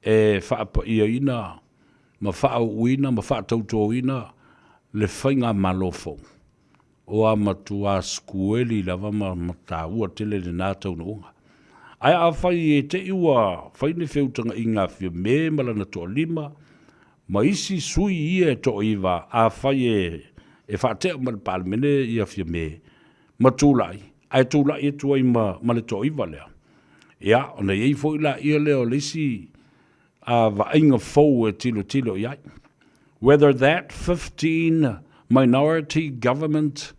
e faapaiaina ma faauuina ma faatautoina le faigamalo fou. Ua matua sikueli lava ma mataua tele lena taunuuga. Ae afai e te i ua fai ni feutagaiga a Fiame ma lana toalima ma isi sui ia e toaiva, afai e e faatea mai le Palemene ia Fiame ma tulai, ae tulai atu ai ma, ma le toaiva lea, ia, ona i ai foi laia lea o le isi a vaaiga fou e tilotilo i ai. Whether that 15 minority government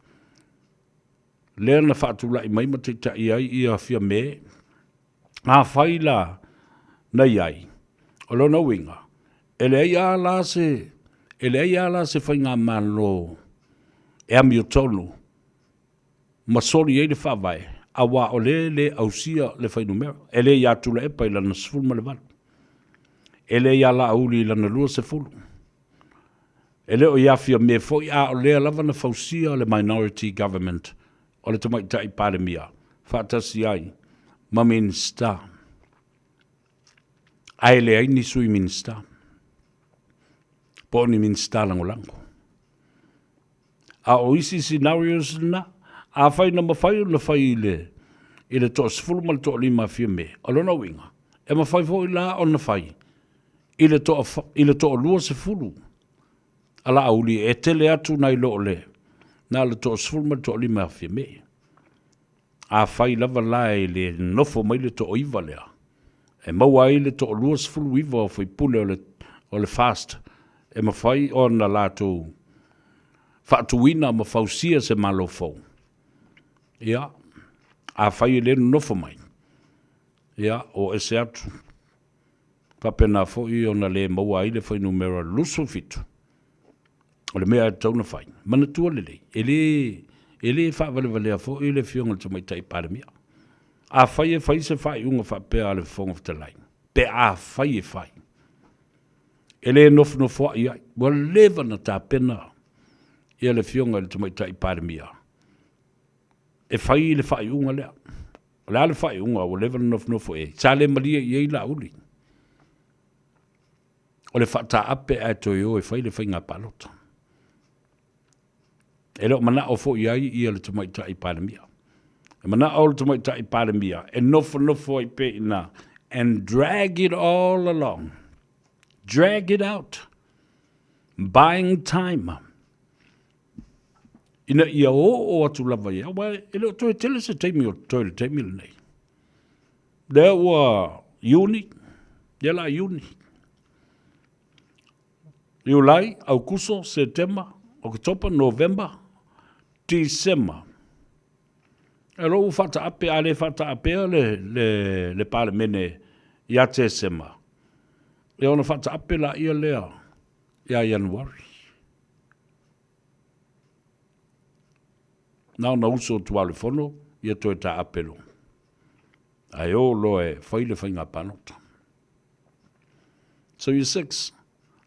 lea na faatulai mai ma taitai ai ia Fiame, afai la na i ai, o lona uiga, e leai lava la se, e leai lava la se faigamalo e amiotonu ma soli ai le Faavae, auā o lea e le ausia le fuainumera. E le iā Tuilaepa i lana 18. E le iā Laauli i lana 20. E le o iā Fiame foi, a o lea lava na fausia le Minority Government o le Tamaitai Palemia faatasi ai ma Minisita. Ae leai ni Sui Minisita po o ni Minisita Lagolago. A o isi scenarios lena, afai na mafai ona fai i le i le toasefulu ma le toalima a Fiame, o lona uiga, e mafai foi la ona fai i le toa i le toaluasefulu a Laauli e tele atu nai lo le na o le toasefulu ma le toalima a Fiame. Afai lava la e le nofo mai le toaiva lea, e maua ai le toaluasefuluiva o faipule o le, o le FAST e mafai ona latou faatuina ma fausia se Malo fou. Ia, afai e le nonofo mai, ia, o ese atu. Faapena foi ona le maua ai le fuainumera 27. O le mea e tatau ona fai, manatua lelei, e le, e le faavalevalea foi le Afioga i le Tamaitai Palemia. Afai e fai se faaiuga faapea a le Fofoga Fetalai, pe afai e fai, e le nofonofoai ai, ua leva ona tapena ia le Afioga i le Tamaitai Palemia e fai le faaiuga lea. O le a le faaiuga ua leva ona nofonofo i ai? Sa le malie i ai Laauli. O le faataape ae toe o e fai le faiga palota. E le o manao foi i ai ia le Tamaitai Palemia. E manao le Tamaitai Palemia e nofonofo ai pea i ina and drag it all along. Drag it out. Buying time. Ina ia oo atu lava ia, aua e le o toe tele se taimi o totoe i le taimi lenei. Lea ua Iuni, ia la Iuni. Iulai, Aukuso, Setema, Oketopa, Novema, Tisema. E lou ua faataape, a le faataapea le, le, le Palemene ia Tesema, ia ona faataape laia lea ia Ianuari. Na ona uso atu lava o le fono, ia toe taape loa. Ae o loa e fai le faiga palota. So you're six,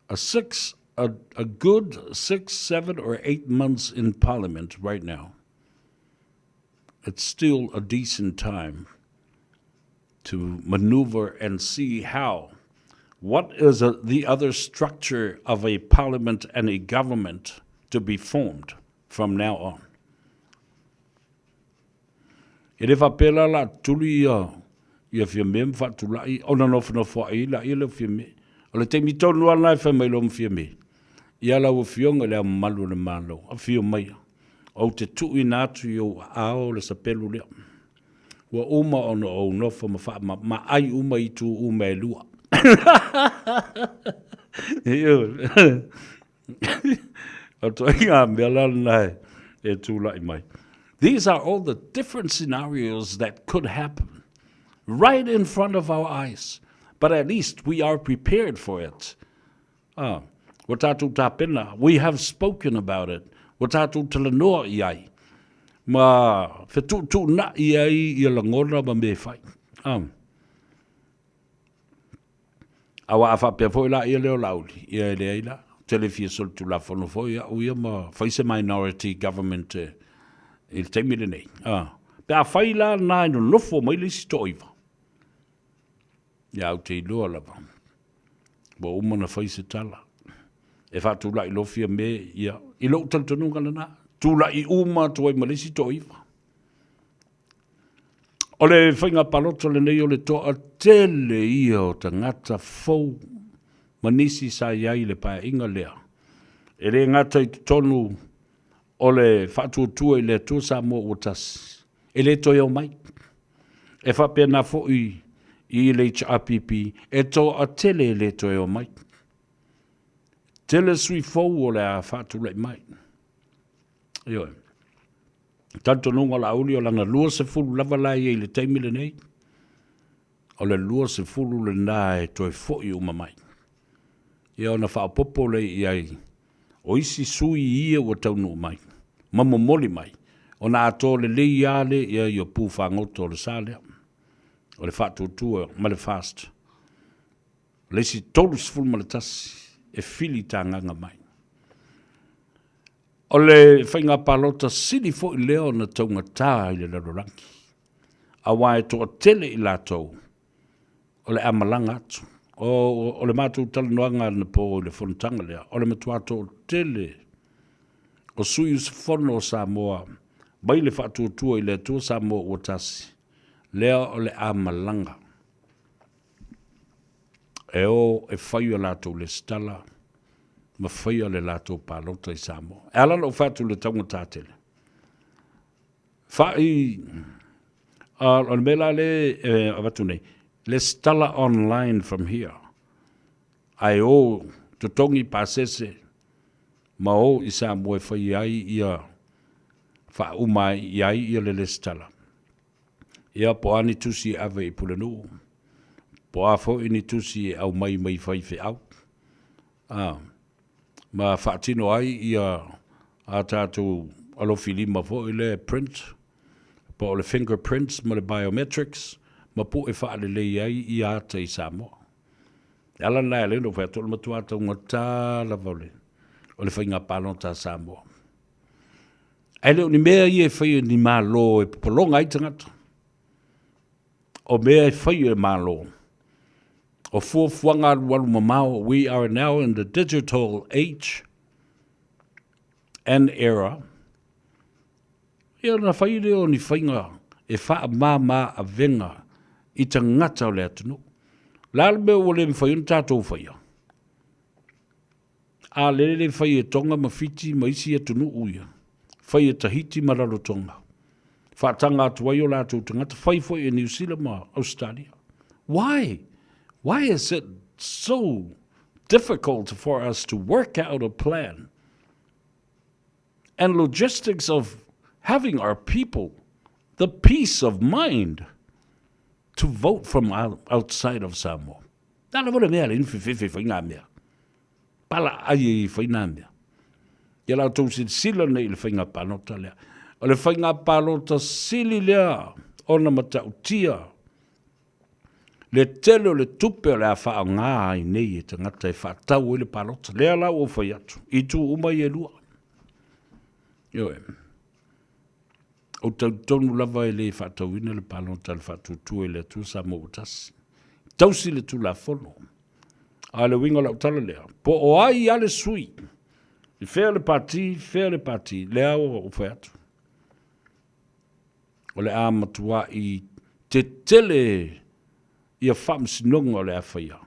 a six, a, a good six, seven or eight months in parliament right now. It's still a decent time to maneuver and see how what is a, the other structure of a parliament and a government to be formed from now on. E le faapea la la tuli ia ia Fiame ma faatulai ona nofonofoai laia lea o Fiame. O le taimi tonu lava lena e fai mai loa ma Fiame, Ia lau Afioga i Le Ao Mamalu o le Malo, afio maia, ou te tuuina atu i ou aao le sapelu lea. Ua uma ona ou nofo ma faamamaai uma itu uma e lua. O ituaiga mea la lena e tulai mai. These are all the different scenarios that could happen right in front of our eyes. But at least we are prepared for it. Ah, ua tātou tapena, we have spoken about it, ua tātou talanoa i ai, ma fetuutuuna'i ai ia lagona ma mea e fai. Ah. Aua a faapea foi la ia lea o Laauli, ia e leai la, ou te le fia solitulafono foi au ia ma fai se minority government i le taimi lenei. A, pe a fai la na e nonofo mai le isi toaiva, ia ou te iloa lava, ua uma ona fai se tala. E faatulai loa Fiame, ia, i lou talitonuga lena, tulai uma atu ai ma le isi toaiva. O le faiga palota lenei o le toatele ia o tagata fou ma nisi sa i ai i le paeaiga lea. E le gata i totonu o le Faatuatua i le Atua Samoa ua tasi, e le toe omai. E faapena foi i le HRPP, e toatele e le toe omai. Tele sui fou o le a faatulai mai. Ioe. Talitonuga o Laauli o lana 20 lava la ia i le taimi lenei, o le 20 lena e toe foi uma mai. Ia ona faaopoopo lea i ai o isi sui ia ua taunuu mai ma momoli mai, ona atoa lelei lava lea i ai o pu fagota o le sa lea, o le faatuatua ma le FAST. O le isi 31 e fili tagaga mai. O le faiga palota sili foi lea ona taugata i le lalolagi, aua e toatele i latou o le a malaga atu. O, o le matou talanoaga anapo i le fonotaga lea, o le matua toatele o sui usufono o Samoa mai le Faatuatua i le Atua Samoa ua Tasi, lea o le a malaga e o e fai a latou lesitala ma faia le latou palota i Samoa. E ala ona ou fai atu i le taugata tele, fa'i, o le mea la lea e avatu nei, lesitala online from here, ae o totogi pasese ma o i Samoa e fai ai ia, faauma ai i ai ia le lesitala. Ia, po o a ni tusi e ave i Pulenuu, po o a foi ni tusi e aumai mai faifeau, a, ma faatino ai ia a tatou alofilima foi lea e print, po o le fingerprints ma le biometrics, ma pue faalelei ai ia ata i Samoa. E ala lena e ala ai ona ou fai atu, o le matua taugata lava o le, o le faiga palota a Samoa. Ae le o ni mea ia e fai e ni Malo e popologa ai tagata. O mea e fai e Malo, o fuafuaga alualu mamao, we are now in the digital age and era, ia ona fai lea o ni faiga e faamama avega i tagata o le atunuu. O le a le mea ua le mafai ona tatou faia? A lele le fai e Tonga ma Fiti ma isi atunuu ia, fai e Tahiti ma Rarotonga. Faataga atu ai o latou tagata, fai foi e Niu Sila ma Ausetalia. Why? Why is it so difficult for us to work out a plan and logistics of having our people the peace of mind to vote from outside of Samoa? Na lava le mea le ni fefefe fai ngā mea. Pala ai e fai nā mea. Ia la tou silasila nei i le faiga palota lea. O le faiga palota sili lea ona matautia le tele o le tupe o le a faaaoga ai nei e tagata e faatau ai le palota. Lea la ua ou fai atu, i itu uma ia e lua. Ioe. Ou talitonu lava e le faatauina le palota a le Faatuatua i le Atua Samoa ua tasi. Tausi le Tulafono. A o le uiga o lau tala lea, po o ai a le sui, i fea le pati, fea le pati, lea ua ou fai atu. O le a matuai tetele ia faamasinoga o le a faia,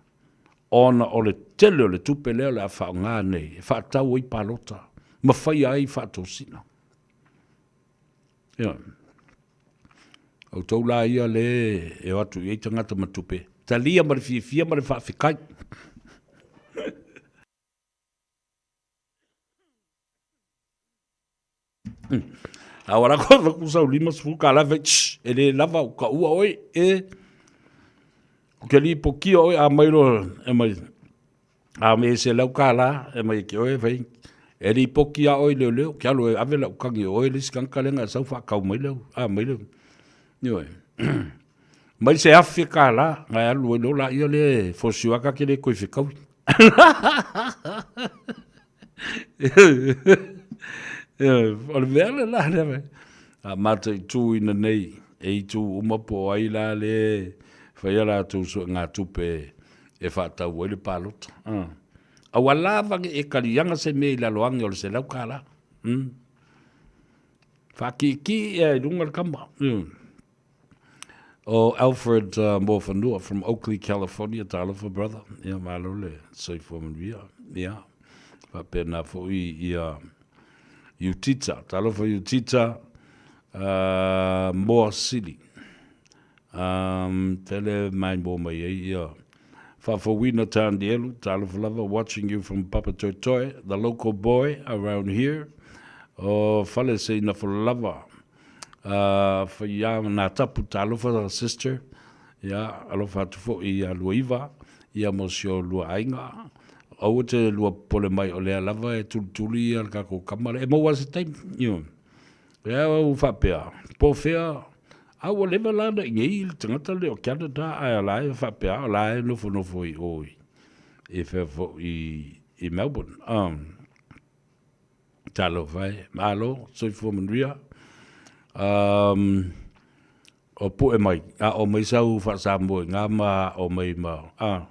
ona o le tele o le tupe lea o le a faaaoga nei e faatau ai palota ma faia ai faatosina. Ia. Outou la ia le e o atu i ai tagata ma tupe, talia ma le fiafia ma le faafetai. A ua lako lako sau 50 kālā fai, tsh, e le lava o ka ua oe, e. O ke lipokia oe a mai loa, e mai, A me $100 e mai ke oe fai, e lipoki a oe i leoleo, ke alu e ave lau kagi o oe le isi tagata lea na e sau faatau mai leu, a mai leu. Ioe. Mai se $1,000 na e alu ai loa laia lea e fosiua ka ke le koe fekaui. O le mea le la lea mai. A mataituina nei e itu uma po o ai la le faia latou suegatupe e faatau ai le palota. A ua lava ne i e kaliaga se mea i lalo ane o le $100. Faakīkī ea i luga le kama. O Alfred Moafanua from Oakley, California, talofa brother. Ia, malo le soifua manuia. Ia, faapena foi ia Utita. Talofa Utita, Moa City. Um, tele mai mo mai ai ia Faafouina Tanielu, talofa lava, watching you from Papatoetoe, the local boy around here. O fale se ina lava. Whai nā tapu talofa sister. Ia, alofa atu fo'i ia Luaiva, ia mo si o lua aiga. Aua te lua popole mai o lea lava e tulituli ia le kakou kama lea. E maua se taimi. Ioe. Ea ua faapea, po o fea, a ua leva la na inei le tagata lea o Canada, ae o la e faapea, o la e nofonofo i o i fea foi i Melbourne. Um, talofa e, malo, soifua manuia. Um, o pu'e mai, a o mai sau faa-Samoa i ngā ma o mai ma, a,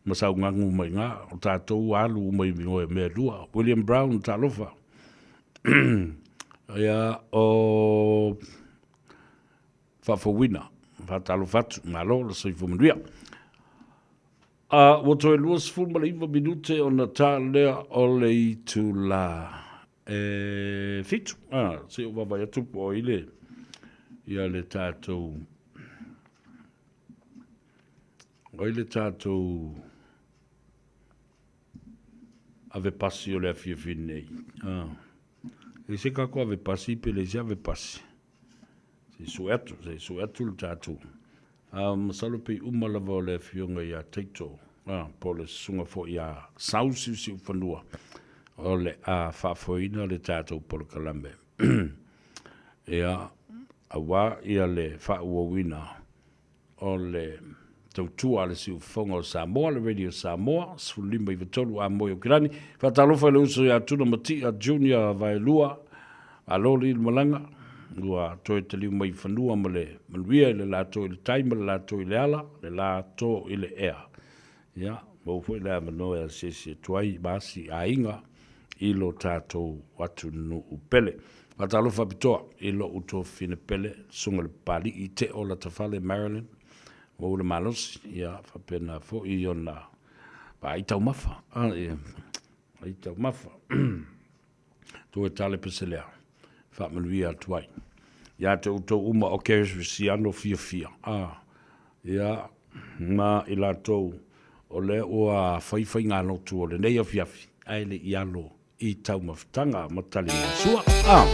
ma sau gagu mai ngā, o tātou alu uma i ngoe mea lua. William Brown, talofa. Ia, o Faafouina, faatalofa atu, malo le soifua manuia. A, ua toe 29 minute ona tā lea o le itulā e fitu. A, se i ou vaavaai atu po o ai le, ia le tātou, o ai le tātou ave pasi o le afiafi nei. A, e se kako ave pasi pe le se ave pasi. Se i sue atu, se i sue atu le tātou. A, masalo pei uma lava o le afioga iā Taito, a, po o le susuga foi iā Sausiusiufanua, o le a faafoeina le tatou polokalame. Ia, auā ia le faaauauina o le tautua a le Siufofoga o Samoa, le Radio Samoa, 15 93 a moe o Kilani. Faatalofa i le uso ia Tuna Matia Junior Vaelua, malo le malaga, ua toe taliu mai i fanua ma le manuia i le latou i le tai ma le latou i le ala, le latou i le ea. Ia, maua foi le avanoa e asiasi atu ai ma asi aiga i lo tatou atunuu pele. Faatalofa faapitoa i lou tuafafine pele, Susuga i le Papali'i Teo Latafale Marilyn, maua le malosi, ia faapena foi ona vaai taumafa, vaai taumafa. Toe tale pese lea, faamanuia atu ai. Ia te outou uma o kerisiano fiafia. Ia. ma i latou o lea ua fai faigalotu o lenei afiafi ae le i alo i taumafataga ma taligasua. Ah.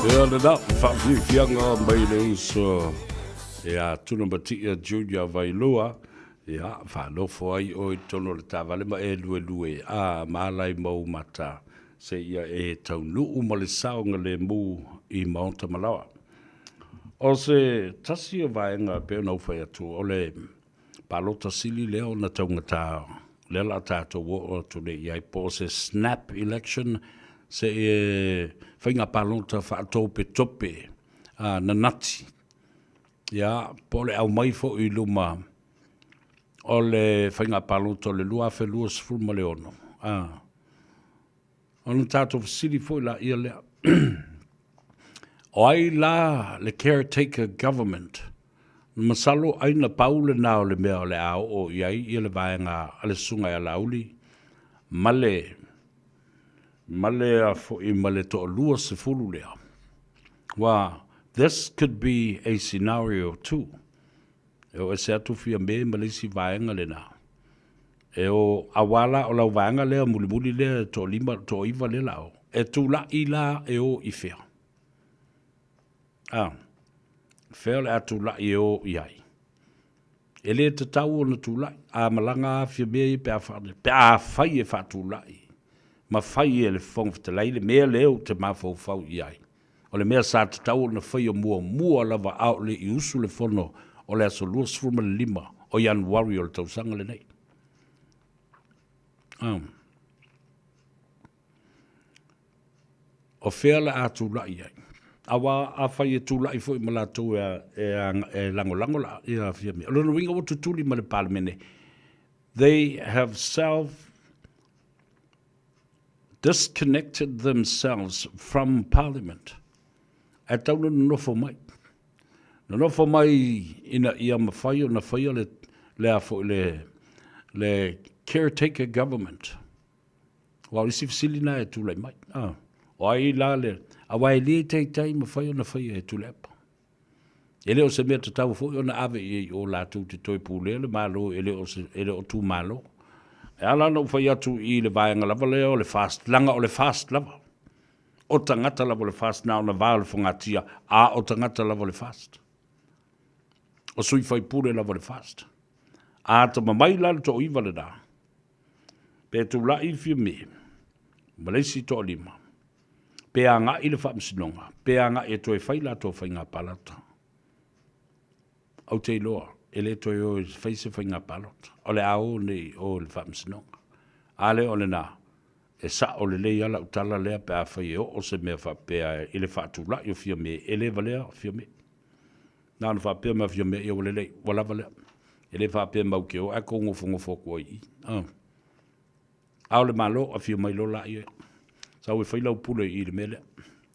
Ia lena, faafiafiaga mai le uso ia Tunamatia Junior Vailua, ia faalofo ai oe i totonu o le taavale ma e luelue a ma ala ai ma ou mata seia e taunuu ma le saogalemu i Maota Malaoa. O se tasi o vaega e pei ona ou fai atu, o le palota sili lea ona taugata lea o le a tatou oo atu nei i ai, po o se snap election, se faiga palota faatopetope nanati, ia, po o le aumai foi i luma o le faiga palota o le 2026, a. Ona tatou fesili foi laia lea, o ai la le caretaker government? Masalo ai na pau lena o le mea o le a oo i ai ia le vaega a le Susuga ia Laauli ma le ma le a foi ma le toalua sefulu lea. Aua this could be a scenario too. E o ese atu Fiame ma le isi vaega lena. E o, aua la o lau vaega lea mulimuli lea e toalima, toaiva lea la o, e tula'i la e o i fea? A, fea o le a tula'i e o i ai? E le tatau ona tula'i, a malaga a Fiame ia pe a fa, pe a fai e faatula'i ma fai e le Fofoga Fetalai le mea lea ou te mafaufau i ai. O le mea sa tatau ona faia muamua lava a o le i usu le fono o le aso 25 o Ianuari o le tausaga lenei. O fea le a tula'i ai? Aua afai e tula'i foi ma latou e, e, e lagolago la ia Fiame. O lona uiga ua tutuli ma le Palemene. They have self disconnected themselves from Parliament. Ae tau na nonofo mai. Nonofo mai ina ia mafai ona faia le, le a foi le, le caretaker government. Aua o isi fesili na e tulai mai. Ah, o ai la le, aua e le taitai mafai ona faia e Tuilaepa. E le o se mea tatau foi ona ave i ai i o latou te toe pulea le Malo e le o se, e le o tumalo. E ala ona ou fai atu i le vaega lava lea o le FAST, leaga o le FAST lava. O tagata lava o le FAST na ona va o le fogatia, a o tagata lava o le FAST. O sui faipule lava o le FAST. A atamamai la le toaiva lena, pe tula'i Fiame ma le isi toalima, pe agai i le Faamasinoga, pe agai e toe fai latou faiga palota. Ou te iloa, e le toe o e fai se faiga palota. O le a o nei i o i le Faamasinoga. A lea o lena, e sao lelei lava lau tala lea pe afai e oo se mea faapea i le faatulai o Fiame, e le valea Fiame. Na ona faapea mai Fiame, ia ua lelei, ua lava lea. E le faapea mau te o ae tou nofonofo atu ai i i. A o le Malo, afio mai loa laia. Sau e fai lau pule i i le mea lea.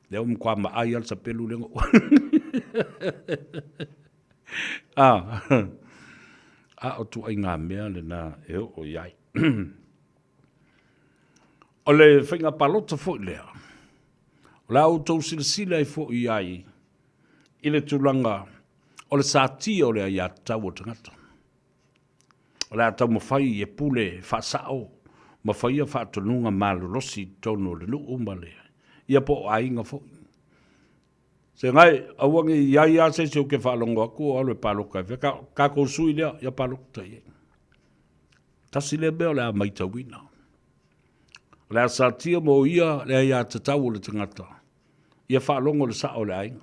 Lea ua matua maai lava le sapelu lea na A, a o ituaiga mea lena e oo i ai. O le faiga palota foi lea, o le a outou silasila ai foi i ai i le tulaga o le satia o le aiatatau o tagata. O le a taumafai e pule faasao ma faia faatonuga malolosi i totonu o le nuu ma le, ia po o aiga foi. Segai, aua ne i ai lava se isi ou te faalogo atu o alu e palota e fea, tatou sui lea, ia palota i ai. Tasi lea mea o le a matauina. O le a satia mo ia le aiatatau o le tagata ia faalogo le sao o le aiga.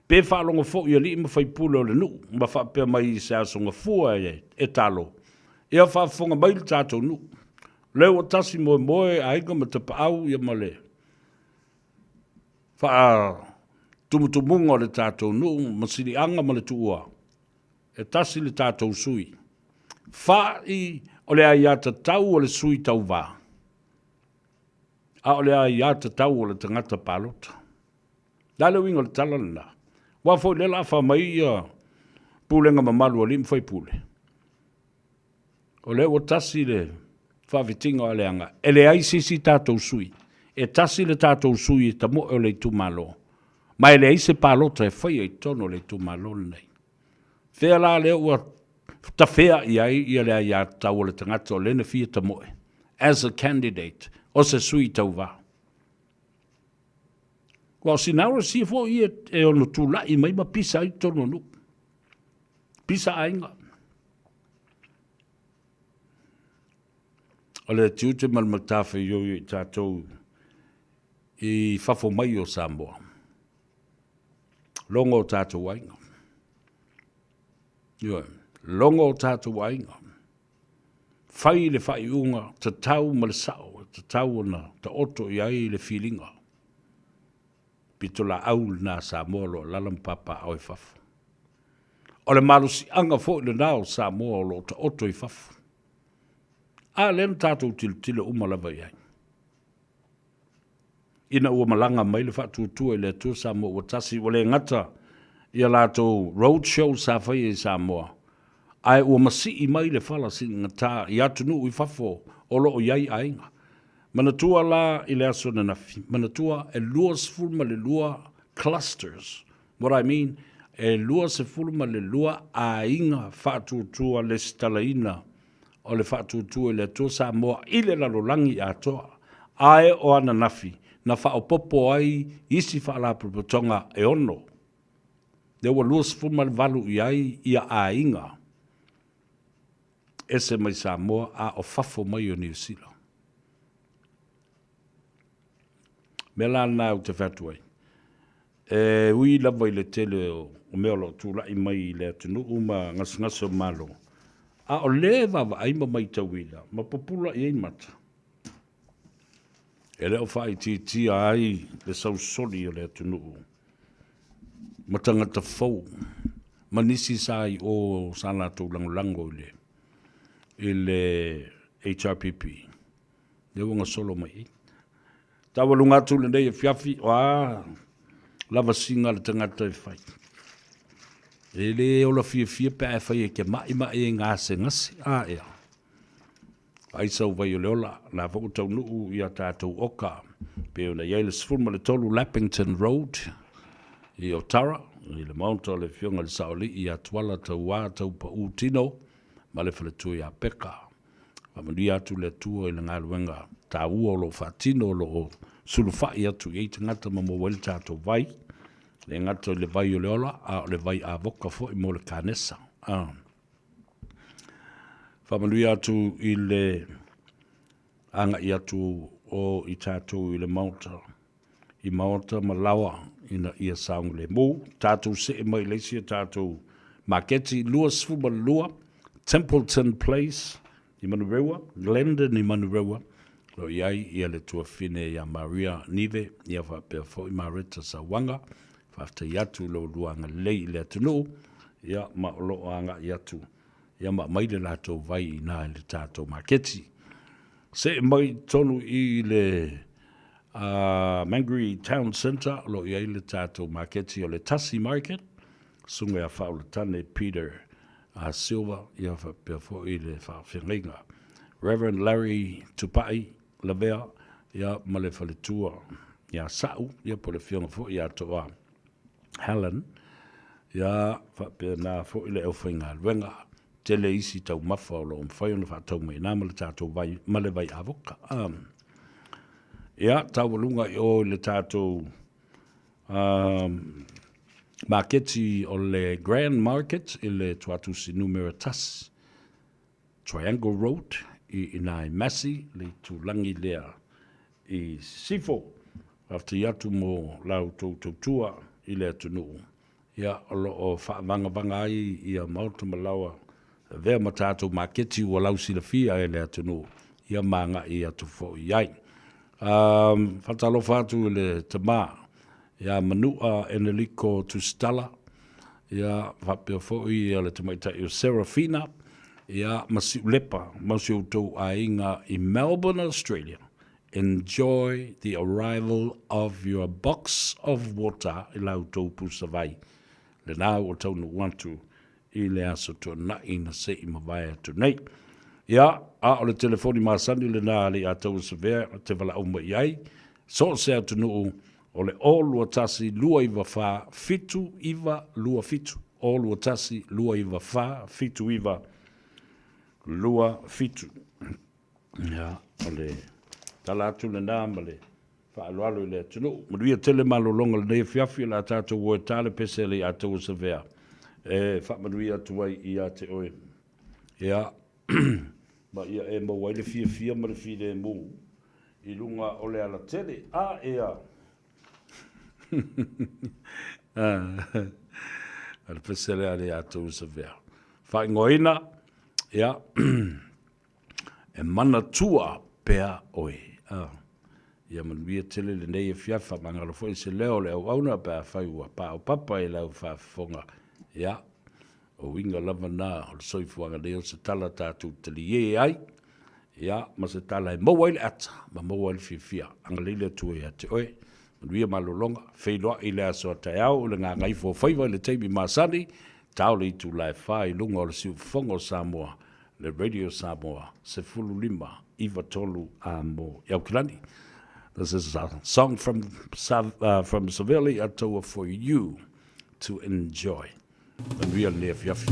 Pe faalogo foi alii ma faipule o le nuu ma faapea mai i se aso gafua e talo, ia faafofoga mai le tatou nuu. O lea ua tasi moemoe aiga ma tapaau ia ma le faatumutumuga o le tatou nuu ma siliaga ma le tuua, e tasi le tatou sui. Fa'i o le aiatatau o le sui tauva. A o le aiatatau o le tagata palota. Le a le uiga o le tala lena? Aua foi lea o le a fai mai ia pulega mamalu a alii ma faipule, o lea ua tasi le faafitiga o Aleaga, e leai se isi tatou sui, e tasi le tatou sui e tamoe o le itumalo, ma e leai se palota e faia i totonu o le itumalo lenei. Fea la lea ua tafea i ai ia le aiatatau o le tagata o lea na fia tamoe as a candidate o se sui tauva. Aua o scenarios ia foi ia e ono tula'i mai ma pisa ai totonu o nuu. Pisa aiga. O le tiute ma le matafaioi o i tatou i fafo mai o Samoa. Logo o tatou aiga. Ioe, logo o tatou aiga. Fai le faaiuga tatau ma le sao e tatau ona taoto i ai le filiga. Pitolaau lena a Samoa o lo o alaala ma papaaao i fafo. O le malosiaga foi lena o Samoa o lo o taoto i fafo. A lea na tatou tilotilo uma lava i ai. Ina ua malaga mai le faatuatua i le Atua Samoa ua tasi, ua le gata i a latou road show sa faia i Samoa, ae ua masii mai le fala siigatā i atunuu i fafo o lo o i ai aiga. Manatua la i le aso ananafi, manatua e 22 clusters, what I mean, e 22 aiga faatuatua lesitalaina o le faatuatua i le Atua Samoa i le lalolagi atoa, ae o ananafi na faaopoopo ai isi faalapotopotoga e ono, lea ua 28 i ai ia aiga ese mai Samoa a o fafo mai o Niu Sila. Mea la lena ou te fai atu ai, E ui lava i le tele o mea o lo o tulai mai i le atunuu ma gasegase o Malo, a o lea e vaavaai ma maitauina ma pupula i ai mata, e le o faaitiitia ai le sausoli o le atunuu ma tagata fou ma nisi sa i o sa latou lagolago i le HRPP. Lea ua gasolo mai i. Taualuga atu lenei afiafi, o a lavasiga a le tagata e fai. E le ola fiafia pe a e fai e te maʻimaʻi e gasegase, a ea. Ai sau vai o le ola, la foi ua taunuu ia tatou oka, pei ona i ai le 13 Lappington Road i Otara, i le maota o le Afioga i le Saoalii ia Tuala Tauā Taupaū Tino ma le faletua ia Peka. Faamanuia atu le Atua i le galuega taua o lo o faatino, o lo o sulufai atu i ai tagata ma maua ai le tatou vai, e le gata i le vai o le ola, a o le vai avoka foi mo le kanesa. Ah. Faamanuia atu i le agai atu o i tatou i le Maota i maota ma laoa ina ia saogalemu. Tatou see mai i le isi a tatou maketi, 22 Templeton Place i Manurewa, Glendon i Manurewa, o lo o i ai ia le tuafine ia Maria Nive, ia faapea foi Mareta Sauaga. Faafetai atu i lo oulua agalelei i le atunuu, ia ma o lo o agai atu ia ma aumai le latou vai i ina i le tatou maketi. See mai tonu i le A Mangere Town Centre o lo o i ai le tatou maketi o le Tasi Market, Susuga ia Faaolatane Peter A. Silva, ia faapea foi le faafeagaiga Reverend Larry Tupai Lavea, ia ma le faletua ia Sa'u, ia po o le afioga foi ia Toa Helen, ia faapena foi le aufaigaluega. Tele isi taumafa o lo o mafai ona faatau mai i ina ma le tatou vai, ma le vai avoka. Ia, taualuga i o i le tatou maketi o le Grand Market i le Tuatusi numera 1, Triangle Road i ina i Massey, le itulagi lea i Sisifo. Faafetai atu mo la outou tautua i le atunuu. Ia, o lo o faavagavaga ai ia maota ma laoa e avea ma tatou maketi ua lausilafia e le atunuu, ia ma agai atu foi i ai. Faatalofa atu i le tama ia Manua Eneliko Tusitala, ia faapea foi ia le tamaitai o Serafina, ia ma Siulepa ma si outou aiga i Melbourne, Australia. Enjoy the arrival of your box of water i la outou pusavai. Lena ua taunuu atu i le Aso Toonai na se i mavae atu nei. Ia, a o le telefoni masani lena a le Iataua Savea te valaau mai i ai, so o se atunuu, o le 0 21 294 7927, 0 21 294 7927. Ia, o le tala atu lena ma le Faaaloalo i le atunuu. Manuia tele malologa o lenei afiafi o le a tatou o e ta le pese a Leiataua Savea e faamanuia atu ai ia te oe. Ia, ma ia e maua ai le fiafia ma le filemu i luga o le alatele. A ea! O le pese lea a Leiataua Savea. Faaigoaina, ia, E manatua pea oe. A. Ia manuia tele lenei afiafi, faamagalo foi se leo o le auauna pe afai ua paopapa i lau faafofoga. Ia, o uiga lava na o le soifuaga nei o se tala tatou taliē ai, ia, ma se tala e maua ai le ata ma maua ai le fiafia. Agalelei le Atua ia te oe. Manuia malologa, feiloai i le aso a taeao i le gagaifo o faiva i le taimi masani, tao le itula e fa i luga o le siufofoga o Samoa le Radio Samoa 15 93 a mo Aukilani. This is a song from, from Saveli Atoa for you to enjoy. Manuia lenei afiafi.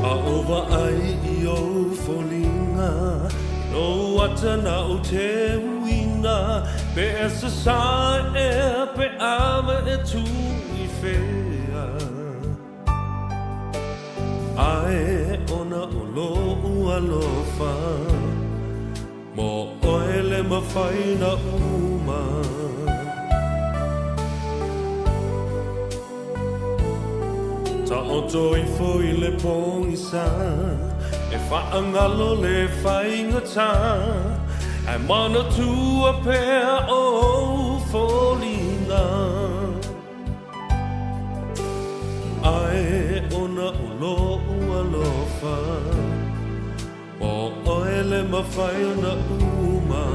A o vaai i ou foliga, lou ata na ou te uina, Pe e sasae ea, pe ave e tu i whea. Ae ona o lou alofa, Mo oe le mawhai na uma. Taoto ifo i le pogisa, E whaangalo le whaingata, Ae manatua pea ou foliga. Ae ona o lou alofa. O oe le mawhai ona uma.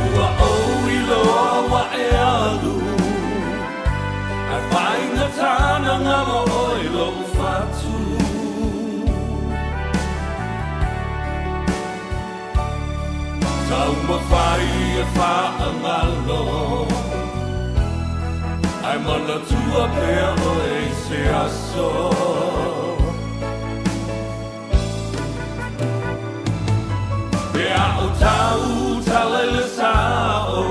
Ua ou iloa ua e alu, Ae faigata na ngalo oe lou fatu. Taumafai e whaangalo, Ae manatua pea oe i se aso. Pe a o tau tala i le sao,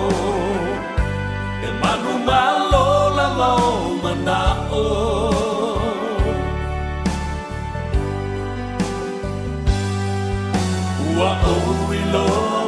E manu malo lava o manao. Ua ou iloa.